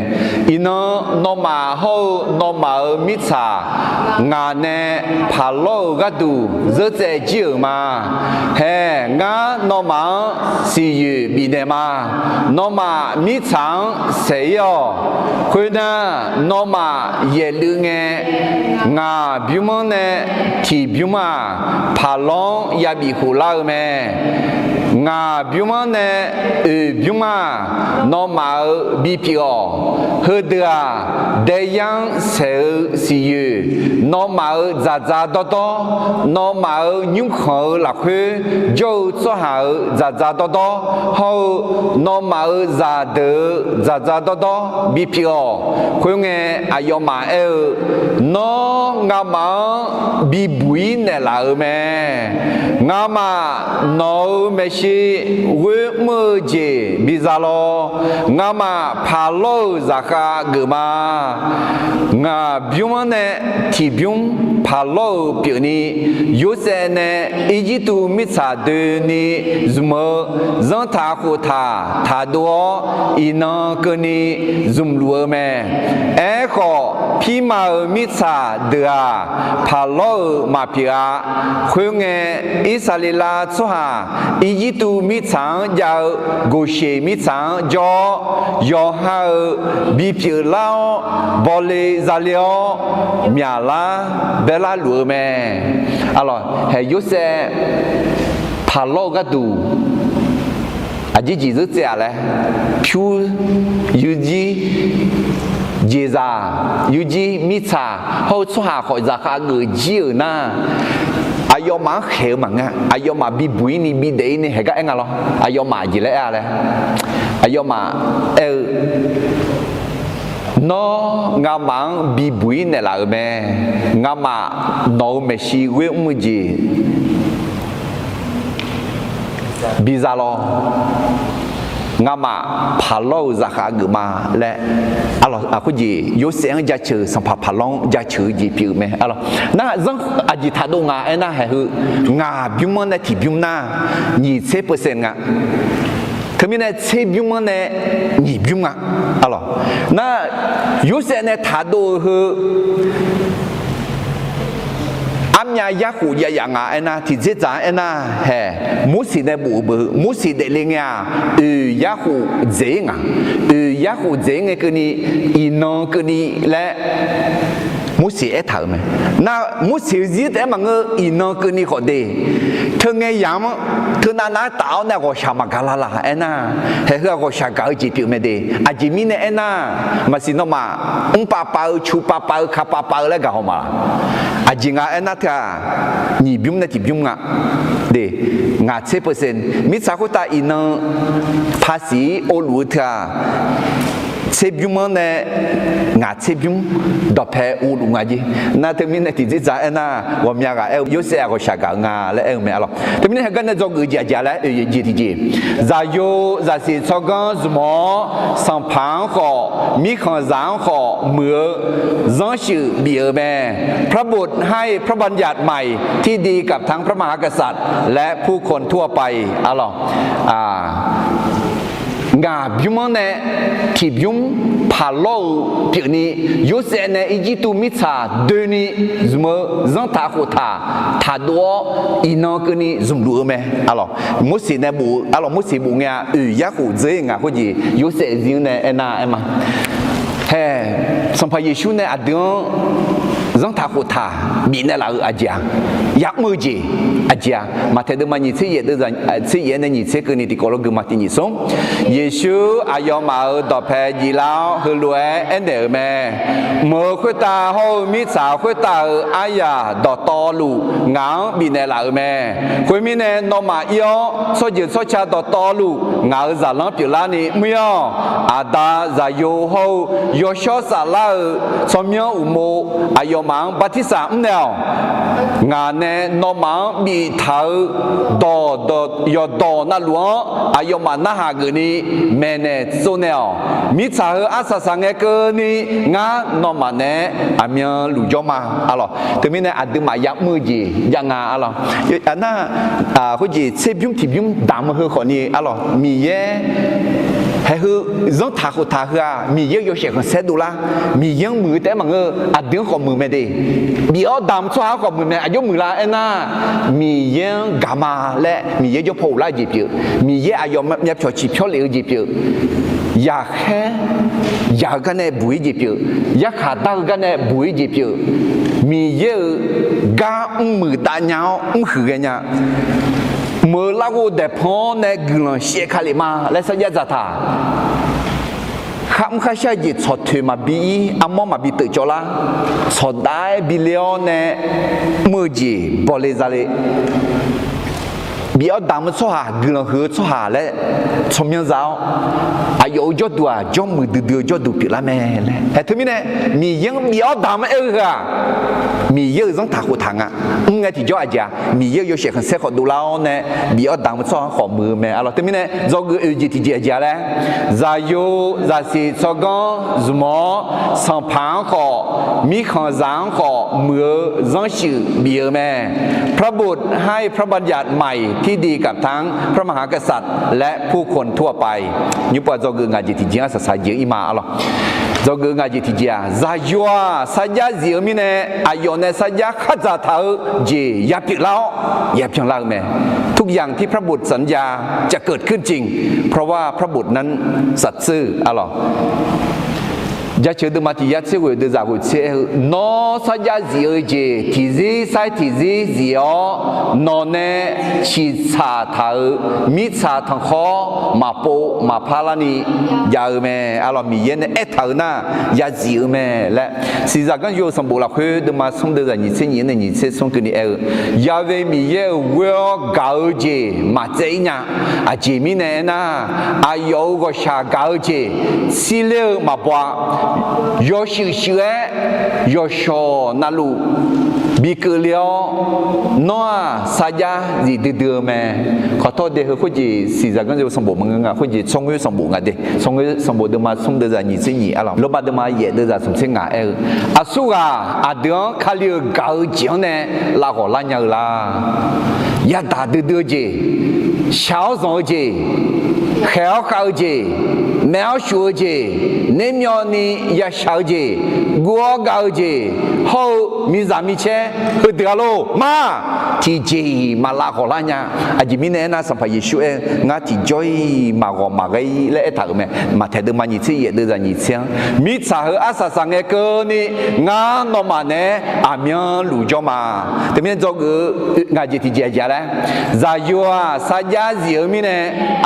Iqnan nawmaf hawr-eu nawmaf-euq mirtsaq ngaq nae paqlawr-euq gharduq zeurtsaev jir-euq ma. Haeq, ngar nawmaf-anr siqyoeq bifnaeq ma. Nawmaf mirtsaq-anr saeq-ir-awq. Khoernar, nawmaf yaeqluiv ngae, ngaq bymr-anr nae tiq bymr-aq, paqlawr-anr yabif khoflar-eu mae. Ngaq bymr-anr nae oeq bymr-aq, nawmaf-euq bipyeuf-awq. Heudeuq-aq, daeyar-anr saeq-eu siqyoeq, nawmaf-euq dzaqdzaq dawrdawr, nawmaf-euq nymrkhanq-eu lafkhoer jawr-eu tsawrhaq-euq dzaqdzaq dawrdawr hawr-eu, nawmaf-euq zaqdeuq-euq dzaqdzaq dawrdawr bipyeuf-awq. Khoerngae, aqyawfmaf aer-eu, Nawr ngamaf-anr bibuq-ir naeqlaf-euq mae. Ngamaf nawq-euq maeqshi ghoer mr-eu jeq biza lawr. Ngamaf paqlawr-euq zaqkhav geufma. Ngaq bymr-anr nae tiq bymr paqlawr-euq pyeufni, Yorsaev nae Irjirtuv mirtsaq doeni zmq-eu zanrtaq khoftaq taqdov-awr, iqnan keuvni zmqluf-eu mae. Aerkhawf, Pirma-euq mirtsaq deuq-aq, Paqlawr-euq maqpyeuf-a. Khoerngae, Irsaqleqlav tsawrhaq Irjirtuv mirtsaq-anr jav-eu Goqseq mirtsaq-anr jawr-awr, yawqha-euq bipyeuf lar-awr, bawle zale-awr, myaqlar baerlar luf-eu mae. Arlawq, haeq Yorsaev Paqlawr-eu gharduq aqjeq jeq zeur tsaev-aq laer, pyur yurjir, jeqzaq yurjir, mirtsaq hawr-eu tsawrhaq khawf zaqkhav geuf jir-euq nar, aqyawfmaf-anr khaeq-eu maqngeur-a. Aqyawfmaf bibuq-ir ni bidaef-ir ni haeq gar aer nga lawr. Aqyawfmaf jeq laer aer-a laer, aqyawfmaf aer-eu, Nawr ngamaf-anr bibuq-ir naeqlaf-euq mae. Ngamaf nawq-euq maeqshi ghoer mr-eu jeq biza lawr. Ngamaf Paqlawr-euq zaqkhav geuf ma laer, arlawq, khoerjeq Yorsaev-anr jaceuq-euq, sanqpaq Paqlawr-anr jaceuq-eu jeq pyeuf-euq mae. Arlawq, nar zanr aqjeq taqdov nga aernar, haeq heu ngaq bymr-anr nae tiqbymr nar, nyiq tser percent nga. Teumirnae tserbymr-anr nae nyiq bymr nga. Arlawq, nar Yorsaev nae taqdov-eu heu armyav yarkhof jav yaf nga aernar, tiqdzerdzaq-anr aernar, haeq Morseq nae bof-euq beu, Morseq daefle ngae-aq, oeq yarkhof dzaeq-ir nga. Oeq yarkhof dzaeq-ir ngae keuvni, iqnan keuvni laer Morseq aertaq-euq mae. Nar Morseq-eu zir taef-aer maqngeur, iqnan keuvni khawf de. Teu ngae yamq-anr teunav nav-aer taf-awr nae ghawqshaq maqgaq la laq aernar, haeq heu-aq ghawqshaq gaq-eu jeq pyeuf mae de. Aqjeq mirnae aernar, maqsiq nawmaf mr pav pav-eu, cu pav pav-eu, ka pav pav-eu laer gaq haw ma laq. Aqjeq nga aernar teu-aq, nyiq bymr nae tiqbymr nga. De, ngaq tser percent, mirtsaq khoertav iqnan paqsiq-ir ovluf-eu teu-aq, tserbymr-anr nae ngaq tserbymr dawqpae ovluf nga jer. Nar teumirnae tiqdzerdzaq aernar, ghawqmya ghaq aer-eu Yorsaev-aq ghawqshaq gaq-eu nga laer aer-eu mae. Arlawq, teumirnae heugar nae dzawgeuf jeq aqjeq laer oeq jeq tiqjeq, zaqyo zaqsiq tsawrganr zmq-awr, sanqpaq-anr khawf mirkhanqzaq-anr khawf muiq-eu zanrsuif bif-euq mae. พระบุตรให้พระบัญญัติใหม่ ที่ดีกับทั้งพระมหากษัตริย์และผู้คนทั่วไป Arlawq, ngaq bymr-anr nae tiqbymr Paqlawr-euq pyeufni, Yorsaev nae Irjirtuv mirtsaq doeni zmq-eu zanrtaq khoftaq taqdov-awr, iqnan keuvni zmqluf-eu mae. Arlawq, Morseq nae bof-eu, arlawq, Morseq bof ngae-a, oeq yarkhof dzeur-ir nga khoerjeq Yorsaev zir-anr nae aernar aer ma. Haeq, Sanqpaq Yeqsur nae aqdui-anr zanrtaq khoftaq bifnaeq laf-eu aqjeq-aq, ya'mr-eu jeq aqjeq-aq, Maqtaeq deuvma nyiq tser yaef, tser yaef-aer nae nyiq tser keuvni tiqkawv lof gui ma. Tiq nyiq smr, Yeqsur aqyawfmaf-euq dawqpae jiflar-awr heulof-aer aernaeq-euq mae. Mq-euq khoertav hawr-eu mirtsaq khoertav-euq aryaq dawqtawvluf ngaq-anr bifnaeq laf-euq mae. Khoermirnae, nawmaf ir-awr tsawrjeuq tsawrca dawqtawvluf ngaq-euq zaqlanr pyeuflarni mr-ir-awq. Aqda, Zaqyo hawr-eu Yawshawr Saflar-euq tsawrmyanr uqmov aqyawfmaf-anr bartirsaq mrnaeq-awq. Ngaq nae nawmaf-anr biftaq-eu dawq, yawqdawq navluf-anr aqyawfmaf narhaq geufni maeqnaeq tsovnaeq-awq. Mirtsaq heu arsaq saq ngae keuvni, ngar nawmaf naeq-aer aqmyanluf jawr ma. Arlawq, teumirnae aqduimaf ya'mr-eu jeq jav nga. Arlawq, aqnar, khoerjeq tserbymr tiqbymr damq-eu heu khawfni, arlawq, Miqyaer haeq heu zanrtaq khoftaq heu-aq, Miqyaer-euq yawshaef khanqsaer dovlar. Miqyaer-anr muiq-eu taef-aer maqngeur-eu, aqdui-anr khawf muiq mae de. Bif-awr damq-eu tsawrhaq-anr khawf muiq mae. Aqjox muiqlar aernar, Miqyaer-anr gaq ma laer Miqyaer jawr paw ghoflar-eu jeq pyeuf. Miqyaer aqyawf myavpyawq ciqpyawr lef-eu jeq pyeuf. Yaqkhaer yaq-eu gar nae buq-ir jeq pyeuf. Yarkhaq dar-eu gar nae buq-ir jeq pyeuf. Miqyaer-euq gar mrmuiq dav nya-awr mrhuiq ghaenya. Mq-euq larghov daeqpanq-anr nae guiqlanq shaev ka lef ma laer sarjax dzaqtaq. Kharmr kharshar-eu jeq tsawqtoeq maqbi ir, armawr maqbi teuf cawvlar. Tsawqdav-aer bi le-awr nae mr-eu jeq bawle zale. Bif-awr damq-eu tsawrhaq, guiqlanq huiq-eu tsawrhaq laer tsawrmyanr za-awr, aqyawf-euq jawrduq-aq, jawrmuiq duidui-eu jawrduq pyeuflar mae laer. Haeq teumirnae, Miqyaer-anr bif-awr damq-eu aer-eu heu-aq, Miqyaer-euq zanrtaq khoftaq nga. Mr ngae tiqjawr aqjeq-aq, Miqyaer-euq yawshaef khanqsaer khawf dovlar-awr nae, bif-awr damq-eu tsawrhaq-anr khawf muiq-eu mae. Arlawq, teumirnae dzawgeuf oe-eu jeq tiqjeq aqjeq-a laer, Zaqyo zaqsiq tsawrganr zmq-awr, sanqpaq-anr khawf, mirkhanqzaq-anr khawf muiq-eu zanrsuif bif-eu mae. พระบุตรให้พระบัญญัติใหม่ที่ดีกับทั้งพระมหากษัตริย์และผู้คนทั่วไป Nymrpov dzawgeuf ngaq jeq tiqjeq-anr saqsaq jeq ir ma. Arlawq, Dzawgeuf ngaq jeq tiqjeq-aq, zaqyo-aq sarjax zif-eu mirnae, aqyawf nae sarjax khardzaq taq-eu jeq yapyeuf lar-awr yabyan lar-eu mae. ทุกอย่างที่พระบุตรสัญญาจะเกิดขึ้นจริง เพราะว่าพระบุตรนั้นสัตย์ซื่อ arlawq. Jaceuq deuvma tiq yar tser ghoeq deuvzaq ghoeq tser aer-eu, Nawr sarjax zif-eu jeq tiqzir sair tiqzir zif-awr, nawqnae ciqtsaq taq-euq mirtsaq tanqkhawr maqpov maqpar larni jav-eu mae. Arlawq, Miqyaer nae aertaq-euq nar yazif-eu mae laer, Siqzaq ganryo-eu sanqbof lafkhoer deuvma smr deuvzaq nyiq tser nyiq-anr nae nyiq tser smr keuvni aer-eu, Yaqve Miqyaer-euq ghoer-awr gaq-eu jeq maqtsaev-ir nya. Aqjeq mirnae aernar, aqyawf-euq ghawqshaq gaq-eu jeq sirler-eu maqbaw-a. Yawshuif shuif-aer yawqshawq navluf bi keuvle-awr, nawr-aq sarjax zif duidui-eu mae. Khawqtawr de heu khoerjeq Siqzaq ganryo-eu sanqbof maqngeur nga, khoerjeq tsawrngoer sanqbof nga de. Tsawrngoer sanqbof deuvma smr deuvzaq nyiq tser nyiq, arlawq, Lormav deuvma yaef deuvzaq smq tser ngaq aer-eu, Aqsurghaq aqdui-anr Kali-euq gaq-eu jeq-anr nae lavghawq lar nya-eu la? Yadaq duidui-eu jeq, shaq-awr zanq-eu jeq, khaeq-awr khav-eu jeq, maef-awr shuf-eu jeq, nermyawvni yashaq-eu jeq, guv-awr gav-eu jeq, hawr-eu miqzaq micaer heudeuq-a lor ma. Tiqjeq-iq maq lavghawq lar nya. Aqjeq mirnae aernar, Sanqpaq Yeqsur aer-eu, Ngar tiqjawr-iq maqghawq maqghae-ir laer aertaq-euq mae. Maqtaeq deuvma nyiq tser yaef deuvzaq nyiq tser-anr, Mirtsaq heu arsaq saq ngae keuvni, ngar nawmaf naeq-aer aqmyanluf jawr ma. Teumirnae dzawgeuf-eu ngaq jeq tiqjeq aqjeq-a laer, zaqyo-aq sarjax zif-eu mirnae,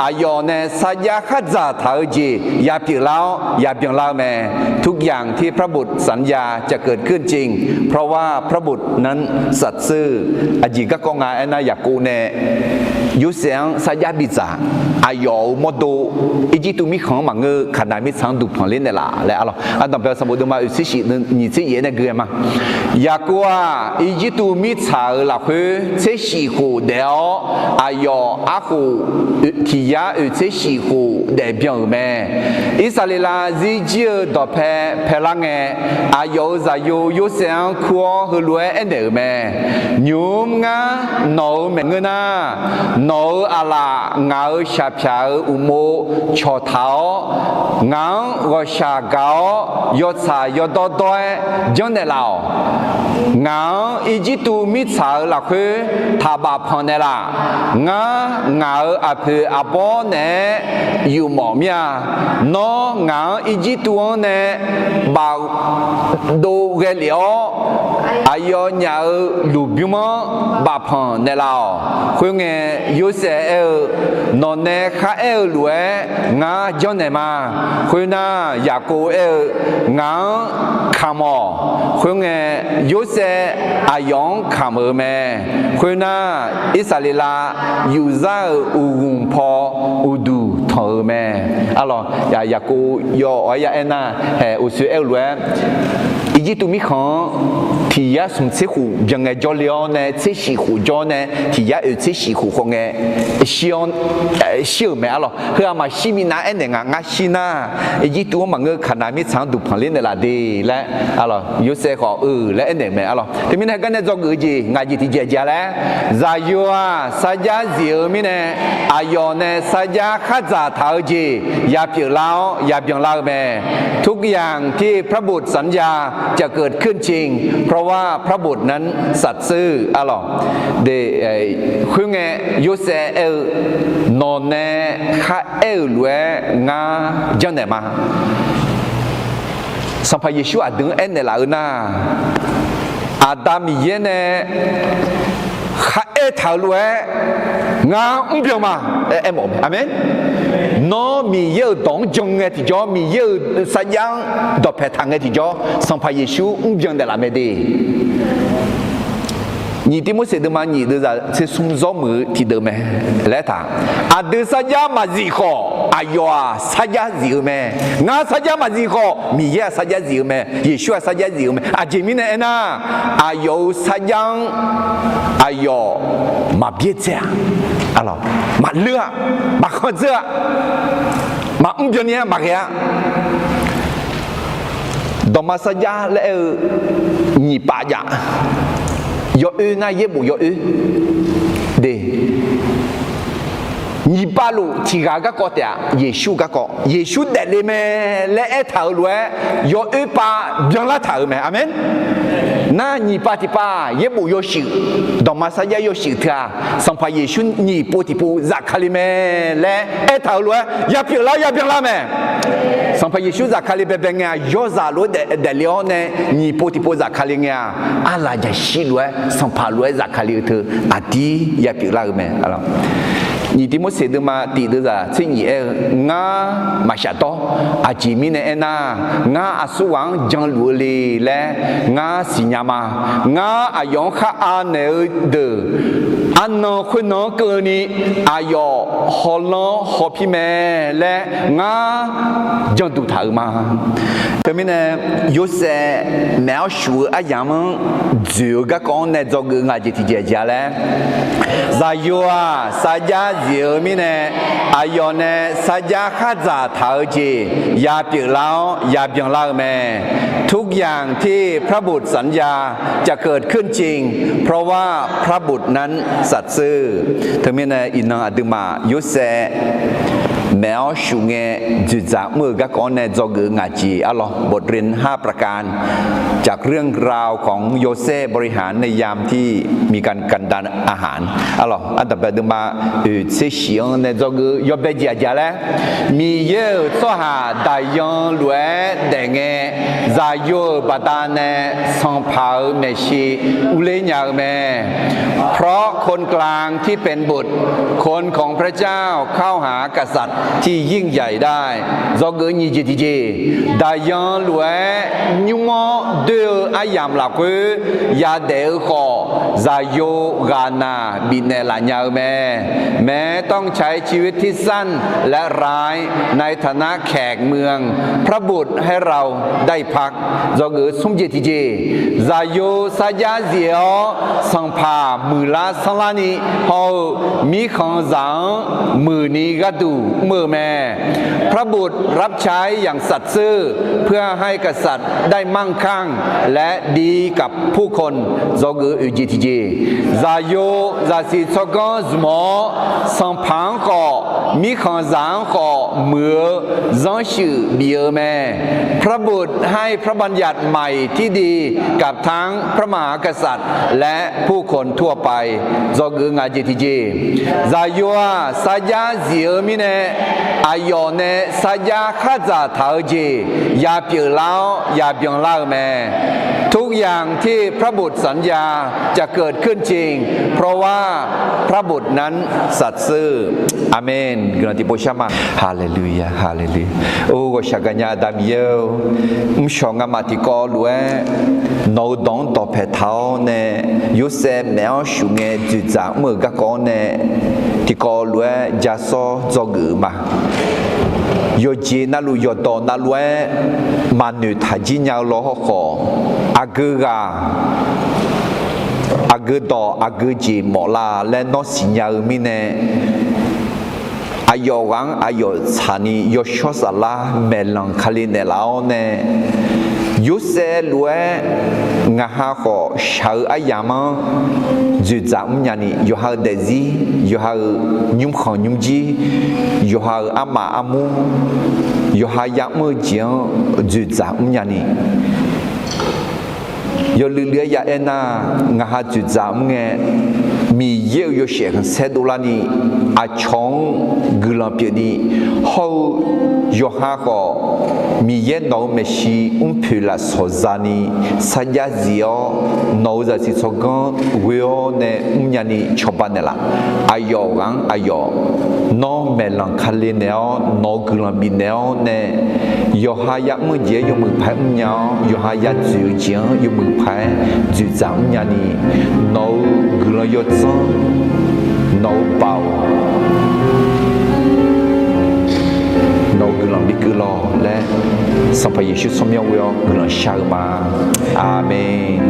aqyawf nae sarjax khardzaq taq-eu jeq yapyeuf lar-awr yabyan lar-eu mae. ทุกอย่างที่พระบุตรสัญญาจะเกิดขึ้นจริง เพราะว่าพระบุตรนั้นสัตย์ซื่อ Aqjeq garkawv nga aernar, Yaqkov nae Yorsaev-anr sarjax bidzaq, aqyawf-euq mawrdo Irjirtuv mirkhanq-anr maqngeur, Kaqnaq mirtsaq-anr duqpanq ler naeqlaf laer arlawq. Ardanqbae-eu sanqbof deuvma oeq tser shif nyiq tser yaef nae gui-aer ma. Yaqkov-aq, Irjirtuv mirtsaq-euq lafkhoer tser shif khof daef-awr, aqyawf arkhof tiq yar oeq tser shif khof daef byan-euq mae. Irsaqleqlav zirjir-eu dawqpae paelar ngae, aqyawf-euq zaqyo Yorsaev-anr kur-awr heulof-aer aernaeq-euq mae. Nymq-mr ngar nawq-euq maeqngeur nar, nawq-euq aqlaf ngaq-euq shaqpyaq-euq uqmov cawqtaq-awr, ngaq-anr ghawqshaq gaq-awr yawtsaq yawdawr dawr-aer janrnaeq laf-awq. Ngaq-anr Irjirtuv mirtsaq-euq lafkhoer taqbaf panq naeqlaf. Ngar ngaq-euq aqpoeq aqbawr naeq-aer yufmawf mir-a. Nawr ngaq-anr Irjirtuv-anr nae bafdov ghae lef-awr, aqyawfnyaf-euq lmqbymr-anr bafpanq naeqlaf-awq. Khoerngae, Yorsaev aer-eu, Nawqnae kharaer-eu lof-aer ngar janrnaeq ma. Khoernar, Yaqkov aer-eu, Ngaq-anr kamq-awq. Khoerngae, Yorsaev aqyawf-anr kamq-euq mae. Khoernar, Irsaqleqlav yufzar-euq uqghunq paw uqduq tanq-euq mae. Arlawq, Yaqkov yaw-awr ya aernar, haeq uqsoe aer-eu lof-aer, Irjirtuv mirkhanq-anr tiq yar smq tser khof byan ngae jawrle-awr nae, tser shif khof jawr nae tiq yar oeq tser shif khof khawf ngae, shir-awr, shir-euq mae arlawq. Heu-aq maqshir minav aernaeq nga, ngar shir nar, Irjirtuv-anr maqngeur, Kaqnaq mirtsaq-anr duqpanq ler naeqlaf de laer arlawq, Yorsaev khawf-eu laer aernaeq-euq mae arlawq. Teumirnae heugar nae dzawgeuf-eu jeq ngaq jeq tiqjeq aqjeq-a laer, zaqyo-aq sarjax zif-eu mirnae, aqyawf nae sarjax khardzaq taq-eu jeq yapyeuf lar-awr yabyan lar-eu mae. ทุกอย่างที่พระบุตรสัญญาจะเกิดขึ้นจริง เพราะว่าพระบุตรนั้นสัตย์ซื่อ arlawq. Khoerngae, Yorsaev aer-eu, Nawqnae kharaer-euq lof-aer ngar janrnaeq ma. Sanqpaq Yeqsur aqdui-anr aernaeq laf-eu nar, Aqda Miqyaer nae kharaer taq-euq lof-aer ngar mrbyan ma. Aermawf-eu mae. Aqmeq. Nawr Miqyaer-euq dawq-anr jan ngae tiqjawr, Miqyaer-euq sarjax-anr dawqpae taq ngae tiqjawr, Sanqpaq Yeqsur mrbyan naeqlaf mae de. Nyiq Tirmorseq deuvma nyiq deuvzaq tser smr zawr muiq-eu tiqdeuq mae laer taq. Aqdui sarjax maqzif khawf, aqyawf-aq sarjax zif-eu mae. Ngar sarjax maqzif khawf, Miqyaer-aq sarjax zif-eu mae. Yeqsur-aq sarjax zif-eu mae. Aqjeq mirnae aernar, aqyawf-euq sarjax-anr aqyawf maqbyaerdzae-a, maqleur-a, maqkhanqdzeur-a, maqmr byanni-aer maqghae-a. Dawqma sarjax laer aer-eu nyiq paf jav. Yawoer nar yaerbof yawoer de. Nyiq pav luf tiq ghaq garkawv taef-aq, Yeqsur garkawv, Yeqsur daefle mae laer aertaq-euq lof-aer, yawoer pav byanlar taq-euq mae. Aqmeq. Nar nyiq pav tiq pav yaerbof yawshuif, dawqma sarjax yawshuif teu-aq, Sanqpaq Yeqsur nyiq pov tiqpov zafkale mae laer aertaq-euq lof-aer, ya pyeuflar-awr ya byanlar mae. Sanqpaq Yeqsur zafkale baebae ngae-aq, yawzaq lof-aer daef, daefle-awr nae nyiq pov tiqpov zafkale ngae-aq, arlaqjaqshir lof-aer Sanqpaq lof-aer zafkale-eu teu aqdir ya pyeuflar-euq mae. Nyiq Tiqmorseq deuvma tiq deuvzaq tser nyif aer-eu, ngar maqshaf dawr. Aqjeq mirnae aernar, ngar aqsurghaq-anr janluf-eu le laer ngar siqnya ma. Ngar aqyawf-anr khar anaeq-eu deuq, arnan khoernan-anr keuvni aqyawf hawlanr hawpir mae laer ngar janduq taq-euq ma. Teumirnae, Yorsaev maeq-awr shuf-eu aryamq-anr dzoeq-eu garkawv-anr nae dzawgeuf-eu ngaq jeq tiqjeq aqjeq-a laer, zaqyo-aq sarjax zif-eu mirnae, aqyawf nae sarjax khardzaq taq-eu jeq ya pyeuflar-awr ya byanlar-eu mae. ทุกอย่างที่พระบุตรสัญญาจะเกิดขึ้นจริง เพราะว่าพระบุตรนั้นสัตย์ซื่อ Teumirnae iqnan aqduimaf Yorsaev maeq-awr shuf ngae dzoeqdzaq mr-euq garkawv-anr nae dzawgeuf-eu ngaq jeq arlawq, บทเรียนห้าประการ จากเรื่องราวของโยเซฟบริหารในยามที่มีการกันดารอาหาร arlawq, ardanqbae deuvma oeq tser shif-anr nae dzawgeuf-eu yawbae jeq aqjeq-a laer, Miqyaer-euq tsawrhaq daqyan lof-aer daef ngae, zaqyo-euq baqdanae sanqpaq-euq maeqshi urler nya-eu mae. เพราะคนกลางที่เป็นบุตร คนของพระเจ้าเข้าหากษัตริย์ที่ยิ่งใหญ่ได้ dzawgeuf-eu nyiq jeq tiqjeq, daqyan lof-aer nymr-awr doer-eu aryamq lafkhoer yadaef-eu khawf, zaqyo ghaqnaq bifnaeq laf nya-eu mae. แม้ต้องใช้ชีวิตที่สั้นและร้ายในฐานะแขกเมือง พระบุตรให้เราได้พัก dzawgeuf-eu smr jeq tiqjeq, zaqyo sarjax zif-awr sanqpaq muiqlar sanrlarni haw-eu mirkhanqzaq-anr muiqni gharduq mr-eu mae. พระบุตรรับใช้อย่างสัตย์ซื่อ เพื่อให้กษัตริย์ได้มั่งคั่งและดีกับผู้คน dzawgeuf-eu oeq jeq tiqjeq, zaqyo zaqsiq tsawrganr zmq-awr sanqpaq-anr khawf mirkhanqzaq-anr khawf muiq-eu zanrshuif bif-eu mae. พระบุตรให้พระบัญญัติใหม่ที่ดีกับทั้งพระมหากษัตริย์ และผู้คนทั่วไป dzawgeuf-eu ngaq jeq tiqjeq, zaqyo-aq sarjax zif-eu mirnae, aqyawf nae sarjax khardzaq taq-eu jeq ya pyeuflar-awr ya byanlar-eu mae. ทุกอย่างที่พระบุตรสัญญาจะเกิดขึ้นจริง เพราะว่าพระบุตรนั้นสัตย์ซื่อ Aqmeq. Guiqlanq tiqpov shar ma. Haleluya, haleluya. Or, ghawqshaq gaqnya Aqda Miqyaer-or, mrshawq ngamaf tiqkawv lof-aer nawq-eu dawq-anr dawqpae taq-awr nae, Yorsaev maeq-awr shuf ngae dzoeqdzaq mr-euq garkawv-anr nae tiqkawv lof-aer jasawr dzawgeuf-eu ma. Yawqjeq navluf yawqdawq navluf-aer maqnoeq taq jir nya-eu law hawrkhawf, aqgeu ghaq, aqgeu dawq, aqgeu jeq mawf la laer nawr siqnya-eu mirnae, aqyawf ghaq-anr aqyawf tsaqni Yawshawr Saflar maeqlanq kale naeqlaf-awr nae, Yorsaev lof-aer ngaq ha khawf shaq-eu aryamq-anr dzoeqdzaq mrnya ni, yawqha-euq daefzir, yawqha-euq nymrkhanq nymrjir, yawqha-euq armaf armur, yawqha ya'mr-eu jeq-anr dzoeqdzaq mrnya ni, yawluiv luiv-aer ya aernar, ngaq ha dzoeqdzaq mr ngae, Miqyaer-euq yawshaef khanqsaer dovlarni aqcawq-anr guiqlanq pyeufni, hawr-eu yawqha khawf Miqyaer nawq-euq maeqshi mrpoeq lafsawq zani sarjax zif-awr nawq-euq zaqsiq tsawrganr ghoe-awr nae mrnya ni cawba naeqlaf. Aqyawf ghaq-anr aqyawf nawr maeqlanq kale naeq-awr nawq-euq guiqlanq bifnaeq-awr nae, yawqha ya'mr-eu jeq-aer yawmuiq paq-aer mrnya-awr, yawqha yadzoeq-eu jeq-anr yawmuiq paq-aer dzoeqdzaq mrnya ni, nawq-euq guiqlanq yawdzanr, nawq-euq baoq, nawq-euq guiqlanq bikeuv lawq laer, Sanqpaq Yeqsur tsawrmyanr ghoe-awr guiqlanq shar-eu ma. Aqmeq.